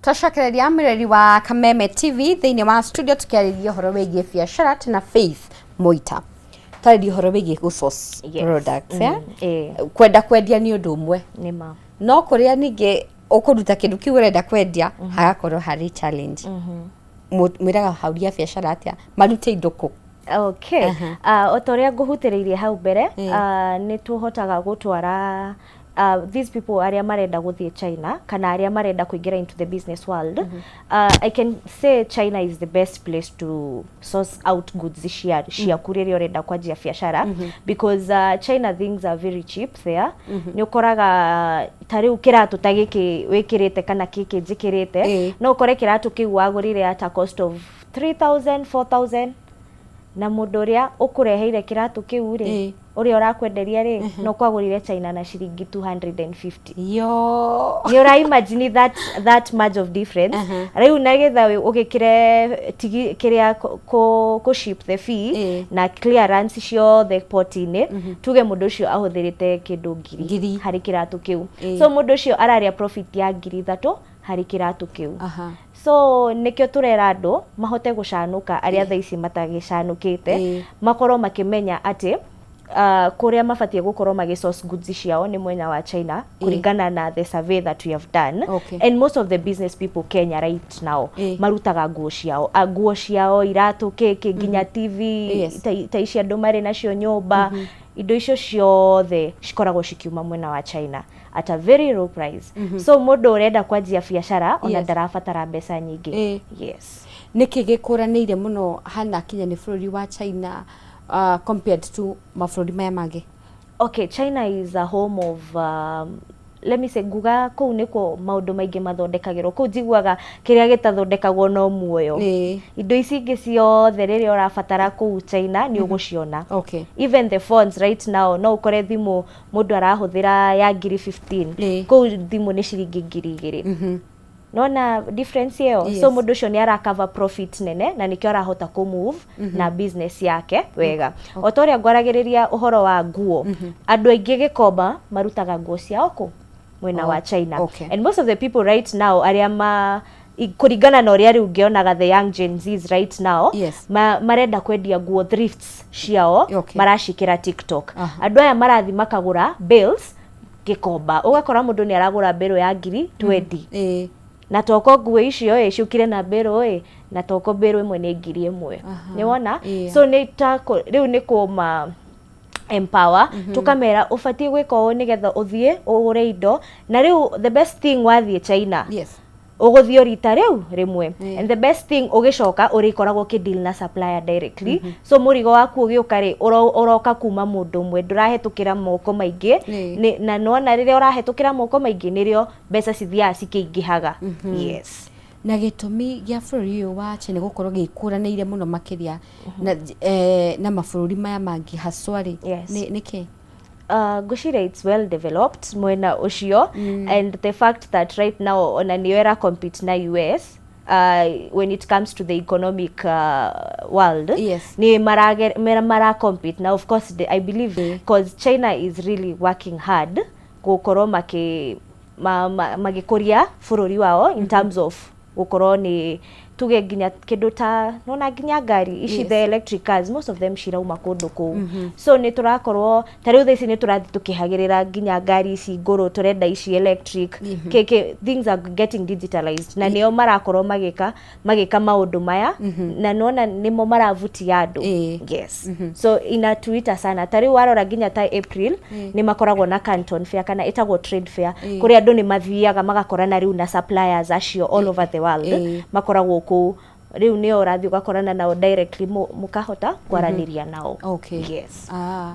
S2: Twacokereria mwĩrori wa Kameme TV thĩinĩ wa studio tũkĩarĩria ũhoro wĩgiĩ biacara tuna Faith Moita. Twarĩria ũhoro wĩgiĩ gũ source products, eh? Kwenda kwendia nĩ ũndũ ũmwe.
S26: Nĩma.
S2: No kũrĩa ningĩ ũkũruta kĩndũ kĩu ũrenda kwendia hagakorwo harĩ challenge. Mwĩraga ahũri a biacara atĩa marute indo kũ?
S26: Okay. O ta ũrĩa ngũhutĩrĩirie hau mbere, nĩ tũhotaga gũtwara these people arĩa marenda gũthiĩ China kana arĩa marenda kũingĩra into the business world. I can say China is the best place to source out goods ciaku rĩrĩa ũrenda kwanjia biacara, because China things are very cheap there. Nĩ ũkoraga ta rĩu kĩratũ ta gĩkĩ wĩkĩrĩte kana gĩkĩ njĩkĩrĩte, no ũkore kĩratũ kĩu wagũrire at a cost of 3000, 4000, na mũndũ ũrĩa ũkũreheire kĩratũ kĩu rĩ, ũrĩa ũrakwenderia rĩ, no kwagũrire China na ciringi 250.
S2: Yo.
S26: Nĩ ũra imagine that much of difference. Rĩu nĩgetha ũgĩkĩre kĩrĩa kũ ship the fee na clearance ciothe port-inĩ, tuge mũndũ ũcio ahũthĩrĩte kĩndũ 1000 harĩ kĩratũ kĩu. So mũndũ ũcio ararĩa profit ya 3000 harĩ kĩratũ kĩu. So nĩkĩo tũrera andũ mahote gũcanũka arĩa thaa ici matagĩcanũkĩte, makorwo makĩmenya atĩ kũrĩa mabatiĩ gũkorwo magĩ source goods ciao nĩ mwena wa China, kũringana na the survey that we have done. And most of the business people Kenya right now marutaga nguo ciao, iratũ, kĩkĩ, nginya TV ta ici andũ marĩ nacio nyũmba, indo icio ciothe cikoragwo cikiuma mwena wa China at a very low price. So mũndũ ũrenda kwanjia biacara ona ndarabatara mbeca nyingĩ. Yes.
S2: Nĩkĩ gĩkũranĩire mũno hana kinya nĩ bũrũri wa China compared to mabũrũri maya mangĩ?
S26: Okay, China is a home of let me say nguga kũu nĩkuo maũndũ maingĩ mathondekagĩrwo. Kũu njiguaga kĩrĩa gĩtathondekagwo no muoyo. Indo ici ingĩ ciothe rĩrĩa ũrabatara kũu China nĩ ũgũciona. Even the phones right now, no ũkore thimũ mũndũ arahũthĩra ya 15,000, kũu thimũ nĩ ciringi 2,000. Nona difference ĩyo? So mũndũ ũcio nĩ aracover profit nene na nĩkĩo arahota kũ move na business yake wega. O ta ũrĩa ngwaragĩrĩria ũhoro wa nguo, andũ aingĩ Gĩkomba marutaga nguo ciao kũ mwena wa China. And most of the people right now arĩa kũringana na ũrĩa rĩu ngĩonaga the young Gen Zs right now, marenda kwendia nguo thrifts ciao, maracikĩra TikTok. Andũ aya marathi makagũra bales Gĩkomba, ũgakora mũndũ nĩ aragũra bale ya 20,000. Na toko nguo icio ĩ ciũkire na bale ĩ, na toko bale ĩmwe nĩ 1,000. Nĩ wona? So nĩ ta rĩu nĩ kũma empower, tukamera ũbatiĩ gwĩka ũũ nĩgetha ũthiĩ ũgũre indo. Na rĩu the best thing wathiĩ China, ũgũthiĩ rita rĩu rĩmwe, and the best thing ũgĩcoka ũrĩkoragwo ũkĩdeal na supplier directly. So mũrigo waku ũgĩũka rĩ, ũroka kuma mũndũ ũmwe, ndũrahĩtũkĩra moko maingĩ. Na nĩwona rĩrĩa ũrahĩtũkĩra moko maingĩ nĩrĩo mbeca cithiaga cikĩingĩhaga. Yes.
S2: Na gĩtũmi gĩa bũrũri ũyũ wa China gũkorwo gĩkũranĩire mũno makĩria na mabũrũri maya mangĩ haswa rĩ, nĩkĩ?
S26: Ngwĩciria it's well developed mwena ũcio, and the fact that right now ona nĩyo ĩra compete na US when it comes to the economic world. Ni mara compete na of course I believe because China is really working hard gũkorwo magĩkũria bũrũri wao in terms of gũkorwo ni Tuge nginya kĩndũ ta nona nginya ngari ici, the electric cars, most of them cirauma kũndũ kũu. So nĩ tũrakorwo ta rĩu thaa ici nĩ tũrathiĩ tũkĩhagĩrĩra nginya ngari ici ngũrũ, tũrenda ici electric. Kĩ things are getting digitalized na nĩo marakorwo magĩka maũndũ maya na nona nĩmo maravutia andũ. Yes, so inatuita sana. Ta rĩu warora nginya ta April, nĩ makoragwo na Canton Fair kana ĩtagwo trade fair, kũrĩa andũ nĩ mathiaga magakorana rĩu na suppliers acio all over the world. Makoragwo kũu, rĩu nĩo ũrathiĩ ũgakorana nao directly, mũkahota kwaranĩria nao. Yes.
S2: Ah.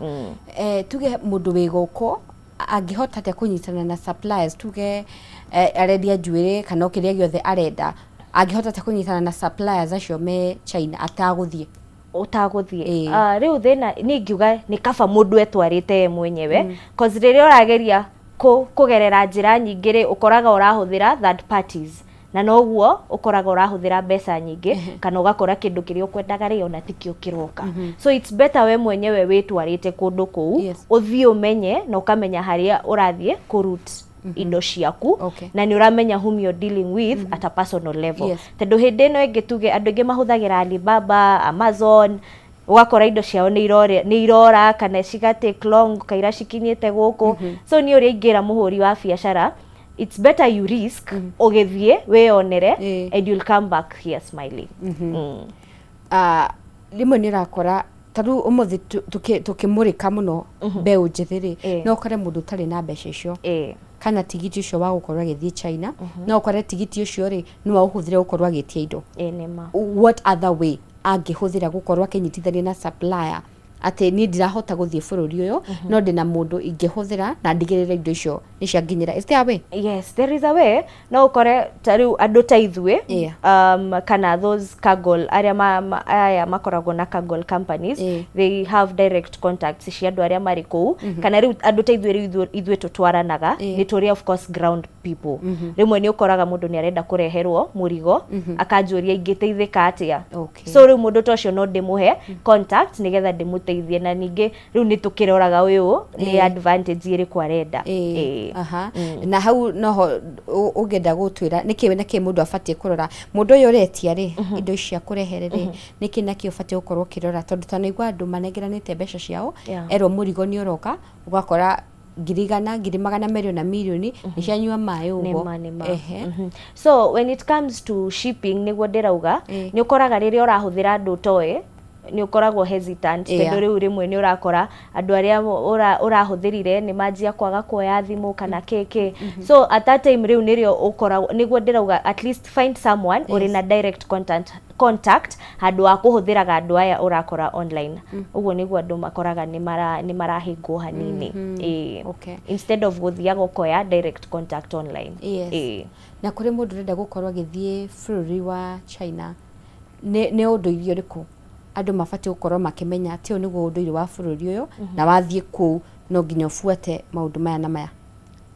S2: Tuge mũndũ wĩ gũkũ angĩhota atĩa kũnyitana na suppliers? Tuge arendia njuĩrĩ kana o kĩrĩa gĩothe arenda, angĩhota atĩa kũnyitana na suppliers acio me China atagũthiĩ?
S26: Ũtagũthiĩ? Rĩu thĩna niĩ ingiuga nĩ kaba mũndũ etwarĩte ye mwenyewe, cause rĩrĩa ũrageria kũgerera njĩra nyingĩ rĩ, ũkoraga ũrahũthĩra third parties na noguo ũkoraga ũrahũthĩra mbeca nyingĩ, kana ũgakora kĩndũ kĩrĩa ũkwendaga rĩ, ona tikĩo kĩroka. So it's better we mwenyewe wĩtwarĩte kũndũ kũu, ũthiĩ ũmenye na ũkamenya harĩa ũrathiĩ kũroute indo ciaku, na nĩ ũramenya whom you're dealing with at a personal level. Tondũ hĩndĩ ĩno ĩngĩ, tuge andũ aingĩ mahũthagĩra Alibaba, Amazon, ũgakora indo ciao nĩ irora kana ciga take long kaira cikinyĩte gũkũ. So niĩ ũrĩa ingĩra mũhũri wa biacara, it's better you risk ũgĩthiĩ wĩyonere and you'll come back here smiling.
S2: Ah, rĩmwe nĩ ũrakora ta rĩu ũmũthĩ tũkĩmũrĩka mũno mbeũ njĩthĩ rĩ, no ũkore mũndũ ũtarĩ na mbeca icio kana tigiti ũcio wa gũkorwo agĩthiĩ China, no ũkore tigiti ũcio rĩ, no aũhũthĩre gũkorwo agĩtia indo.
S26: Ĩĩ, nĩma.
S2: What other way angĩhũthĩra gũkorwo akĩnyitithania na supplier, atĩ niĩ ndirahota gũthiĩ bũrũri ũyũ, no ndĩna mũndũ ingĩhũthĩra na ndigĩrĩre indo icio nĩ cianginyĩra? Is there a way?
S26: Yes, there is a way. No ũkore ta rĩu andũ ta ithuĩ, kana those cargo arĩa aya makoragwo na cargo companies, they have direct contacts cia andũ arĩa marĩ kũu. Kana rĩu andũ ta ithuĩ, rĩu ithuĩ tũtwaranaga, nĩ tũrĩ of course ground people. Rĩmwe nĩ ũkoraga mũndũ nĩ arenda kũreherwo mũrigo, akanjũria ingĩteithĩka atĩa. So rĩu mũndũ ta ũcio no ndĩmũhe contact nĩgetha ndĩmũteithie, na ningĩ rĩu nĩ tũkĩroraga ũyũ nĩ advantage ĩrĩkũ arenda.
S2: Na hau noho ũngĩenda gũtwĩra nĩkĩ na kĩ mũndũ abatiĩ kũrora, mũndũ ũyũ ũretia rĩ, indo ici akũrehere rĩ, nĩkĩ na kĩ ũbatiĩ gũkorwo ũkĩrora? Tondũ tanaigua andũ manengeranĩte mbeca ciao, erwo mũrigo nĩ ũroka, ũgakora 100,000, 200,000 na mirioni nĩ cianyua maĩ ũguo.
S26: Nĩma, nĩma. So when it comes to shipping, nĩguo ndĩrauga, nĩ ũkoraga rĩrĩa ũrahũthĩra andũ ũtoĩ, nĩ ũkoragwo hesitant, tondũ rĩu rĩmwe nĩ ũrakora andũ arĩa ũrahũthĩrire nĩ manjia kwaga kuoya thimũ kana kĩ. So at that time rĩu nĩrĩo ũkoragwo, nĩguo ndĩrauga at least find someone ũrĩ na direct contact handũ wa kũhũthĩraga andũ aya ũrakora online. Ũguo nĩguo andũ makoraga nĩ marahĩngwo hanini. Instead of gũthiaga ũkoya direct contact online.
S2: Na kũrĩ mũndũ ũrenda gũkorwo agĩthiĩ bũrũri wa China, nĩ ũndũire ũrĩkũ andũ mabatiĩ gũkorwo makĩmenya atĩ ũyũ nĩguo ũndũire wa bũrũri ũyũ, na wathiĩ kũu no nginya ũbuate maũndũ maya na maya?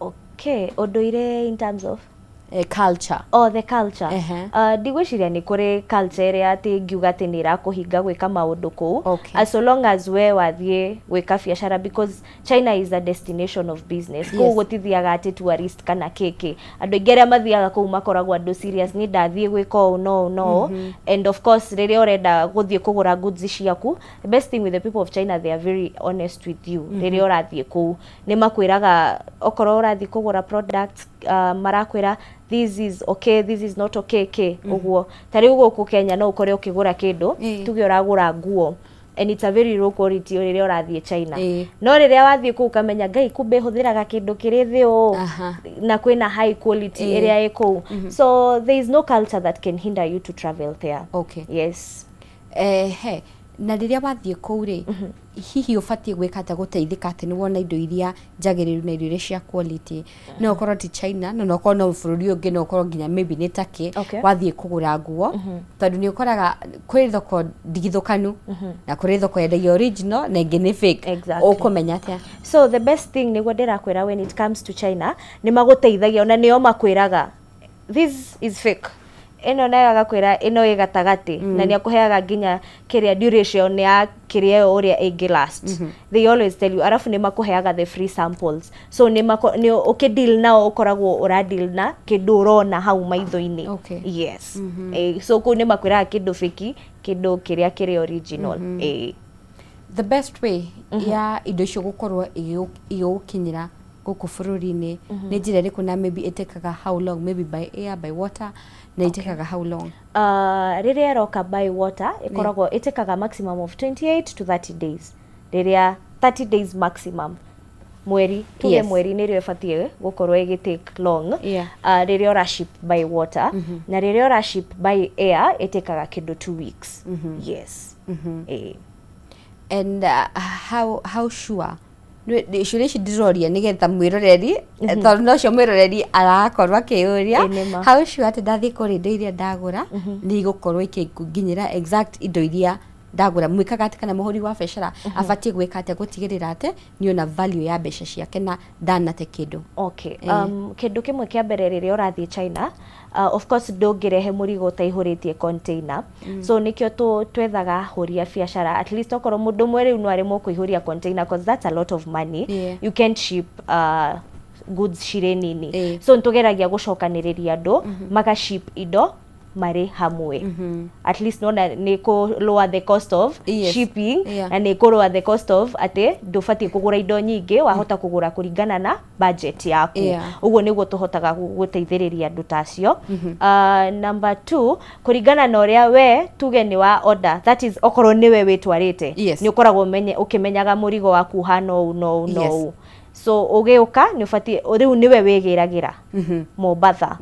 S26: Okay, ũndũire in terms of?
S2: Culture.
S26: Oh, the culture. Ndigwĩciria nĩ kũrĩ culture ĩrĩa atĩ ngiuga atĩ nĩ ĩrakũhinga gwĩka maũndũ kũu, as so long as we wathiĩ gwĩka biacara, because China is a destination of business. Kũu gũtithiaga atĩ tourist kana kĩkĩ. Andũ aingĩ arĩa mathiaga kũu makoragwo andũ serious, niĩ ndathiĩ gwĩka ũũ no ũũ no ũũ. And of course rĩrĩa ũrenda gũthiĩ kũgũra goods ciaku, the best thing with the people of China, they are very honest with you. Rĩrĩa ũrathiĩ kũu nĩ makwĩraga, okorwo ũrathiĩ kũgũra product, marakwĩra this is okay, this is not okay, ke ũguo. Ta rĩu gũkũ Kenya no ũkore ũkĩgũra kĩndũ, tuge ũragũra nguo and it's a very low quality rĩrĩa ũrathiĩ China, no rĩrĩa wathiĩ kũu ũkamenya ngai kumbe hũthĩraga kĩndũ kĩrĩ thĩ ũũ na kwĩna high quality ĩrĩa ĩ kũu. So there is no culture that can hinder you to travel there. Yes.
S2: He na rĩrĩa wathiĩ kũu rĩ, hihi ũbatiĩ gwĩka atĩa gũteithĩka atĩ nĩ wona indo iria njagĩrĩru na indo iria cia quality? No ũkorwo ti China, no ũkorwo no bũrũri ũngĩ, no ũkorwo nginya maybe nĩ Turkey, wathiĩ kũgũra nguo, tondũ nĩ ũkoraga kwĩ thoko ndigithũkanu na kũrĩ thoko yendagia original na ĩngĩ nĩ fake. Ũkũmenya atĩa?
S26: So the best thing, nĩguo ndĩrakwĩra, when it comes to China nĩ magũteithagia, ona nĩo makwĩraga this is fake. Ĩno nayo agakwĩra ĩno ĩ gatagatĩ, na nĩ akũheaga nginya kĩrĩa duration ya kĩrĩa ĩyo ũrĩa ĩngĩ last. They always tell you, arabu nĩ makũheaga the free samples, so nĩ mako nĩ ũkĩ deal nao ũkoragwo ũra deal na kĩndũ ũrona hau maitho-inĩ. Yes. So kũu nĩ makwĩraga kĩndũ fake, kĩndũ kĩrĩa kĩrĩ original.
S2: The best way ya indo icio gũkorwo igĩgũkinyĩra gũkũ bũrũri-inĩ nĩ njĩra ĩrĩkũ, na maybe ĩtĩkaga how long, maybe by air, by water, na ĩtĩkaga how long?
S26: Rĩrĩa ĩroka by water, ĩkoragwo ĩtĩkaga maximum of 28 to 30 days, rĩrĩa 30 days maximum, mweri tuge, mweri nĩrĩo ĩbatiĩ gũkorwo ĩgĩ take long rĩrĩa ũra ship by water. Na rĩrĩa ũra ship by air, ĩtĩkaga kĩndũ 2 weeks. Yes.
S2: And how sure, ciũria ici ndĩroria nĩgetha mwĩroreri, tondũ nocio mwĩroreri arakorwo akĩyũria,
S26: Ĩ, nĩma.
S2: how sure atĩ ndathiĩ kũrĩa indo iria ndagũra nĩ igũkorwo ikĩnginyĩra exact indo iria ndagũra? Mwĩkaga atĩ kana mũhũri wa biacara abatiĩ gwĩka atĩa gũtigĩrĩra atĩ nĩona value ya mbeca ciake na ndanate kĩndũ?
S26: Okay. Kĩndũ kĩmwe kĩa mbere, rĩrĩa ũrathiĩ China, of course ndũngĩrehe mũrigo ũtaihũrĩtie container. So nĩkĩo twethaga ahũri a biacara, at least okorwo mũndũ ũmwe rĩu no aremwo kũihũria container, cause that's a lot of money. You can't ship goods cirĩ nini. So nĩtũgeragia gũcokanĩrĩria andũ magaship indo marĩ hamwe. At least nona nĩ kũ lower the cost of shipping, na nĩ kũ lower the cost of atĩ ndũbatiĩ kũgũra indo nyingĩ, wahota kũgũra kũringana na budget yaku. Ũguo nĩguo tũhotaga gũteithĩrĩria andũ ta acio. Number two, kũringana na ũrĩa we tuge nĩ wa order, that is okorwo nĩwe wĩtwarĩte, nĩ ũkoragwo ũkĩmenyaga mũrigo waku ũhana ũũ na ũũ na ũũ, so ũgĩũka nĩ ũbatiĩ rĩu nĩwe wĩgĩragĩra Mombatha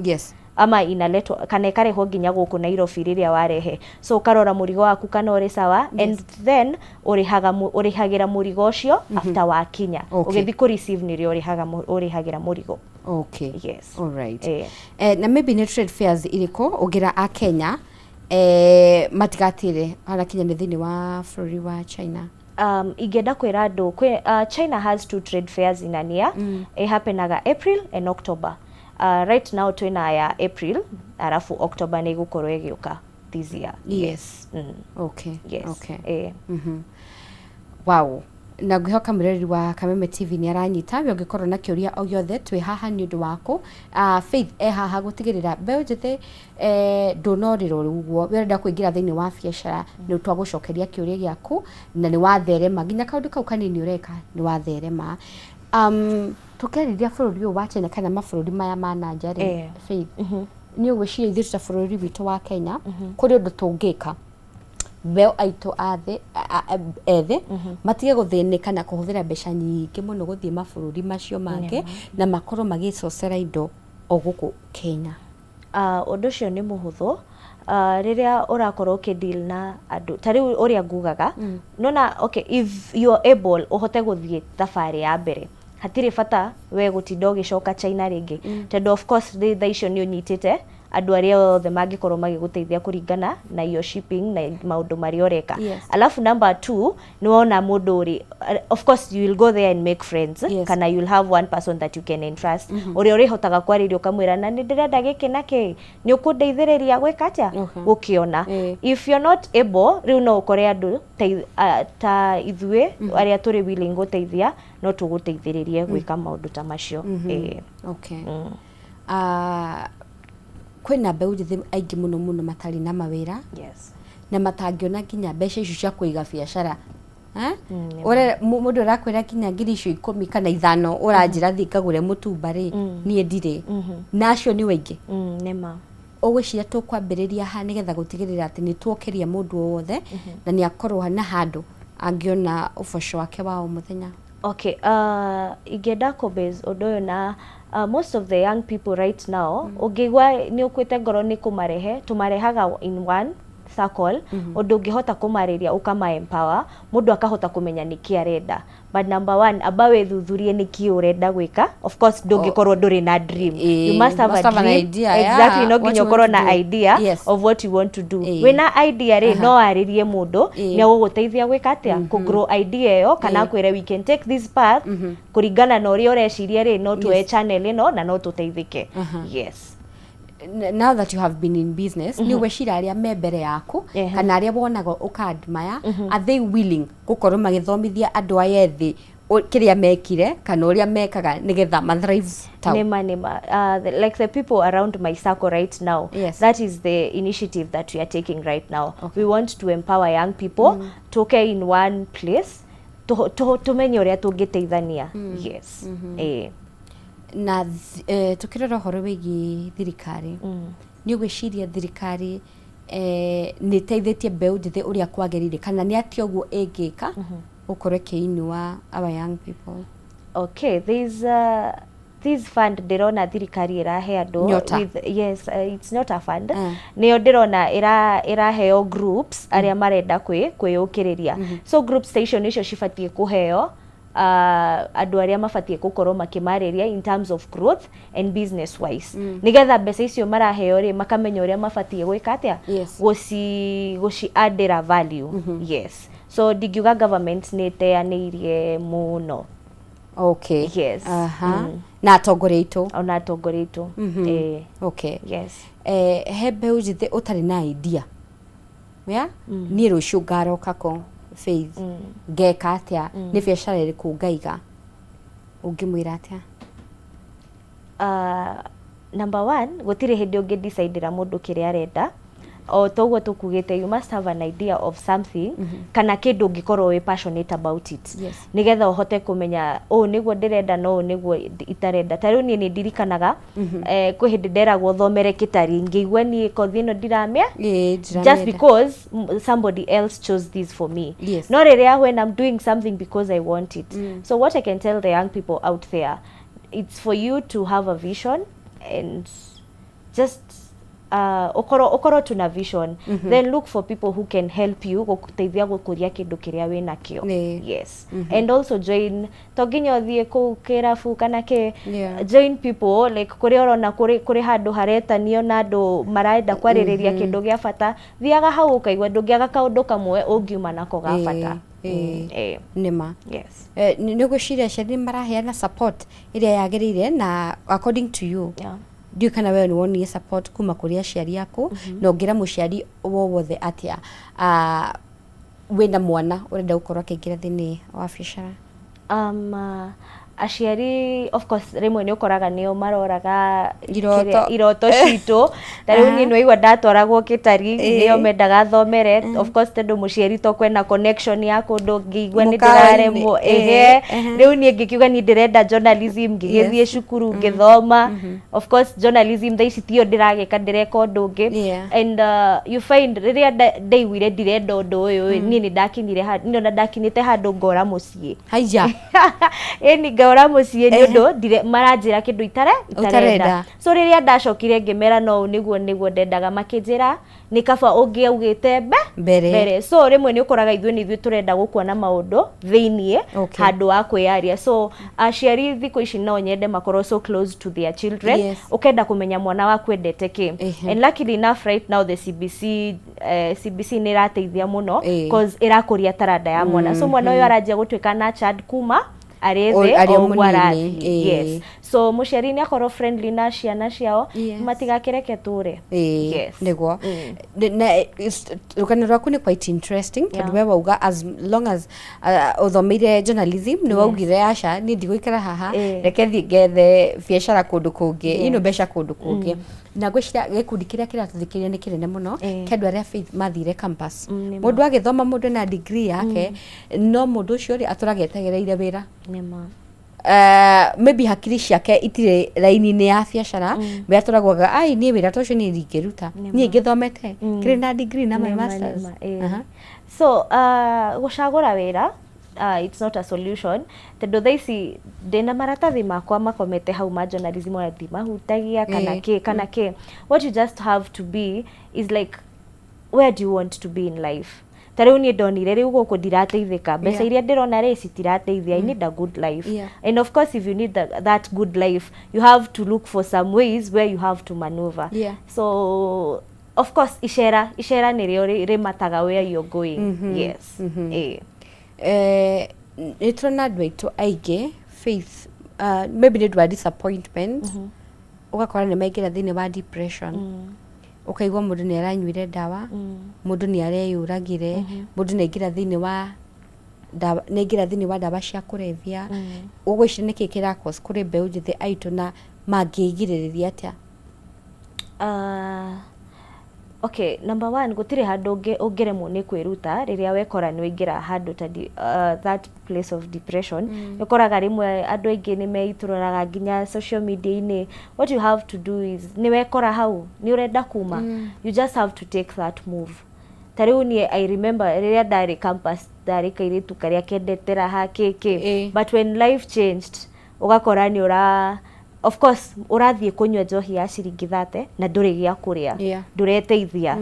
S26: ama inaletwa kana ĩkarehwo nginya gũkũ Nairobi rĩrĩa warehe, so ũkarora mũrigo waku kana ũrĩ sawa, and then ũrĩhaga ũrĩhagĩra mũrigo ũcio after wakinya. Ũgĩthiĩ kũ receive nĩrĩo ũrĩhaga ũrĩhagĩra mũrigo. Yes.
S2: All right.
S26: Eh.
S2: Na maybe nĩ trade fairs irĩkũ ũngĩra a Kenya matigatĩre harakinya nĩ thĩinĩ wa bũrũri wa China?
S26: Ingĩenda kwĩra andũ China has two trade fairs in a year. Ĩhappenaga April and October. Right now twĩna ya April, arabu October nĩ ĩgũkorwo ĩgĩũka this year.
S2: Okay.
S26: Yes.
S2: Wow, na ngwĩhoka mwĩroreri wa Kameme TV nĩ aranyita. We ũngĩkorwo na kĩũria o gĩothe, twĩ haha nĩ ũndũ waku. Faith e haha gũtigĩrĩra mbeũ njĩthĩ ndũnorĩrwo ũguo. We ũrenda kũingĩra thĩinĩ wa biacara, nĩ twagũcokeria kĩũria gĩaku na nĩ watherema nginya kaũndũ kau kanini ũreka nĩ watherema. Tũkĩarĩria bũrũri ũyũ wa China kana mabũrũri maya ma na nja rĩ, Faith, nĩ ũgwĩciria ithuĩ ta bũrũri witũ wa Kenya kũrĩ ũndũ tũngĩka mbeũ aitũ athĩ ethĩ matige gũthĩnĩka na kũhũthĩra mbeca nyingĩ mũno gũthiĩ mabũrũri macio mangĩ, na makorwo magĩcocera indo o gũkũ Kenya?
S26: Ũndũ ũcio nĩ mũhũthũ. Rĩrĩa ũrakorwo ũkĩ deal na andũ ta rĩu ũrĩa ngugaga, nona, okay, if you are able ũhote gũthiĩ thabarĩ ya mbere, hatirĩ bata we gũtinda ũgĩcoka China rĩngĩ, tondũ of course rĩ thaa icio nĩ ũnyitĩte andũ arĩa othe mangĩkorwo magĩgũteithia kũringana na iyo shipping na maũndũ marĩa ũreka. Alafu number two, nĩ wona mũndũ ũrĩ, of course you will go there and make friends, kana you will have one person that you can entrust, ũrĩa ũrĩhotaga kwarĩria ũkamwĩra na nĩ ndĩrenda gĩkĩ na kĩ, nĩ ũkũndeithĩrĩria gwĩka atĩa gũkĩona. If you're not able, rĩu no ũkore andũ ta ithuĩ arĩa tũrĩ willing gũteithia, no tũgũteithĩrĩrie gwĩka maũndũ ta macio.
S2: Okay. Kwĩna mbeũ njĩthĩ aingĩ mũno mũno matarĩ na mawĩra na matangĩona nginya mbeca icio cia kũiga biacara. Eh? Mũndũ ũrakwĩra nginya ngiri icio 10 kana 5 ũranjĩra thiĩ ngagũre mũtumba rĩ, niĩ ndirĩ. Na acio nĩ waingĩ.
S26: Nĩma.
S2: Ũgwĩciria tũkwambĩrĩria ha nĩgetha gũtigĩrĩra atĩ nĩ tuokĩria mũndũ o wothe na nĩ akorwo na handũ angĩona ũboco wake wa o mũthenya?
S26: Okay, ingĩenda kũ base ũndũ ũyũ na most of the young people right now, ũngĩigua nĩ ũkuĩte ngoro, nĩ kũmarehe tũmarehaga in one circle, ũndũ ũngĩhota kũmarĩria ũkama empower, mũndũ akahota kũmenya nĩkĩ arenda. But number one, amba wĩthuthurie nĩkĩ ũrenda gwĩka. Of course ndũngĩkorwo ndũrĩ na dream. You must have
S2: must
S26: a
S2: have an
S26: dream.
S2: idea,
S26: Exactly.
S2: yeah,
S26: No
S2: what
S26: nginya
S2: you want
S26: ũkorwo
S2: to
S26: na
S2: do.
S26: Idea of what you want to do. Wĩna idea rĩ, no warĩrie mũndũ, nĩ agũgũteithia gwĩka atĩa, kũ grow idea ĩyo, kana akwĩre we can take this path kũringana na ũrĩa ũreciria rĩ, no tuoye channel ĩno na no tũteithĩke. Yes.
S2: Now that you have been in business, nĩ ũgwĩciria arĩa me mbere yaku kana arĩa wonaga ũka-admire, are they willing gũkorwo magĩthomithia andũ aya ethĩ kĩrĩa mekire kana ũrĩa mekaga nĩgetha mathrive tau?
S26: Nĩma, nĩma. Like the people around my circle right now, that is the initiative that we are taking right now. We want to empower young people tuke in one place, tumenye ũrĩa tũngĩteithania. Yes. Eh.
S2: Na tukĩrora ũhoro wĩgiĩ thirikari, nĩ ũgwĩciria thirikari nĩ ĩteithĩtie mbeũ njĩthĩ ũrĩa kwagĩrĩire, kana nĩ atĩa ũguo ĩngĩka gũkorwo ĩkĩinua our young people?
S26: Okay, there's this fund ndĩrona thirikari ĩrahe andũ.
S2: Nyota.
S26: Yes, it's not a fund. Nĩyo ndĩrona ĩraheo groups arĩa marenda kwĩyũkĩrĩria. So groups ta icio nĩcio cibatiĩ kũheo andũ arĩa mabatiĩ gũkorwo makĩmarĩria in terms of growth and business wise, nĩgetha mbeca icio maraheo rĩ, makamenya ũrĩa mabatiĩ gwĩka atĩa, gũci addĩra value. Yes, so ndingiuga government nĩ ĩteanĩirie mũno. Yes.
S2: Na atongoria aitũ?
S26: Ona atongoria aitũ. Eh. Yes.
S2: He mbeũ njĩthĩ ũtarĩ na idea ya niĩ rũciũ ngaroka ko Faith, ngeka atĩa, nĩ biacara ĩrĩkũ ngaiga, ũngĩmwĩra atĩa?
S26: Number one, gũtirĩ hĩndĩ ũngĩ decidera mũndũ kĩrĩa arenda. O toguo tũkugĩte, you must have an idea of something kana kĩndũ ũngĩkorwo wĩ passionate about it, nĩgetha ũhote kũmenya ũũ nĩguo ndĩrenda na ũũ nĩguo itarenda. Ta rĩu niĩ nĩ ndirikanaga, kwĩ hĩndĩ nderagwo thomere kĩtari, ngĩigua niĩ kothi ĩno ndiramĩa, just
S2: Ndiramĩenda.
S26: because somebody else chose this for me. No rĩrĩa when I'm doing something because I want it. So what I can tell the young people out there, it's for you to have a vision and just ukorwo tuna vision, then look for people who can help you gũteithia gũkũria kĩndũ kĩrĩa wĩnakĩo. Yes. And also join, to nginya ũthiĩ kũu kĩrabu kana kĩ, join people like kũrĩa ũrona kũrĩ handũ haretanio na andũ marenda kwarĩrĩria kĩndũ gĩa bata. Thiaga hau, ũkaigua ndũngĩaga kaũndũ kamwe ũngiuma nako ga bata.
S2: Nĩma.
S26: Yes.
S2: Nĩ ũgwĩciria aciari nĩ maraheana support ĩrĩa yagĩrĩire, na according to you, ndiũĩ kana wewe nĩ wonire support kuma kũrĩ aciari aku, na ũngĩra mũciari wowothe atĩa, wĩna mwana ũrenda gũkorwo akĩingĩra thĩinĩ wa biacara?
S26: Aciari of course rĩmwe nĩ ũkoraga nĩo maroraga
S2: Iroto.
S26: Iroto citũ. Ta rĩu niĩ nĩwaigua ndatwaragwo kĩtari, nĩo mendaga thomere. Of course, tondũ mũciari to kwena connection ya kũndũ, ngĩigua nĩ
S2: Mũkawa-inĩ,
S26: ndĩraremwo. Ehe, rĩu niĩ ngĩkiuga niĩ ndĩrenda journalism, ngĩgĩthiĩ cukuru ngĩthoma. Of course, journalism thaa ici tiyo ndĩragĩka, ndĩreka ũndũ ũngĩ. And you find rĩrĩa ndaiguire ndirenda ũndũ ũyũ ĩ, niĩ nĩ ndakinyire niĩ ona ndakinyĩte handũ ngora mũciĩ.
S2: Haiya.
S26: Ĩni, ngora mũciĩ nĩ ũndũ maranjĩra kĩndũ itarenda.
S2: Ũtarenda.
S26: So rĩrĩa ndacokire ngĩmera no ũũ nĩguo ndendaga, makĩnjĩra nĩ kaba ũngĩaugĩte
S2: Mbere.
S26: mbere. So rĩmwe nĩ ũkoraga ithuĩ nĩ ithuĩ tũrenda gũkuona maũndũ thĩiniĩ handũ wa kwĩyaria. So aciari thikũ ici no nyende makorwo so close to their children. Ũkenda kũmenya mwana waku endete kĩ. And luckily enough, right now the CBC, CBC nĩ ĩrateithia mũno, cause ĩrakũria taranda ya mwana. So mwana ũyũ aranjia gũtuĩka nurtured kuma arĩ thĩ
S2: arĩ
S26: o ũguo
S2: mũnini,
S26: arathiĩ. Yes, so mũciari nĩ akorwo friendly na ciana ciao, matigakĩreke tũre.
S2: Nĩguo. Na rũgano rwaku nĩ quite interesting, tondũ we wauga as long as ũthomeire journalism, nĩ waugire aca, niĩ ndigũikara haha, reke thiĩ ngethe biacara kũndũ kũngĩ, mbeca kũndũ kũngĩ. Na ngwĩciria gĩkundi kĩrĩa kĩratũthikĩrĩria nĩ kĩnene mũno kĩa andũ arĩa, Faith, mathire campus.
S26: Nĩma.
S2: Mũndũ agĩthoma, mũndũ ena degree yake, no mũndũ ũcio rĩ, atũraga etegereire wĩra.
S26: Nĩma.
S2: Maybe hakiri ciake itirĩ raini-inĩ ya biacara. We atũragwaga ai, niĩ wĩra ta ũcio niĩ ndingĩruta, niĩ ngĩthomete kĩrĩ na degree na my masters.
S26: Nĩma, ĩĩ. So gũcagũra wĩra, it's not a solution, tondũ thaa ici ndĩna maratathi makwa makomete hau ma journalism, ona ndimahutagia kana kĩ kana kĩ. What you just have to be is like, where do you want to be in life? Ta rĩu niĩ ndonire rĩu gũkũ ndirateithĩka, mbeca iria ndĩrona rĩ, citirateithia. I need a good life. And of course, if you need that good life, you have to look for some ways where you have to maneuver. So of course, icera nĩrĩo rĩmataga where you're going. Yes.
S2: Nĩ tũrona andũ aitũ aingĩ, Faith, maybe nĩ ũndũ wa disappointment. Ũgakora nĩ maingĩra thĩinĩ wa depression, ũkaigua mũndũ nĩ aranyuire ndawa, mũndũ nĩ areyũragire, mũndũ nĩ aingĩra thĩinĩ wa ndawa, nĩ aingĩra thĩinĩ wa ndawa cia kũrebia. Ũgwĩciria nĩkĩ kĩra cause kũrĩ mbeũ njĩthĩ aitũ na mangĩgirĩrĩria atĩa?
S26: Okay, number one, gũtirĩ handũ ũngĩremwo nĩ kwĩruta rĩrĩa wekora nĩ waingĩra handũ ta that place of depression. Nĩ ũkoraga rĩmwe andũ aingĩ nĩ meitũrũraga nginya social media-inĩ. What you have to do is, nĩ wekora hau nĩ ũrenda kuma, you just have to take that move. Ta rĩu niĩ, I remember rĩrĩa ndarĩ campus, ndarĩ kairĩtu karĩa kendete raha kĩkĩ, but when life changed, ũgakora nĩ ũra, of course, ũrathiĩ kũnyua njohi ya ciringi 30 na ndũrĩ gĩa kũrĩa, ndũreteithia.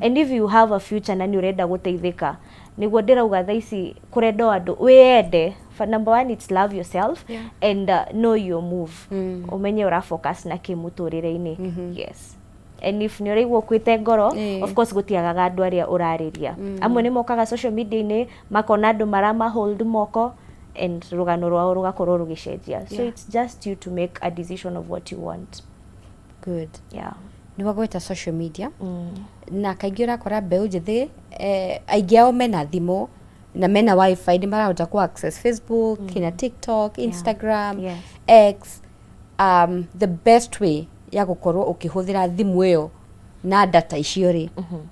S26: And if you have a future na nĩ ũrenda gũteithĩka, nĩguo ndĩrauga thaa ici kũrenda o andũ wĩyende. Number one, it's love yourself and know your move, ũmenye ũra focus na kĩ mũtũrĩre-inĩ. Yes, and if nĩ ũraigua ũkuĩte ngoro, of course gũtiagaga andũ arĩa ũrarĩria. Amwe nĩ mokaga social media-inĩ, makona andũ marama hold moko and rũgano rwao rũgakorwo rũgĩcenjia. So it's just you to make a decision of what you want.
S2: Good.
S26: Yeah.
S2: Nĩ wagweta social media, na kaingĩ ũrakora mbeũ njĩthĩ, aingĩ ao mena thimũ na mena WiFi, nĩ marahota ku access Facebook, kina TikTok, Instagram, X. The best way ya gũkorwo ũkĩhũthĩra thimũ ĩyo na data icio rĩ,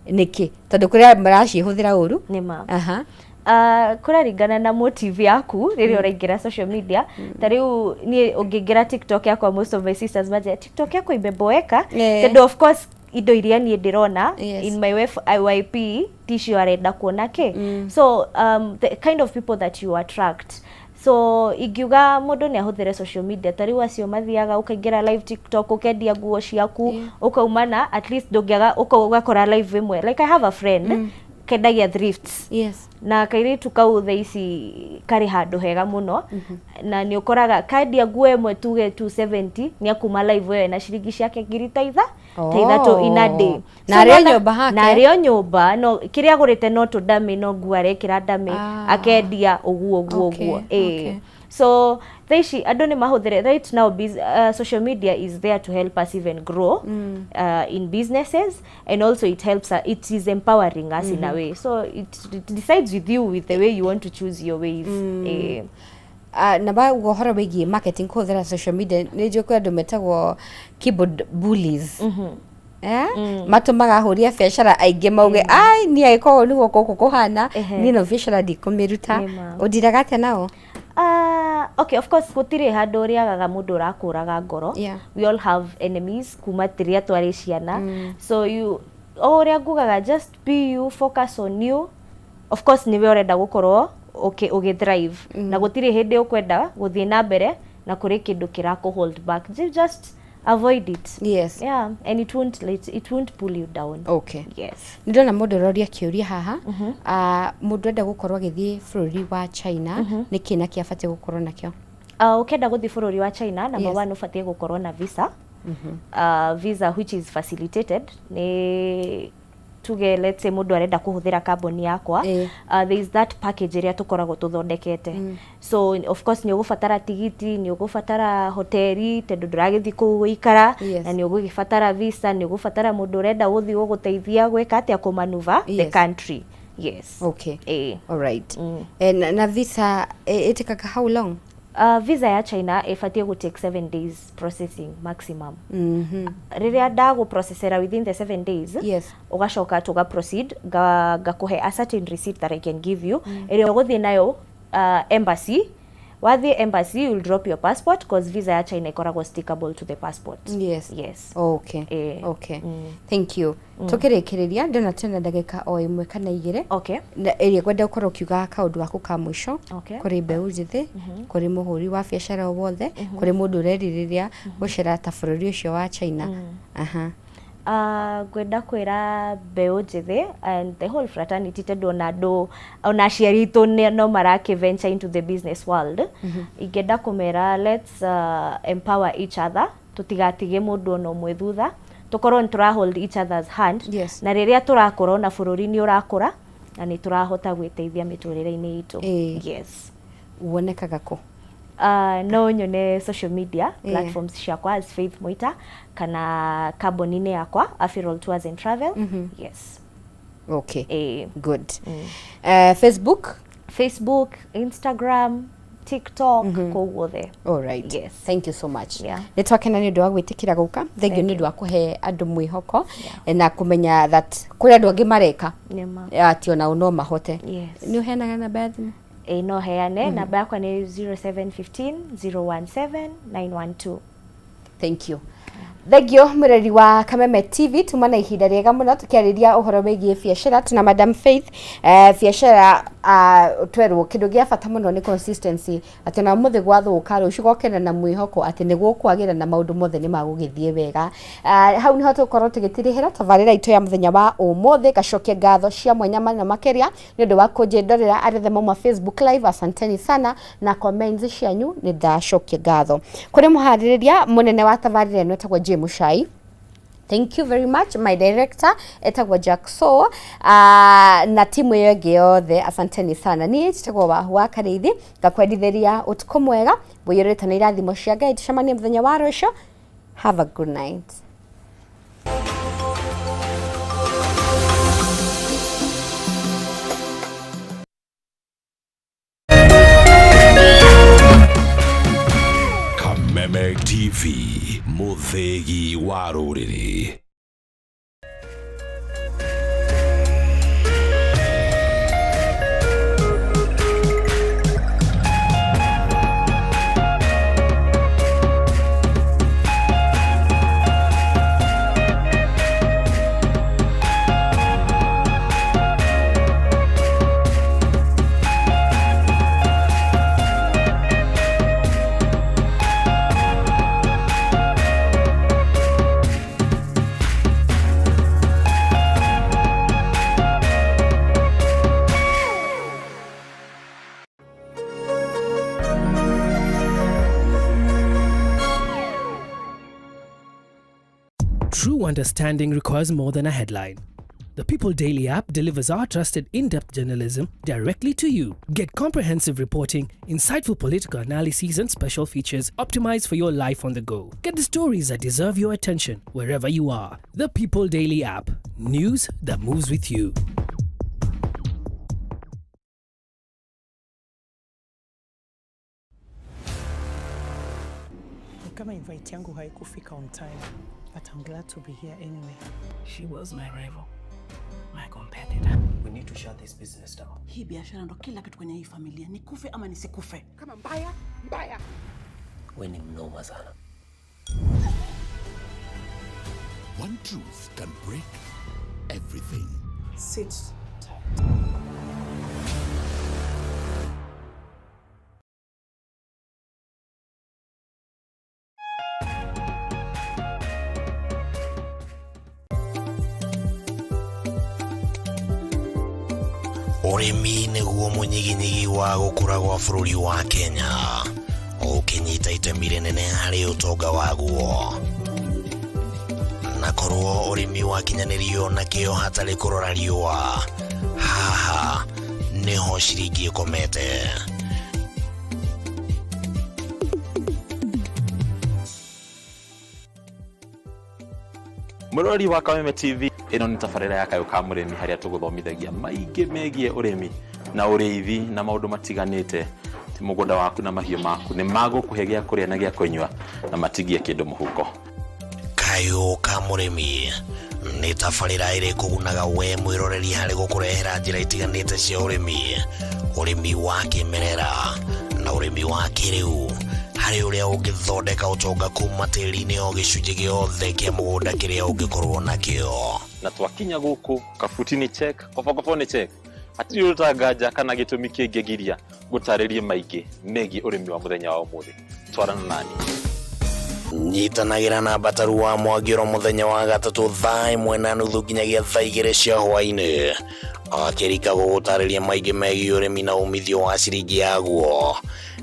S2: nĩkĩ? Tondũ kũrĩa maracihũthĩra ũru.
S26: Nĩma. Kũraringana na motive yaku rĩrĩa ũraingĩra social media. Ta rĩu niĩ ũngĩingĩra TikTok yakwa, most of my sisters manjĩra TikTok yakwa imeboeka, tondũ of course indo iria niĩ ndĩrona in my FYP ticio arenda kuona kĩ. So the kind of people that you attract. So ingiuga mũndũ nĩ ahũthĩre social media, ta rĩu acio mathiaga ũkaingĩra live TikTok, ũkendia nguo ciaku, ũkaumana, at least ndũngĩaga ũgakora live ĩmwe. Like I have a friend kendagia thrifts, na kairĩtu kau thaa ici karĩ handũ hega mũno, na nĩ ũkoraga kendia nguo ĩmwe tuge 270, nĩ akuma live ĩyo na ciringi ciake ngiri ta 3 in a day.
S2: Na arĩ o nyũmba hake?
S26: Na arĩ o nyũmba, no kĩrĩa agũrĩte no tũndamĩ, no nguo arekĩra ndamĩ, akendia ũguo ũguo ũguo. So thaa ici andũ nĩ mahũthĩre right now, social media is there to help us even grow in businesses, and also it helps, it is empowering us in a way. So it decides with you, with the way you want to choose your ways.
S2: Na bauga ũhoro wĩgiĩ marketing kũhũthĩra social media, nĩ njũĩ kwĩ andũ metagwo keyboard bullies, eh? Matũmaga ahũri a biacara aingĩ mauge, ai, niĩ angĩkorwo nĩguo gũkũ kũhana, niĩ no biacara ndikũmĩruta.
S26: Nĩma.
S2: Ũndiraga atĩa nao?
S26: Okay, of course gũtirĩ handũ ũrĩagaga mũndũ ũrakũraga ngoro. We all have enemies kuma rĩrĩa twarĩ ciana. So you, o ũrĩa ngugaga, just be you, focus on you. Of course nĩwe ũrenda gũkorwo ũgĩ thrive, na gũtirĩ hĩndĩ ũkwenda gũthiĩ na mbere na kũrĩ kĩndũ kĩrakũ hold back. Just avoid it. Yeah, and it won't pull you down. Yes.
S2: Nĩ ndona mũndũ ũroria kĩũria haha. Ah, mũndũ enda gũkorwo agĩthiĩ bũrũri wa China, nĩ kĩ na kĩ abatiĩ gũkorwo nakĩo?
S26: Ũkĩenda gũthiĩ bũrũri wa China, number one, ũbatiĩ gũkorwo na visa, visa which is facilitated nĩ tuge, let's say mũndũ arenda kũhũthĩra kambuni yakwa, there is that package ĩrĩa tũkoragwo tũthondekete. So of course nĩ ũgũbatara tigiti, nĩ ũgũbatara hoteli tondũ ndũragĩthiĩ kũu gũikara, na nĩ ũgũgĩbatara visa, nĩ ũgũbatara mũndũ ũrenda gũthiĩ gũgũteithia gwĩka atĩa, kũmanuva the country. Yes.
S2: Okay. Alright. Na visa ĩtĩkaga how long?
S26: Visa ya China ĩbatiĩ gũ take 7 days processing maximum. Rĩrĩa ndagũ-processera within the 7 days, ũgacoka tũga proceed, ngakũhe a certain receipt that I can give you, ĩrĩa ũgũthiĩ nayo embassy. Wathiĩ embassy, you'll drop your passport, cause visa ya China ĩkoragwo stickable to the passport. Yes.
S2: Okay. Okay. Thank you. Tukĩrĩkĩrĩria, ndĩrona twĩna ndagĩka o 1 kana 2, na ĩrĩa ngwenda ũkorwo ũkiuga kaũndũ gaku ka mũico kũrĩ mbeũ njĩthĩ, kũrĩ mũhũri wa biacara o wothe, kũrĩ mũndũ ũrerirĩria gũcera ta bũrũri ũcio wa China. Aha.
S26: Ngwenda kwĩra mbeũ njĩthĩ and the whole fraternity, tondũ ona andũ, ona aciari aitũ no marakĩ venture into the business world, ingĩenda kũmera, let's empower each other, tũtigatige mũndũ ona ũmwe thutha, tũkorwo nĩ tũra hold each other's hand, na rĩrĩa tũrakũra, ona bũrũri nĩ ũrakũra na nĩ tũrahota gwĩteithia mĩtũrĩre-inĩ itũ. Yes.
S2: Wonekaga kũ?
S26: No nyone social media platforms ciakwa as Faith Moita kana kambuni-inĩ yakwa Afirol Tours and Travel. Yes.
S2: Okay. Good. Facebook?
S26: Facebook, Instagram, TikTok, kũu guothe.
S2: All right.
S26: Yes.
S2: Thank you so much.
S26: Yeah.
S2: Nĩ twakena nĩ ũndũ wa gwĩtĩkĩra gũka. Thank you nĩ ũndũ wa kũhe andũ mwĩhoko na kũmenya that kũrĩ andũ angĩ mareka
S26: Nĩma.
S2: Atĩ onao no mahote.
S26: Yes.
S2: Nĩ ũheanaga namba ya thimũ?
S26: Ĩĩ, no heane. Namba yakwa nĩ 0715 017 912.
S2: Thank you. Thengio mwĩrori wa Kameme TV, tuma na ihinda rĩega mũno tũkĩarĩria ũhoro wĩgiĩ biacara tuna Madam Faith. Biacara, twerwo kĩndũ gĩa bata mũno nĩ consistency, atĩ ona ũmũthĩ gwathũka, rũciũ gokĩra na mwĩhoko atĩ nĩ gũkwagĩra na maũndũ mothe nĩ magũgĩthiĩ wega. Hau nĩho tũgũkorwo tũgĩtirihĩra tabarĩra itũ ya mũthenya wa ũmũthĩ. Ngacokia ngatho cia mwanya mũno makĩria nĩ ũndũ wa kũnjĩndorera arĩa othe mauma Facebook Live, asanteni sana, na comments cianyu nĩ ndacokia ngatho. Kũrĩ mũharĩrĩria mũnene wa tabarĩra ĩno etagwo J Muchai, thank you very much. My director etagwo Jack So, na timu ĩyo ĩngĩ yothe, asanteni sana. Niĩ njĩtagwo Wahu wa Karĩithi, ngakwendithĩria ũtukũ mwega mũiyũrĩtwo nĩ irathimo cia Ngai. Tũcemanie mũthenya wa rũciũ. Have a good night.
S1: Kameme TV, mũthĩgi wa rũrĩrĩ.
S4: True understanding requires more than a headline. The People Daily app delivers our trusted in depth journalism directly to you. Get comprehensive reporting, insightful political analyses, and special features optimized for your life on the go. Get the stories that deserve your attention wherever you are. The People Daily app. News that moves with you.
S17: Kama invite yangu haikufika on time, but I'm glad to be here anyway.
S16: She was my rival, my competitor.
S18: We need to shut this business down.
S15: Hii biashara ndo kila kitu kwenye hii familia, nikufe ama nisikufe.
S14: Kama mbaya mbaya.
S18: We ni mnoma sana.
S1: One truth can break everything.
S17: Sit tight.
S3: Ũrĩmi nĩguo mũnyiginyigi wa gũkũra gwa bũrũri wa Kenya, ũkĩnyita itemi rĩnene harĩ ũtonga waguo. Na korwo ũrĩmi wakinyanĩrio na kĩo hatarĩ kũrora riũa, haha nĩho ciringi ĩkomete.
S8: Mũrori wa Kameme TV, ĩno nĩ tabarĩra ya Kayũ ka Mũrĩmi, harĩa tũgũthomithagia maingĩ megiĩ ũrĩmi na ũrĩithi na maũndũ matiganĩte. Ti mũgũnda waku na mahiũ maku nĩ magũkũhe gĩa kũrĩa na gĩa kũnyua na matigie kĩndũ mũhuko.
S3: Kayũ ka Mũrĩmi nĩ tabarĩra ĩrĩ kũgunaga we mwĩroreri harĩ gũkũrehera njĩra itiganĩte cia ũrĩmi, ũrĩmi wa kĩmerera na ũrĩmi wa kĩrĩu, harĩ ũrĩa ũngĩthondeka ũtonga kuma tĩri-inĩ o gĩcunjĩ gĩothe kĩa mũgũnda kĩrĩa ũngĩkorwo nakĩo.
S8: Na twakinya gũkũ, kabuti nĩ check, kobokobo nĩ check, hatirĩ ũtanganja kana gĩtũmi kĩngĩgiria gũtarĩrie maingĩ megiĩ ũrĩmi wa mũthenya wa ũmũthĩ. Twarana nani.
S3: Nyitanagĩra na Mbataru wa Mwangĩro mũthenya wa gatatũ 1:30 nginyagia 2:00 cia hwaĩ-inĩ, akĩrika gũgũtarĩria maingĩ megiĩ ũrĩmi na umithio wa ciringi yaguo.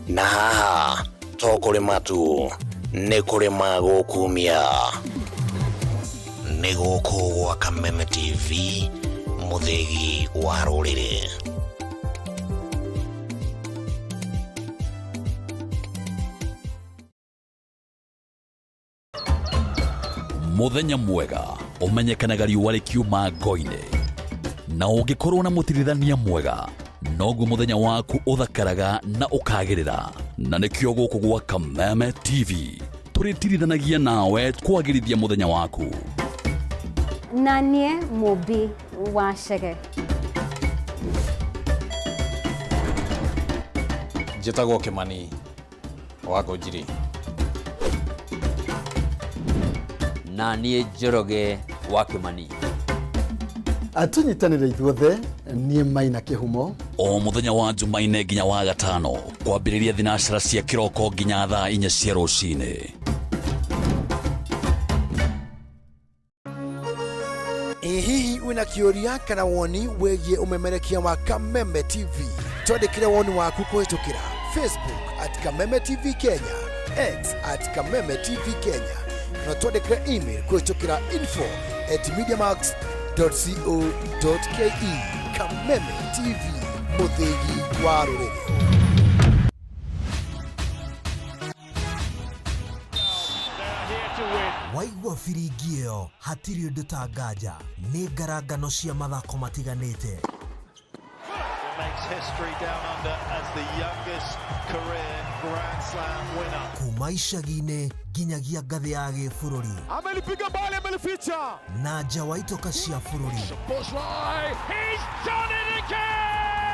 S3: Na haha to kũrĩma tu, nĩ kũrĩma gũkumia. Nĩ gũkũ gwa Kameme TV, mũthĩgi wa rũrĩrĩ.
S20: Mũthenya mwega ũmenyekanaga riũa rĩkiuma ngo-inĩ, na ũngĩkorwo na mũtirithania mwega noguo mũthenya waku ũthakaraga na ũkagĩrĩra. Na nĩkĩo gũkũ gwa Kameme TV tũrĩtirithanagia nawe kwagĩrithia mũthenya waku.
S2: Na niĩ Mũmbi wa Chege.
S8: Njĩtagwo Kĩmani wa Ngũnjiri.
S9: Na niĩ Njoroge wa Kĩmani.
S7: Tũnyitanĩre ithuothe, niĩ Maina Kĩhumo.
S20: O mũthenya wa Jumaine nginya wa gatano, kwambĩrĩria thinacara cia kĩroko nginya thaa 4 cia rũcinĩ.
S25: Ĩ hihi wĩna kĩũria kana woni wĩgiĩ ũmemerekia wa Kameme TV? Twandĩkĩre woni waku kũhĩtũkĩra Facebook @KamemeTV Kenya, X @KamemeTV Kenya, kana twandĩkĩre email kũhĩtũkĩra info@mediamax.co.ke. Kameme TV, mũthĩgi wa rũrĩrĩ.
S3: Waigua biringi ĩyo, hatirĩ ũndũ ta nganja, nĩ ngarangano cia mathako matiganĩte.
S10: Makes history down under as the youngest career Grand Slam winner.
S3: Kuma icagi-inĩ nginyagia ngathĩ ya gĩbũrũri.
S10: Amelipiga bali, amelificha.
S3: Na nja wa itoka cia bũrũri.
S10: He's done it again!